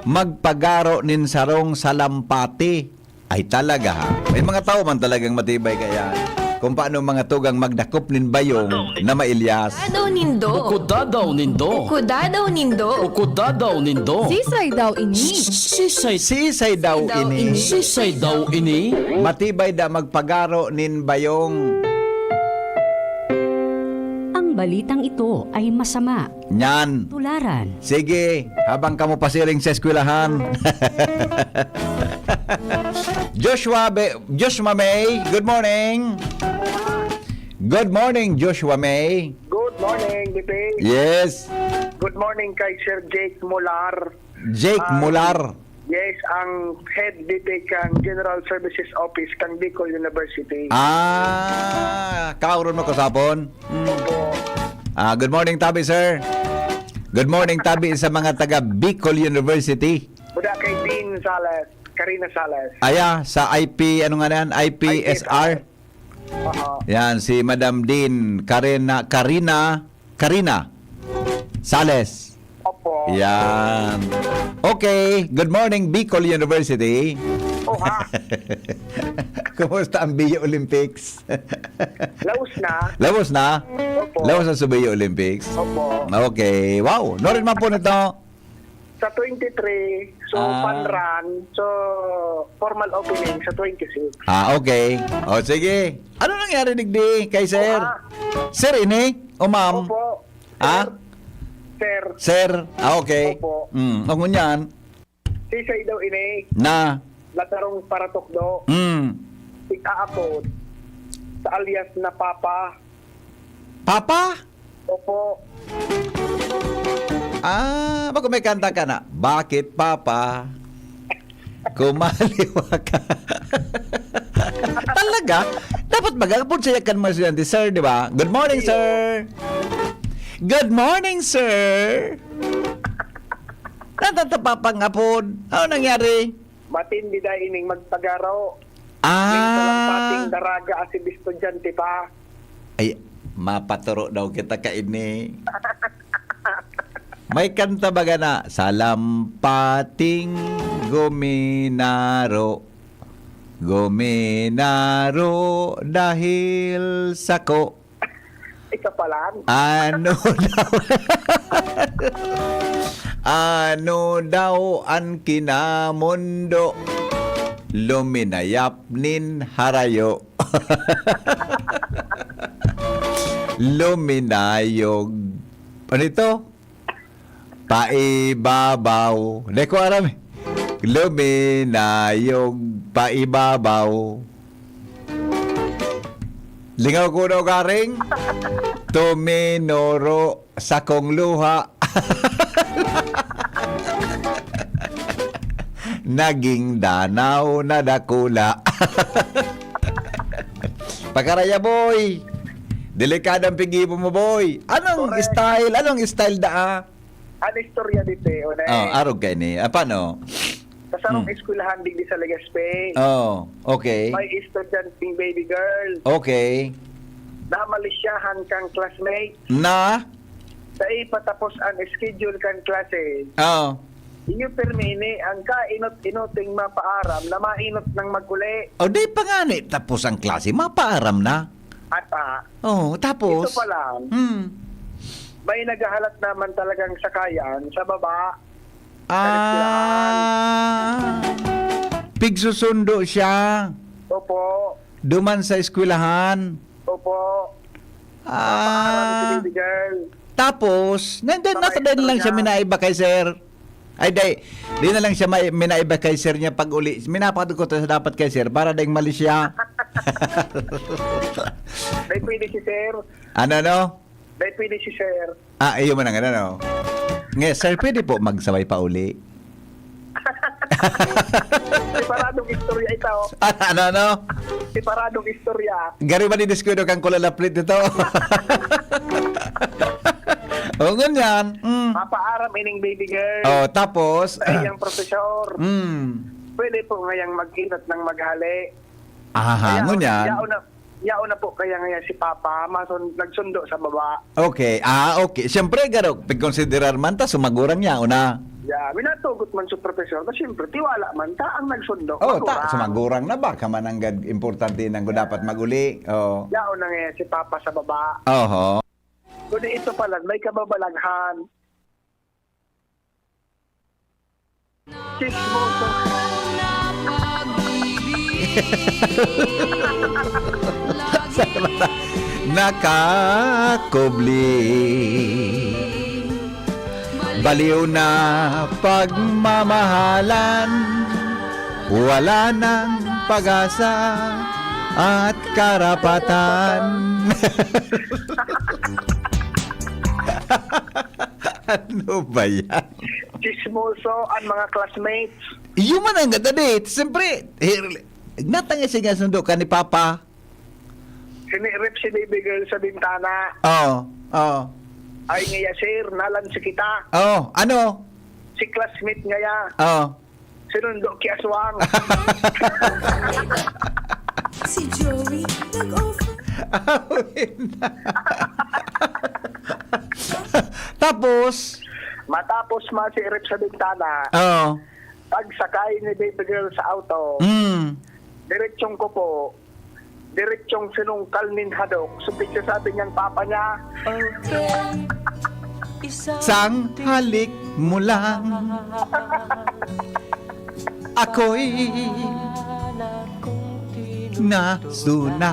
magpagaro nin sarong salampati. Ay talaga, ha? May mga tao man talagang matibay kaya kung paano mga tugang magdakop nin bayong na mailyas. Dadaw nindo. Bukod dadaw nindo. Bukod dadaw nindo. Bukod dadaw nindo. Sisay daw ini? Sisay, sisay daw ini. Sisay daw ini. Matibay da magpagaro nin bayong. Ang balitang ito ay masama. Nyan. Tularan. Sige, habang kamo pasiring sa eskwelahan. Joshua Be-, Joshua May, good morning. Good morning, Joshua May. Good morning, B P. Yes. Good morning kay Sir Jake Molar. Jake Ah, Molar. Yes, ang head D P kan General Services Office kan Bicol University. Ah, kaoron mo ko sapon? Mm. Opo. Ah, good morning, tabi, sir. Good morning, tabi, sa mga taga Bicol University. Buda kay Dean Salas, Karina Salas. Aya, sa I P, ano nga yan? I P S R? I P S R. Oo. Yan, si Madam Dean, Karina, Karina, Karina Sales. Opo. Yan. Okay, good morning, Bicol University. Oh, ha? Kumusta ang Bio Olympics? Laos na. Laos na? Opo. Laos na sa Bio Olympics? Opo. Okay. Wow. Norin man po nito. Sa twenty-three, so, Ah. fun run. So, formal opening sa twenty-six. Ah, okay. O, sige. Ano nangyari digdi kay sir? Ah. Sir ini? O ma'am? Opo. Ah? Sir. Sir. Ah, okay. Opo. Mm, ang ngunyan? Sisay daw ini? Na? Latarong paratukdo. Mm. Ig-aapod sa alias na Papa. Papa? Opo. Ah, bago may kanta ka na, "Bakit, Papa, kumaliwa ka?" Talaga? Dapat mag-apod siya kan mga estudyante, "Sir," di ba? "Good morning, sir." "Good morning, sir." Natatapapang apod. Ano nangyari? Matindi dai ining magpagaro. Ah. Ning salampating daraga asin estudyante pa. Ay, mapaturo daw kita kaini. May kanta baga na, "Salampating guminaro, guminaro dahil sako." Isa pa lang. Ano daw? Ano daw an kinamondo? Luminayap nin harayo. Luminayog. Ano ito? Paibabaw. Di ko alam eh. Luminayog paibabaw. Lingaw ko na ugaring tuminoro sakong luha. Naging danaw na dakula. Pakaraya, boy. Delikado ang pigibo mo, boy. Anong Correct. Style? Anong style daa? An istorya diti, Oneng. Oh, arog kay ni. Ah, paano? Sa sarong Hmm. eskwelahan digdi sa Legazpi, Oh, okay. may estudyanteng baby girl. Okay. Namalisyahan kang classmate. Na? Sa ipatapos ang schedule kan klase. Oh. Iyo pirmi ini, ang kainot-inoting mapaaram na mainot nang mag-uli. O di pa nga ni, tapos ang klase, mapaaram na. At, ah, Oh, tapos? Ito pa lang. Hmm. May naghahalat naman talagang sakayan sa baba. Ah, pigsusundo siya. Opo. Duman sa eskwelahan. Opo. Ah. Mapaaram si baby girl. Tapos, nandun, Sabay nasa din lang siya siya. minaiba kay sir. Ay, day, di na lang siya may, minaiba kay sir niya pag uli. Minapakadto ko to sa dapat kay sir para ding mali siya. Day, pwede si sir. Ano, no? Day, pwede si sir. Ah, iyo man ang ano, no? Nga, sir, pwede po magsabay pa uli? Separadong istorya ito. Ano, ano, ano? Separadong istorya. Gari ba ni diskuido kang kulalaplit nito? O, ngunyan. Mm. Mapaaram ining baby girl. Oh, tapos? Sa iyang profesor. Mm. Pwede po ngayang mag-inot ng maghali. Aha, Kaya, ngunyan. yaon na, yaon na po kaya ngayon si Papa, masun-, nagsundo sa baba. Okay. Ah, okay. Siyempre, garo, pagkonsiderar man ta, sumagurang niya, una. Ya, minatugot man si profesor, na siyempre, tiwala man ta ang nagsundo. Oh, ta, Magurang. sumagurang na ba? Kamananggad, importante nang dapat maguli. Oh. Yaon na ngayon si Papa sa baba. Oho. Kundi ito pala, may kababalaghan. Chismoso. Nakakubli. Baliw na pagmamahalan. Wala nang pag-asa at karapatan. Ano ba yan? Chismoso ang mga classmates. Iyo man ang ganda, di. Siyempre, eh, natangis siya nga sundo ka ni Papa. Sinirip si baby girl sa bintana. Oo, oo. Ay, ngaya, sir, nalan si kita. Oo, ano? Si classmate ngaya. Oo. Sinundo ki aswang. Si Joey nag-offer. Awin na. Tapos? Matapos masirip sa bintana, Oo. pagsakay ni baby girl sa auto, Mm. diretsong ko po, diretsong sinungkal nin hadok. So, pigsasabi niyang papa niya. Okay. Isang Isang halik mo lang. Ako'y nasuna.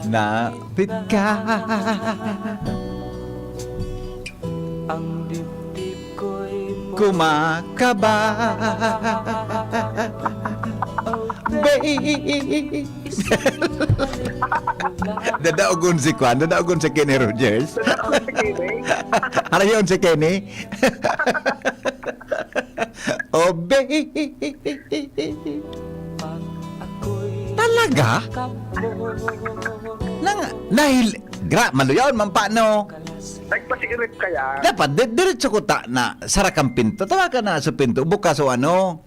Napit ka. Ang dibdib ko'y kumakaba. Babe. Dadaogon si Kwan, dadaogon si Kenny Rogers. Dadaogon si Kenny. Harayon si Kenny. Oh, babe. Talaga? Nang, nahil, gra, maluyaw man pa, no? Nagpasiirip kaya? Dapat, di-, diretso ko ta na, sarakan pinto. Tawagan na sa pinto, bukas o ano.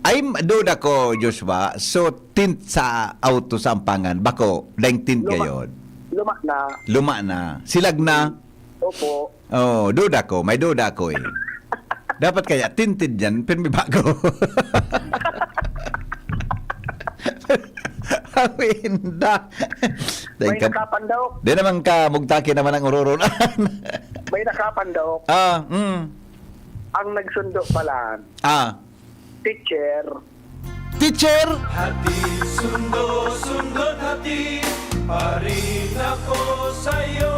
Ay, duda ko, Joshua. So, tint sa auto sa Ampangan. Bako, daing tint Luma-, gayon. Luma na. Luma na. Silag na. Opo. Oh, duda ko. May duda ko eh. Dapat kaya, tinted yan. Pero may bago. Awinda. May Daing ka-, nakapandok. Di naman ka, mugtaki naman ang ururun. May nakapandok. Ah, mm. Ang nagsundo pala, Ah. teacher, Teacher? Hatid sundo, sundot hatid pa rin ako sa'yo.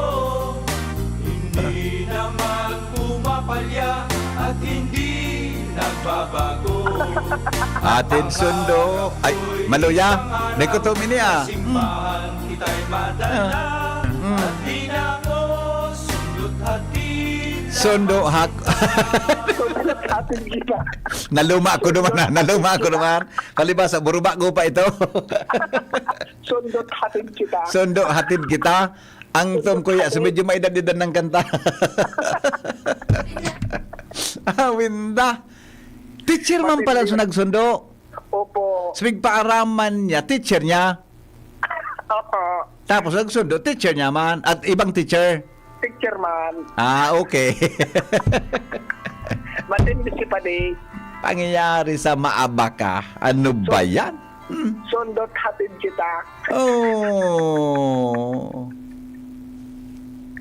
Hindi naman pumapalya at hindi nagbabago. Atin sundo. Ay, maluya. May kutob ini, ah. Simbahan kita'y madala. Mm. At di na ako sundot hatid. Sundo hak- Sundot hatid kita. Naluma ko naman, ah. Naluma ko naman. Palibasa, burubago pa ito. Sundot hatid kita. Sundo hatid kita. Ang tom kuya, so medyo maedad-edad ng kanta. Ah, winda. Teacher man pala sa nagsundo. Opo. Sa pigpaaraman niya, teacher niya. Opo. Tapos nagsundo, teacher niya man. At ibang teacher. Teacher man. Ah, okay. Matindi si Padi. Pangyayari sa maaba ka. Ano ba yan? Hmm. Sundot hatid kita. Oh.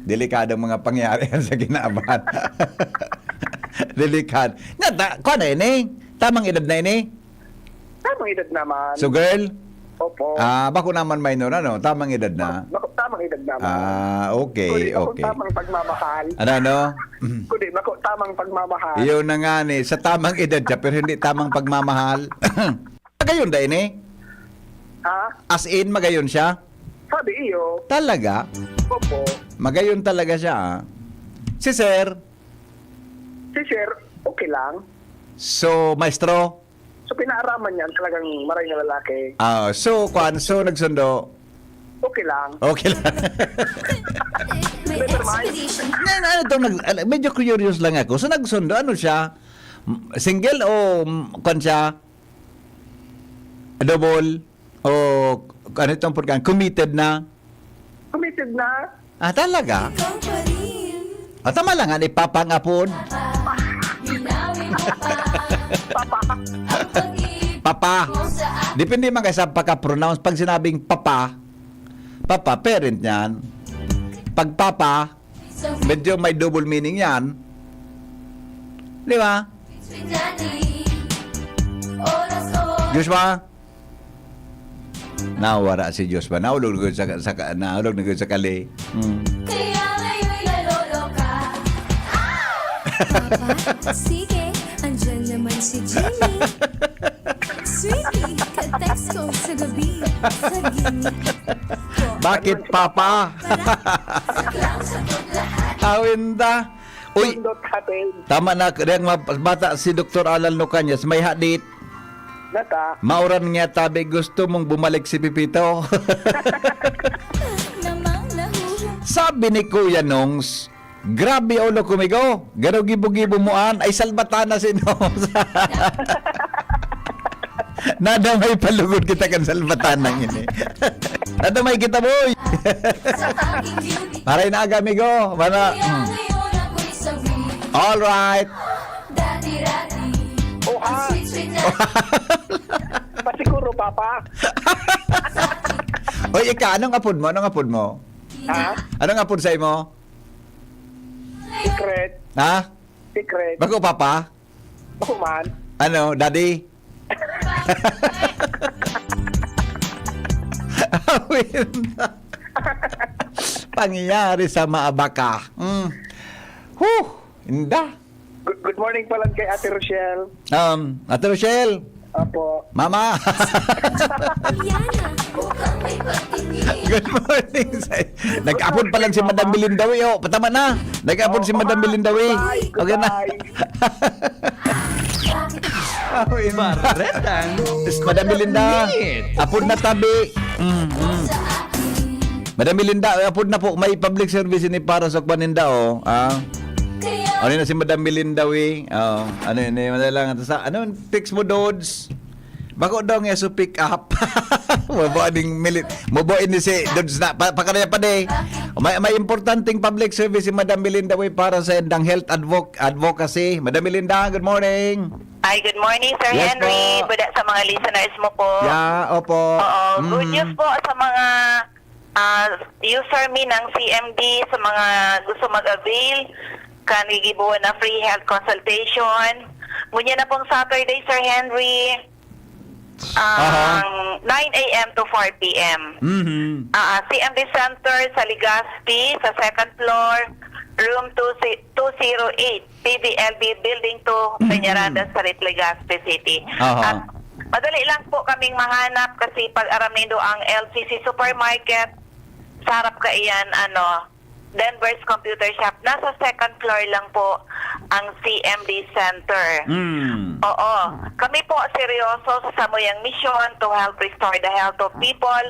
Delikadong mga pangyayari yan sa kinaban. Delikado. Nga, ta-, kuha na ini? Tamang edad na ini? Tamang edad naman. So, girl? Opo. Ah, bako naman minor, ano? Tamang edad na? Bako, tamang edad naman. Ah, okay, okay. Kundi bako tamang pagmamahal. Ano, ano? Kundi bako tamang pagmamahal. Yun na nga ni, sa tamang edad siya, pero hindi tamang pagmamahal. Magayon da ini? Ha? As in, magayon siya? Sabi iyo. Talaga? Opo. Magayon talaga siya, ah. Si sir? Si sir, okay lang. So, maestro? So, pinaaraman niya ang talagang maray na lalaki. Ah, so, kwan, so, nagsundo? Okay lang. Okay lang. May explanation. Ano, ano tong nag-, ano, medyo curious lang ako. So, nagsundo, ano siya? M-, single o, m-, kwan siya? Double? O, ano itong pagka-, committed na? Committed na. Ah, talaga? Ikaw pa rin. Ah, tama lang, ano, ipapangapon? Binawi mo pa. Papa. Ang pag-ibig Papa. Mo sa akin. Depende man kasi sa pagka-pronounce. Pag sinabing papa, papa, parent yan. Pag papa, medyo may double meaning yan. Di ba? Oras, oras. Joshua? Nawara si Joshua. Nahulog na gud sa, sa, nahulog na gud sa kali. Hmm. Kaya ngayon'y naloloka. Papa, sige, andyan naman si Jimmy. Sweetie, ka-text ko sa gabi. Sa ginig ko. Bakit, Papa? Para sa clown, sagot lahat. Awinda. Uy, Sundot hatid. Tama na, kaya mga bata si Doktor Alan Lucanias, may hadit. Nata. Mauran niya tabi, gusto mong bumalik si Pipito. Namang nahuhu- Sabi ni Kuya Nongs, "Grabe ulo ko, migo. Garo gibo-gibo mo an, ay salbatana si Nongs." Nadamay palugod kita kan salbatana ini. Nadamay kita, boy. Sa aking beauty. Maray na aga, amigo. Mana, Kaya mm. Ngayon ako'y sawi. All right. Dati-dati. Oh, ang ah. Sweet-sweet na. Pasiguro, Papa. Oy, ika, anong apod mo? Anong apod mo? Ha? Anong apod sa imo? Secret. Ha? Secret. Bako, Papa? Bako man. Ano, Daddy? Awin. Pangyayari sa maabaka. Mm. Huh, inda. Good, good morning pala kay Ate Rochelle. Um, Ate Rochelle. Opo. Mama. Yana, bukang may pagtingin. Good morning, sir. Nag-apod pa lang si Madam Bilindawi, oh. Patama na. Nag-apod si Madam Bilindawi. Bye, okay na. Goodbye. Awin. Baretang Madam Bilinda. Apod na tabi. Mm, mm. Madam Bilinda, apod na po. May public service ini para sa paninda, oh. Ah. Ano na si Madam Bilinda, we? Oh, ano yun, eh, wala lang. Sa, ano, text mo, Dods? Bako daw nga so pick up. Mabuo ding milit. Mabuo ini si Dods na. Pa, pakaraya pa de. May, may importanteng public service si Madam Bilinda, we, para sa indang health advoc-, advocacy. Madam Bilinda, good morning. Hi, good morning, Sir Yes Henry. Po. Buda sa mga listeners mo po. Yeah, opo. Oo, good Mm. news po sa mga, ah, user mi ng C M D, sa mga gusto mag-avail, kan gigibuan na free health consultation. Ngunyan na pong Saturday, Sir Henry. Aha. Ang nine a m to four p m. Mhm. Ah, C M D Center sa Legazpi, sa second floor, room two si-, two zero eight, P B L B Building two, Mhm. Peñaranda Street, Legazpi City. Aha. At madali lang po kaming mahanap kasi pag aram nindo ang L C C Supermarket, sa harap kaiyan, ano, Denver's Computer Shop. Nasa second floor lang po ang C M D Center. Mm. Oo. Kami po seryoso sa samuyang misyon to help restore the health of people.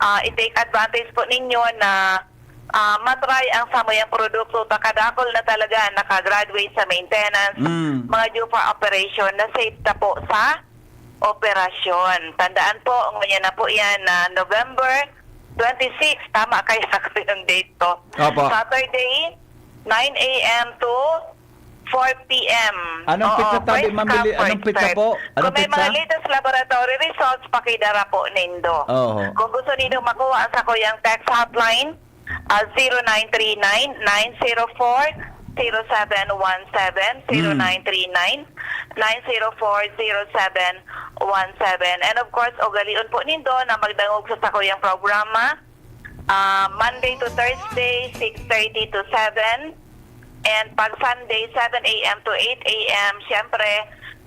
Ah, i-take advantage po ninyo na, ah, matry ang samuyang produkto. Ta kadakol na talaga nakagraduate sa maintenance, Mm. mga due for operation na safe na po sa operasyon. Tandaan po, ngunyan na po yan na November twenty-six. Tama kaya ako yung date ko? Opo. Saturday, nine a m to four p m. Anong Oo, pizza tabi, first Ma'am come, Lily? Anong first pizza serve. po? Anong Kung may pizza? mga latest laboratory results, pakidara po nindo. Oo. Kung gusto nindo makuha sa kuyang text hotline, ah, zero nine three nine, nine zero four, zero seven one seven, Mm. zero nine three nine, nine zero four, zero seven one seven. And of course, ugalion po nindo na magdangog sa sakuyang programa, ah, Monday to Thursday, six thirty to seven. And pag Sunday, seven a m to eight a m, siyempre,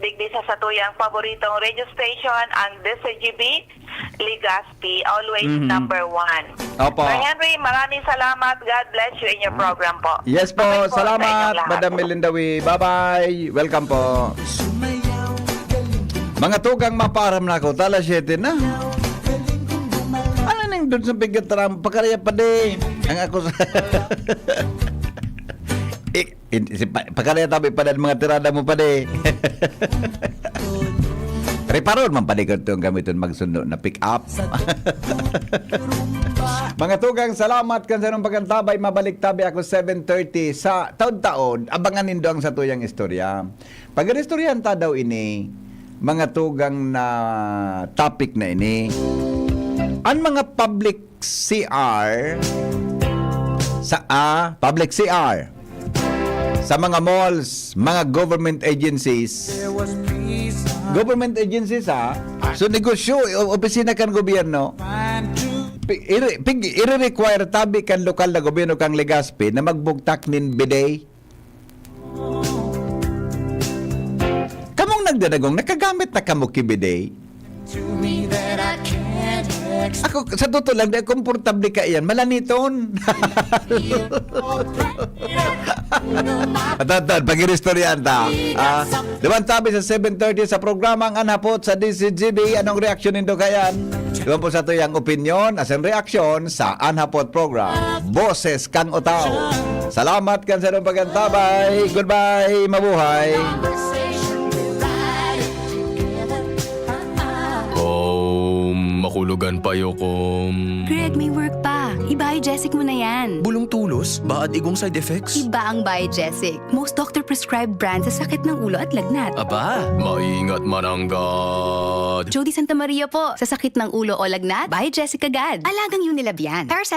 digdi sa satuyang paboritong radio station, ang D C G B, Legazpi, always Mhm. number one. Opo. Sir Henry, maraming salamat. God bless you in your program po. Yes po, Bye-bye po sa inyong salamat, lahat. Madam Melinda Wee. Bye-bye. Welcome po. Mga tugang, maparam na ako. Tala siyete na. Ano nang doon sa bigat ram? Pakaraya pa di. Ang ako sa... Eh, in-, si pa-, pakaraya tabi pa dahil mga tirada mo pa di. Reparon man pa di ko itong gamiton magsundo na pick up. Mga tugang, salamat kan sa inong pagkantabay. Mabalik tabi ako seven thirty sa taon-taon. Abangan nindo ang satuyang istorya. Pag-iristoryahan ta daw ini, mga tugang na topic na ini. Ang mga public C R sa, ah, public C R sa mga malls, mga government agencies. Government agencies, ah. So, negosyo, o-, opisina kan gobyerno. Pi-, ire-, pig-, ire-require tabi kan lokal na gobyerno kang Legazpi na magbugtak nin bidet. Kamong nagdadagong, nakagamit na kamo ki bidet? Ako, sa totoo lang, di komportable ka iyan. Malaniton. At, at, at, pag-iristoryahan ta. Ah, duman tabi sa seven thirty sa programa ang Anhapot sa D C G B. Anong reaksyon nindo kayan? Duman po sa tuyang opinyon, as in reaksyon sa Anhapot program. Boses kang Utaw. Salamat kan sa inong pagkantabay. Goodbye. Mabuhay. Kom, makulogan payo, kom. Greg, may work pa. I-Biogesic mo na yan. Bulong tulos? Baad igong side effects? Iba ang Biogesic. Most doctor-prescribed brand sa sakit ng ulo at lagnat. Aba, maingat mananggad. Jody Santa Maria po. Sa sakit ng ulo o lagnat, Biogesic agad. Alagang Unilab yan. Paracetamol